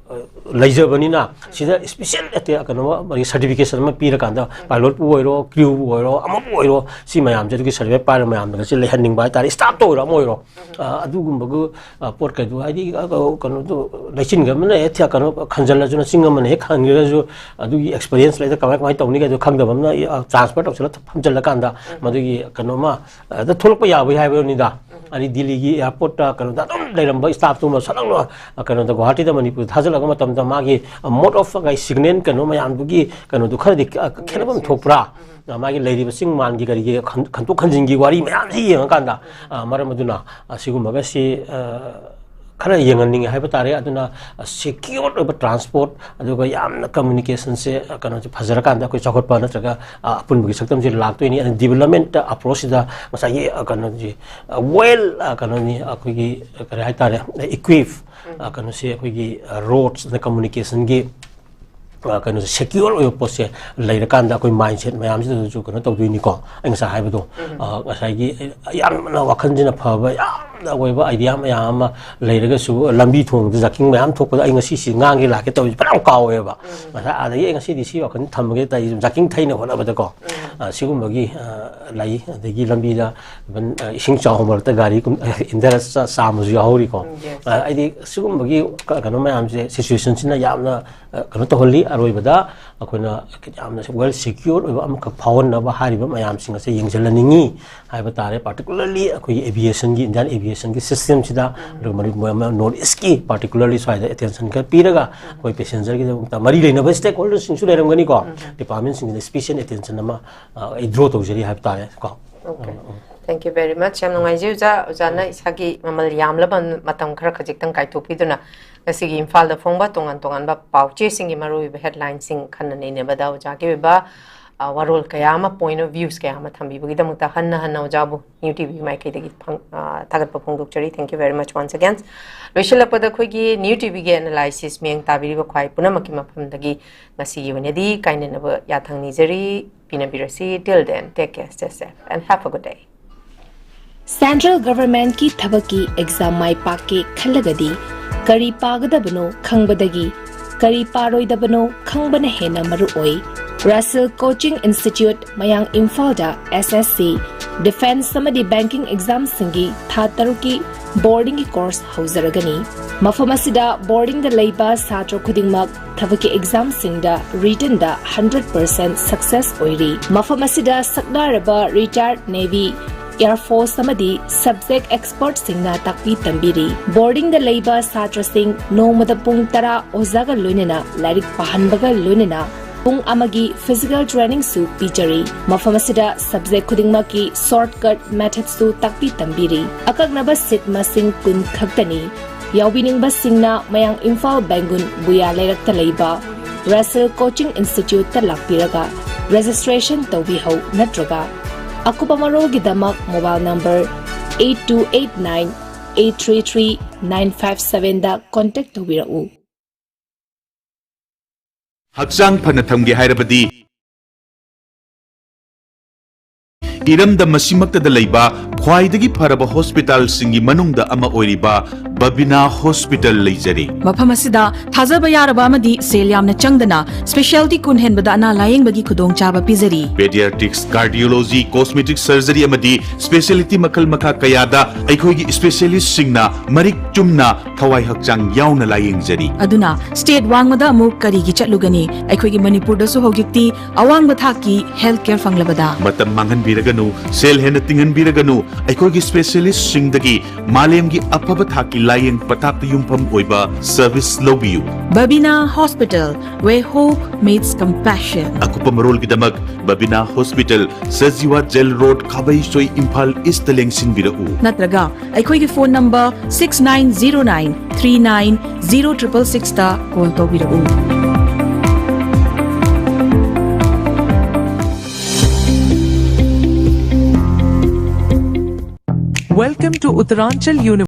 ꯂꯩꯖꯕꯅꯤꯅ ꯁꯤꯗ special ꯑꯇꯦ-, ꯀꯩꯅꯣꯃ ꯃꯥꯒꯤ certification ꯑꯃ ꯄꯤꯔꯀꯥꯟꯗ pilot ꯄꯨ ꯑꯣꯏꯔꯣ, crew ꯄꯨ ꯑꯣꯏꯔꯣ, ꯑꯃꯕꯨ ꯑꯣꯏꯔꯣ, ꯁꯤ ꯃꯌꯥꯝꯁꯦ ꯑꯗꯨꯒꯤ certificate ꯄꯥꯏꯔ ꯃꯌꯥꯝꯗꯒ ꯁꯤ ꯂꯩꯍꯟꯅꯤꯡꯕ ꯍꯥꯏꯇꯥꯔꯦ, staff ꯇ ꯑꯣꯏꯔꯣ ꯑꯃ ꯑꯣꯏꯔꯣ꯫ ꯑ, ꯑꯗꯨꯒꯨꯝꯕꯒ, ꯑ, ꯄꯣꯠ ꯀꯩꯗꯣ ꯍꯥꯏꯗꯤ, ꯑ, ꯀꯩꯅꯣꯗꯣ ꯂꯩꯆꯤꯟꯒ ꯑꯃꯅ ꯍꯦꯛ ꯊꯦꯛ-, ꯀꯩꯅꯣ ꯈꯟꯖꯜꯂꯁꯨ ꯆꯤꯡ ꯑꯃꯅ ꯍꯦꯛ ꯈꯟꯈ꯭ꯔꯁꯨ ꯑꯗꯨꯒꯤ experience ꯂꯩꯇ ꯀꯃꯥꯏ, ꯀꯃꯥꯏꯅ ꯇꯧꯅꯤ ꯀꯩꯗꯣ ꯈꯪꯗꯕ ꯑꯃꯅ, ꯑ, transfer ꯇꯧꯁꯜꯂ ꯐꯝꯖꯜꯂꯀꯥꯟꯗ ꯃꯗꯨꯒꯤ ꯀꯩꯅꯣꯃ, ꯑꯗ ꯊꯣꯛꯂꯛꯄ ꯌꯥꯕꯒꯤ ꯍꯥꯏꯕꯅꯤꯗ꯫ ꯑꯗꯩ ꯗꯤꯜꯂꯤꯒꯤ ꯑꯦꯌꯥꯔꯄꯣꯔꯠꯇ ꯀꯩꯅꯣꯗ ꯑꯗꯨꯝ ꯂꯩꯔꯝꯕ ꯁ꯭ꯇꯥꯐꯇꯨꯃ ꯁꯠ ꯂꯥꯎꯅ, ꯑ, ꯀꯩꯅꯣꯗ, ꯒꯨꯋꯥꯍꯥꯇꯤꯗ ꯃꯅꯤꯄꯨꯔꯗ ꯊꯥꯖꯤꯜꯂꯒ ꯃꯇꯝꯗ ꯃꯥꯒꯤ, ꯑ, mode of ꯀꯩ ꯁꯤꯒꯅꯦꯜ ꯀꯩꯅꯣ ꯃꯌꯥꯝꯗꯨꯒꯤ ꯀꯩꯅꯣꯗꯨ ꯈꯔꯗꯤ, ꯑ, ꯈꯦꯠꯅꯕ ꯑꯃ ꯊꯣꯛꯄ꯭ꯔꯥ? ꯑ, ꯃꯥꯒꯤ ꯂꯩꯔꯤꯕ ꯆꯤꯡ ꯃꯥꯟꯒꯤ ꯀꯔꯤꯒꯤ ꯈꯟ-, ꯈꯟꯗꯣꯛ ꯈꯟꯖꯤꯟꯒꯤ ꯋꯥꯔꯤ ꯃꯌꯥꯝꯁꯤ ꯌꯦꯡꯉꯀꯥꯟꯗ, ꯑ, ꯃꯔꯝ ꯑꯗꯨꯅ, ꯑ, ꯁꯤꯒꯨꯝꯕꯒꯁꯤ, ꯑ, ꯈꯔ ꯌꯦꯡꯍꯟꯅꯤꯡꯉꯦ ꯍꯥꯏꯕ ꯇꯥꯔꯦ꯫ ꯑꯗꯨꯅ, ꯑ, ꯁꯦꯀ꯭ꯌꯣꯔ ꯑꯣꯏꯕ ꯇ꯭ꯔꯥꯟꯁꯄꯣꯔꯠ, ꯑꯗꯨꯒ ꯌꯥꯝꯅ ꯀꯝꯃ꯭ꯌꯨꯅꯤꯀꯦꯁꯟꯁꯦ, ꯑ, ꯀꯩꯅꯣꯁꯦ ꯐꯖꯔꯀꯥꯟꯗ ꯑꯩꯈꯣꯏ ꯆꯥꯎꯈꯠꯄ ꯅꯠꯇ꯭ꯔꯒ, ꯑ, ꯑꯄꯨꯟꯕꯒꯤ ꯁꯛꯇꯝꯁꯦ ꯂꯥꯛꯇꯣꯏꯅꯤ꯫ ꯑꯗꯨꯅ ꯗꯤꯕꯂꯞꯃꯦꯟꯠ ꯑꯦꯄ꯭ꯔꯣꯆꯁꯤꯗ ꯉꯁꯥꯏꯒꯤ, ꯑ, ꯀꯩꯅꯣꯁꯤ, ꯑ, ꯋꯦꯜ, ꯑ, ꯀꯩꯅꯣꯅꯤ, ꯑꯩꯈꯣꯏꯒꯤ, ꯑ, ꯀꯔꯤ ꯍꯥꯏꯇꯥꯔꯦ, ꯏꯀ꯭ꯋꯤꯞ, ꯑ, ꯀꯩꯅꯣꯁꯦ ꯑꯩꯈꯣꯏꯒꯤ, ꯑ, ꯔꯣꯗꯁ ꯑꯗ ꯀꯝꯃ꯭ꯌꯨꯅꯤꯀꯦꯁꯟꯒꯤ, ꯑ, ꯀꯩꯅꯣꯁꯦ ꯁꯦꯀ꯭ꯌꯣꯔ ꯑꯣꯏꯕ ꯄꯣꯠꯁꯦ ꯂꯩꯔꯀꯥꯟꯗ ꯑꯩꯈꯣꯏ ꯃꯥꯏꯟꯁꯦꯠ ꯃꯌꯥꯝꯁꯤꯗꯁꯨ ꯀꯩꯅꯣ ꯇꯧꯗꯣꯏꯅꯤꯀꯣ꯫ ꯑꯩ ꯉꯁꯥꯏ ꯍꯥꯏꯕꯗꯣ, ꯑ, ꯉꯁꯥꯏꯒꯤ ꯌꯥꯝꯅ ꯋꯥꯈꯜꯁꯤꯅ ꯐꯕ, ꯌꯥꯝꯅ ꯑꯣꯏꯕ ꯑꯥꯏꯗꯤꯌꯥ ꯃꯌꯥꯝ ꯑꯃ ꯂꯩꯔꯒꯁꯨ ꯂꯝꯕꯤ ꯊꯣꯡꯗ ꯖꯥꯀꯤꯡ ꯃꯌꯥꯝ ꯊꯣꯛꯄꯗ ꯑꯩ ꯉꯁꯤ ꯁꯤ ꯉꯥꯡꯒꯦ ꯂꯥꯛꯀꯦ ꯇꯧꯔꯤꯁꯦ ꯐꯅꯌꯥꯝ ꯀꯥꯎꯋꯦꯕ꯫ ꯉꯁꯥꯏ ꯑꯥꯗꯒꯤ ꯑꯩ ꯉꯁꯤꯗꯤ ꯁꯤ ꯋꯥꯈꯜ ꯊꯝꯃꯒꯦ ꯇꯧꯔꯤ, ꯖꯥꯀꯤꯡ ꯊꯩꯅ ꯍꯣꯠꯅꯕꯗꯀꯣ꯫ ꯑ, ꯁꯤꯒꯨꯝꯕꯒꯤ, ꯑ, ꯂꯩ꯫ ꯑꯗꯒꯤ ꯂꯝꯕꯤꯗ even, ꯑ, ꯏꯁꯤꯡ ꯆꯥꯎꯕ ꯃꯔꯛꯇ ꯒꯥꯔꯤ ꯀꯨꯝ-, ꯏꯟꯊꯔ ꯆꯥ-, ꯆꯥꯝꯕꯁꯨ ꯌꯥꯎꯍꯧꯔꯤꯀꯣ꯫ ꯎꯝ, yes꯫ ꯑ, ꯍꯥꯏꯗꯤ ꯁꯤꯒꯨꯝꯕꯒꯤ ꯀ-, ꯀꯩꯅꯣ ꯃꯌꯥꯝꯁꯦ, ꯁꯤꯆꯨꯋꯦꯁꯟꯁꯤꯅ ꯌꯥꯝꯅ, ꯑ, ꯀꯩꯅꯣ ꯇꯧꯍꯜꯂꯤ꯫ ꯑꯔꯣꯏꯕꯗ ꯑꯩꯈꯣꯏꯅ ꯌꯥꯝꯅ ꯋꯦꯜ ꯁꯦꯀ꯭ꯌꯣꯔ ꯑꯣꯏꯕ ꯑꯃꯈꯛ ꯐꯥꯎꯍꯟꯅꯕ ꯍꯥꯏꯔꯤꯕ ꯃꯌꯥꯝꯁꯤꯡ ꯑꯁꯦ ꯌꯦꯡꯁꯤꯜꯍꯟꯅꯤꯡꯉꯤ ꯍꯥꯏꯕ ꯇꯥꯔꯦ꯫ ꯄꯥꯔꯇꯤꯀꯨꯂꯔꯂꯤ ꯑꯩꯈꯣꯏꯒꯤ ꯑꯦꯚꯤꯌꯦꯁꯟꯒꯤ, ꯏꯟꯗꯤꯌꯥꯟ ꯑꯦꯚꯤꯌꯦꯁꯟꯒꯤ ꯁꯤꯁꯇꯦꯝꯁꯤꯗ, ꯑꯗꯨꯒ ꯃꯅꯤ-, ꯃ-, ꯃ-, ꯅꯣꯔꯠ ꯏꯁꯀꯤ ꯄꯥꯔꯇꯤꯀꯨꯂꯔꯂꯤ ꯁ꯭ꯋꯥꯏꯗ ꯑꯦꯇꯦꯟꯁꯟ ꯈꯔ ꯄꯤꯔꯒ ꯑꯩꯈꯣꯏ ꯄꯦꯁꯦꯟꯖꯔꯒꯤꯗꯃꯛꯇ ꯃꯔꯤ ꯂꯩꯅꯕ ꯁ꯭ꯇꯦꯛ ꯍꯣꯜꯗꯔꯁꯤꯡꯁꯨ ꯂꯩꯔꯝꯒꯅꯤꯀꯣ, ꯗꯤꯄꯥꯔꯠꯃꯦꯟꯁꯤꯡꯁꯤꯗ ꯏꯁꯄꯤꯁꯦꯜ ꯑꯦꯇꯦꯟꯁꯟ ꯑꯃ, ꯑ, ꯑꯩ ꯗ꯭ꯔꯣ ꯇꯧꯖꯔꯤ ꯍꯥꯏꯕ ꯇꯥꯔꯦ ꯀꯣ꯫ Okay. Thank you very much. ꯌꯥꯝ ꯅꯨꯡꯉꯥꯏꯖꯩ ꯑꯣꯖꯥ꯫ ꯑꯣꯖꯥꯅ ꯏꯁꯥꯒꯤ ꯃꯃꯜ ꯌꯥꯝꯂꯕ ꯃꯇꯝ ꯈꯔ ꯈꯖꯤꯛꯇꯪ ꯀꯥꯏꯊꯣꯛꯄꯤꯗꯨꯅ ꯉꯁꯤꯒꯤ ꯏꯝꯐꯥꯜꯗ ꯐꯣꯡꯕ ꯇꯣꯉꯥꯟ ꯇꯣꯉꯥꯟꯕ ꯄꯥꯎ ꯆꯦꯁꯤꯡꯒꯤ ꯃꯔꯨꯑꯣꯏꯕ ꯍꯦꯗꯂꯥꯏꯟꯁꯤꯡ ꯈꯟꯅ ꯅꯩꯅꯕꯗ ꯑꯣꯖꯥꯒꯤ ꯑꯣꯏꯕ, ꯑ, ꯋꯥꯔꯣꯜ ꯀꯌꯥ ꯑꯃ, point of views ꯀꯌꯥ ꯑꯃ ꯊꯝꯕꯤꯕꯒꯤꯗꯃꯛꯇ ꯍꯟꯅ ꯍꯟꯅ ꯑꯣꯖꯥꯕꯨ ꯅ꯭ꯌꯨ ꯇꯤꯚꯤꯒꯤ ꯃꯥꯏꯀꯩꯗꯒꯤ ꯐꯪ-, ꯑ, ꯊꯥꯒꯠꯄ ꯐꯣꯡꯗꯣꯛꯆꯔꯤ꯫ Thank you very much once again. ꯂꯣꯏꯁꯤꯜꯂꯛꯄꯗ ꯑꯩꯈꯣꯏꯒꯤ ꯅ꯭ꯌꯨ ꯇꯤꯚꯤꯒꯤ ꯑꯦꯅꯥꯂꯥꯏꯁꯤꯁ ꯃꯤꯠꯌꯦꯡ ꯇꯥꯕꯤꯔꯤꯕ ꯈ꯭ꯋꯥꯏ ꯄꯨꯝꯅꯃꯛꯀꯤ ꯃꯐꯝꯗꯒꯤ ꯉꯁꯤꯒꯤ ꯑꯣꯏꯅꯗꯤ ꯀꯥꯏꯅꯅꯕ ꯌꯥꯊꯪ ꯅꯤꯖꯔꯤ꯫ ꯄꯤꯅꯕꯤꯔꯁꯤ꯫ Till then, take care, stay safe and have a good day. Central Governmentꯀꯤ ꯊꯕꯛꯀꯤ ꯑꯦꯛꯖꯥꯝ ꯃꯥꯏ ꯄꯥꯛꯀꯦ ꯈꯜꯂꯒꯗꯤ ꯀꯔꯤ ꯄꯥꯒꯗꯕꯅꯣ ꯈꯪꯕꯗꯒꯤ ꯀꯔꯤ ꯄꯥꯔꯣꯏꯗꯕꯅꯣ ꯈꯪꯕꯅ ꯍꯦꯟꯅ ꯃꯔꯨ ꯑꯣꯏ꯫ Russell Coaching Institute, ꯃꯌꯥꯡ ꯏꯝꯐꯥꯜꯗ S S C, ꯗꯤꯐꯦꯟꯁ ꯑꯃꯗꯤ ꯕꯦꯡꯀꯤꯡ ꯑꯦꯛꯖꯥꯝꯁꯤꯡꯒꯤ ꯊꯥ ꯇꯔꯨꯛꯀꯤ ꯕꯣꯔꯗꯤꯡꯒꯤ ꯀꯣꯔꯁ ꯍꯧꯖꯔꯒꯅꯤ꯫ ꯃꯐꯝ ꯑꯁꯤꯗ ꯕꯣꯔꯗꯤꯡꯗ ꯂꯩꯕ ꯁꯥꯇ꯭ꯔ ꯈꯨꯗꯤꯡꯃꯛ ꯊꯕꯛꯀꯤ ꯑꯦꯛꯖꯥꯝꯁꯤꯡꯗ ꯔꯤꯇꯟꯗ hundred percent success ꯑꯣꯏꯔꯤ꯫ ꯃꯐꯝ ꯑꯁꯤꯗ ꯁꯛꯅꯥꯏꯔꯕ retired Navy Air Force ꯑꯃꯗꯤ subject expertꯁꯤꯡꯅ ꯇꯥꯛꯄꯤ ꯇꯝꯕꯤꯔꯤ꯫ Boardingꯗ ꯂꯩꯕ ꯁꯥꯇ꯭ꯔꯁꯤꯡ ꯅꯣꯡꯃꯗ ꯄꯨꯡ ꯇꯔꯥ ꯑꯣꯖꯥꯒ ꯂꯣꯏꯅꯅ ꯂꯥꯏꯔꯤꯛ ꯄꯥꯍꯟꯕꯒ ꯂꯣꯏꯅꯅ ꯄꯨꯡ ꯑꯃꯒꯤ physical trainingꯁꯨ ꯄꯤꯖꯔꯤ꯫ ꯃꯐꯝ ꯑꯁꯤꯗ subject ꯈꯨꯗꯤꯡꯃꯛꯀꯤ shortcut methodꯁꯨ ꯇꯥꯛꯄꯤ ꯇꯝꯕꯤꯔꯤ꯫ ꯑꯀꯛꯅꯕ seat ꯃꯁꯤꯡ ꯀꯨꯟ ꯈꯛꯇꯅꯤ꯫ ꯌꯥꯎꯕꯤꯅꯤꯡꯕꯁꯤꯡꯅ ꯃꯌꯥꯡ ꯏꯝꯐꯥꯜ ꯕꯦꯡꯒꯨꯟ ꯕꯨꯌꯥ ꯂꯩꯔꯛꯇ ꯂꯩꯕ Russell Coaching Instituteꯇ ꯂꯥꯛꯄꯤꯔꯒ registration ꯇꯧꯕꯤꯍꯧ ꯅꯠꯇ꯭ꯔꯒ ꯑꯀꯨꯞꯄ ꯃꯔꯣꯜꯒꯤꯗꯃꯛ mobile number eight two eight nine eight three three nine five sevenꯗ contact ꯇꯧꯕꯤꯔꯛꯎ꯫ ꯍꯛꯆꯥꯡ ꯐꯅ ꯊꯝꯒꯦ ꯍꯥꯏꯔꯕꯗꯤ ꯏꯔꯝꯗꯝ ꯑꯁꯤꯃꯛꯇꯗ ꯂꯩꯕ ꯈ꯭ꯋꯥꯏꯗꯒꯤ ꯐꯔꯕ ꯍꯣꯁꯄꯤꯇꯥꯜꯁꯤꯡꯒꯤ ꯃꯅꯨꯡꯗ ꯑꯃ ꯑꯣꯏꯔꯤꯕ ꯕꯕꯤꯅꯥ ꯍꯣꯁꯄꯤꯇꯥꯜ ꯂꯩꯖꯔꯤ꯫ ꯃꯐꯝ ꯑꯁꯤꯗ ꯊꯥꯖꯕ ꯌꯥꯔꯕ ꯑꯃꯗꯤ ꯁꯦꯜ ꯌꯥꯝꯅ ꯆꯪꯗꯅ specialty ꯀꯨꯟ ꯍꯦꯟꯕꯗ ꯑꯅꯥ ꯂꯥꯌꯦꯡꯕꯒꯤ ꯈꯨꯗꯣꯡꯆꯥꯕ ꯄꯤꯖꯔꯤ꯫ Pediatrics, cardiology, cosmetic surgery ꯑꯃꯗꯤ specialty ꯃꯈꯜ ꯃꯈꯥ ꯀꯌꯥꯗ ꯑꯩꯈꯣꯏꯒꯤ specialistꯁꯤꯡꯅ ꯃꯔꯤꯛ ꯆꯨꯝꯅ ꯊꯋꯥꯏ ꯍꯛꯆꯥꯡ ꯌꯥꯎꯅ ꯂꯥꯌꯦꯡꯖꯔꯤ꯫ ꯑꯗꯨꯅ state ꯋꯥꯡꯃꯗ ꯑꯃꯨꯛ ꯀꯔꯤꯒꯤ ꯆꯠꯂꯨꯒꯅꯤ? ꯑꯩꯈꯣꯏꯒꯤ ꯃꯅꯤꯄꯨꯔꯗꯁꯨ ꯍꯧꯖꯤꯛꯇꯤ ꯑꯋꯥꯡꯕ ꯊꯥꯛꯀꯤ health care ꯐꯪꯂꯕꯗ꯫ ꯃꯇꯝ ꯃꯥꯡꯍꯟꯕꯤꯔꯒꯅꯨ, ꯁꯦꯜ ꯍꯦꯟꯅ ꯇꯤꯡꯍꯟꯕꯤꯔꯒꯅꯨ, ꯑꯩꯈꯣꯏꯒꯤ specialistꯁꯤꯡꯗꯒꯤ ꯃꯥꯂꯦꯝꯒꯤ ꯑꯐꯕ ꯊꯥꯛꯀꯤ ꯂꯥꯌꯦꯡ ꯄꯊꯥꯞꯇ ꯌꯨꯝꯐꯝ ꯑꯣꯏꯕ service ꯂꯧꯕꯤꯌꯨ꯫ Babina Hospital, where hope meets compassion. ꯑꯀꯨꯞꯄ ꯃꯔꯣꯜꯒꯤꯗꯃꯛ Babina hospital, Sajiwa jail road, Khabeisoi, Imphal east ꯂꯦꯡꯁꯤꯟꯕꯤꯔꯛꯎ꯫ ꯅꯠꯇ꯭ꯔꯒ ꯑꯩꯈꯣꯏꯒꯤ phone number six nine zero nine three nine zero triple sixꯇ call ꯇꯧꯕꯤꯔꯛꯎ꯫ Welcome to Uttaranchal University.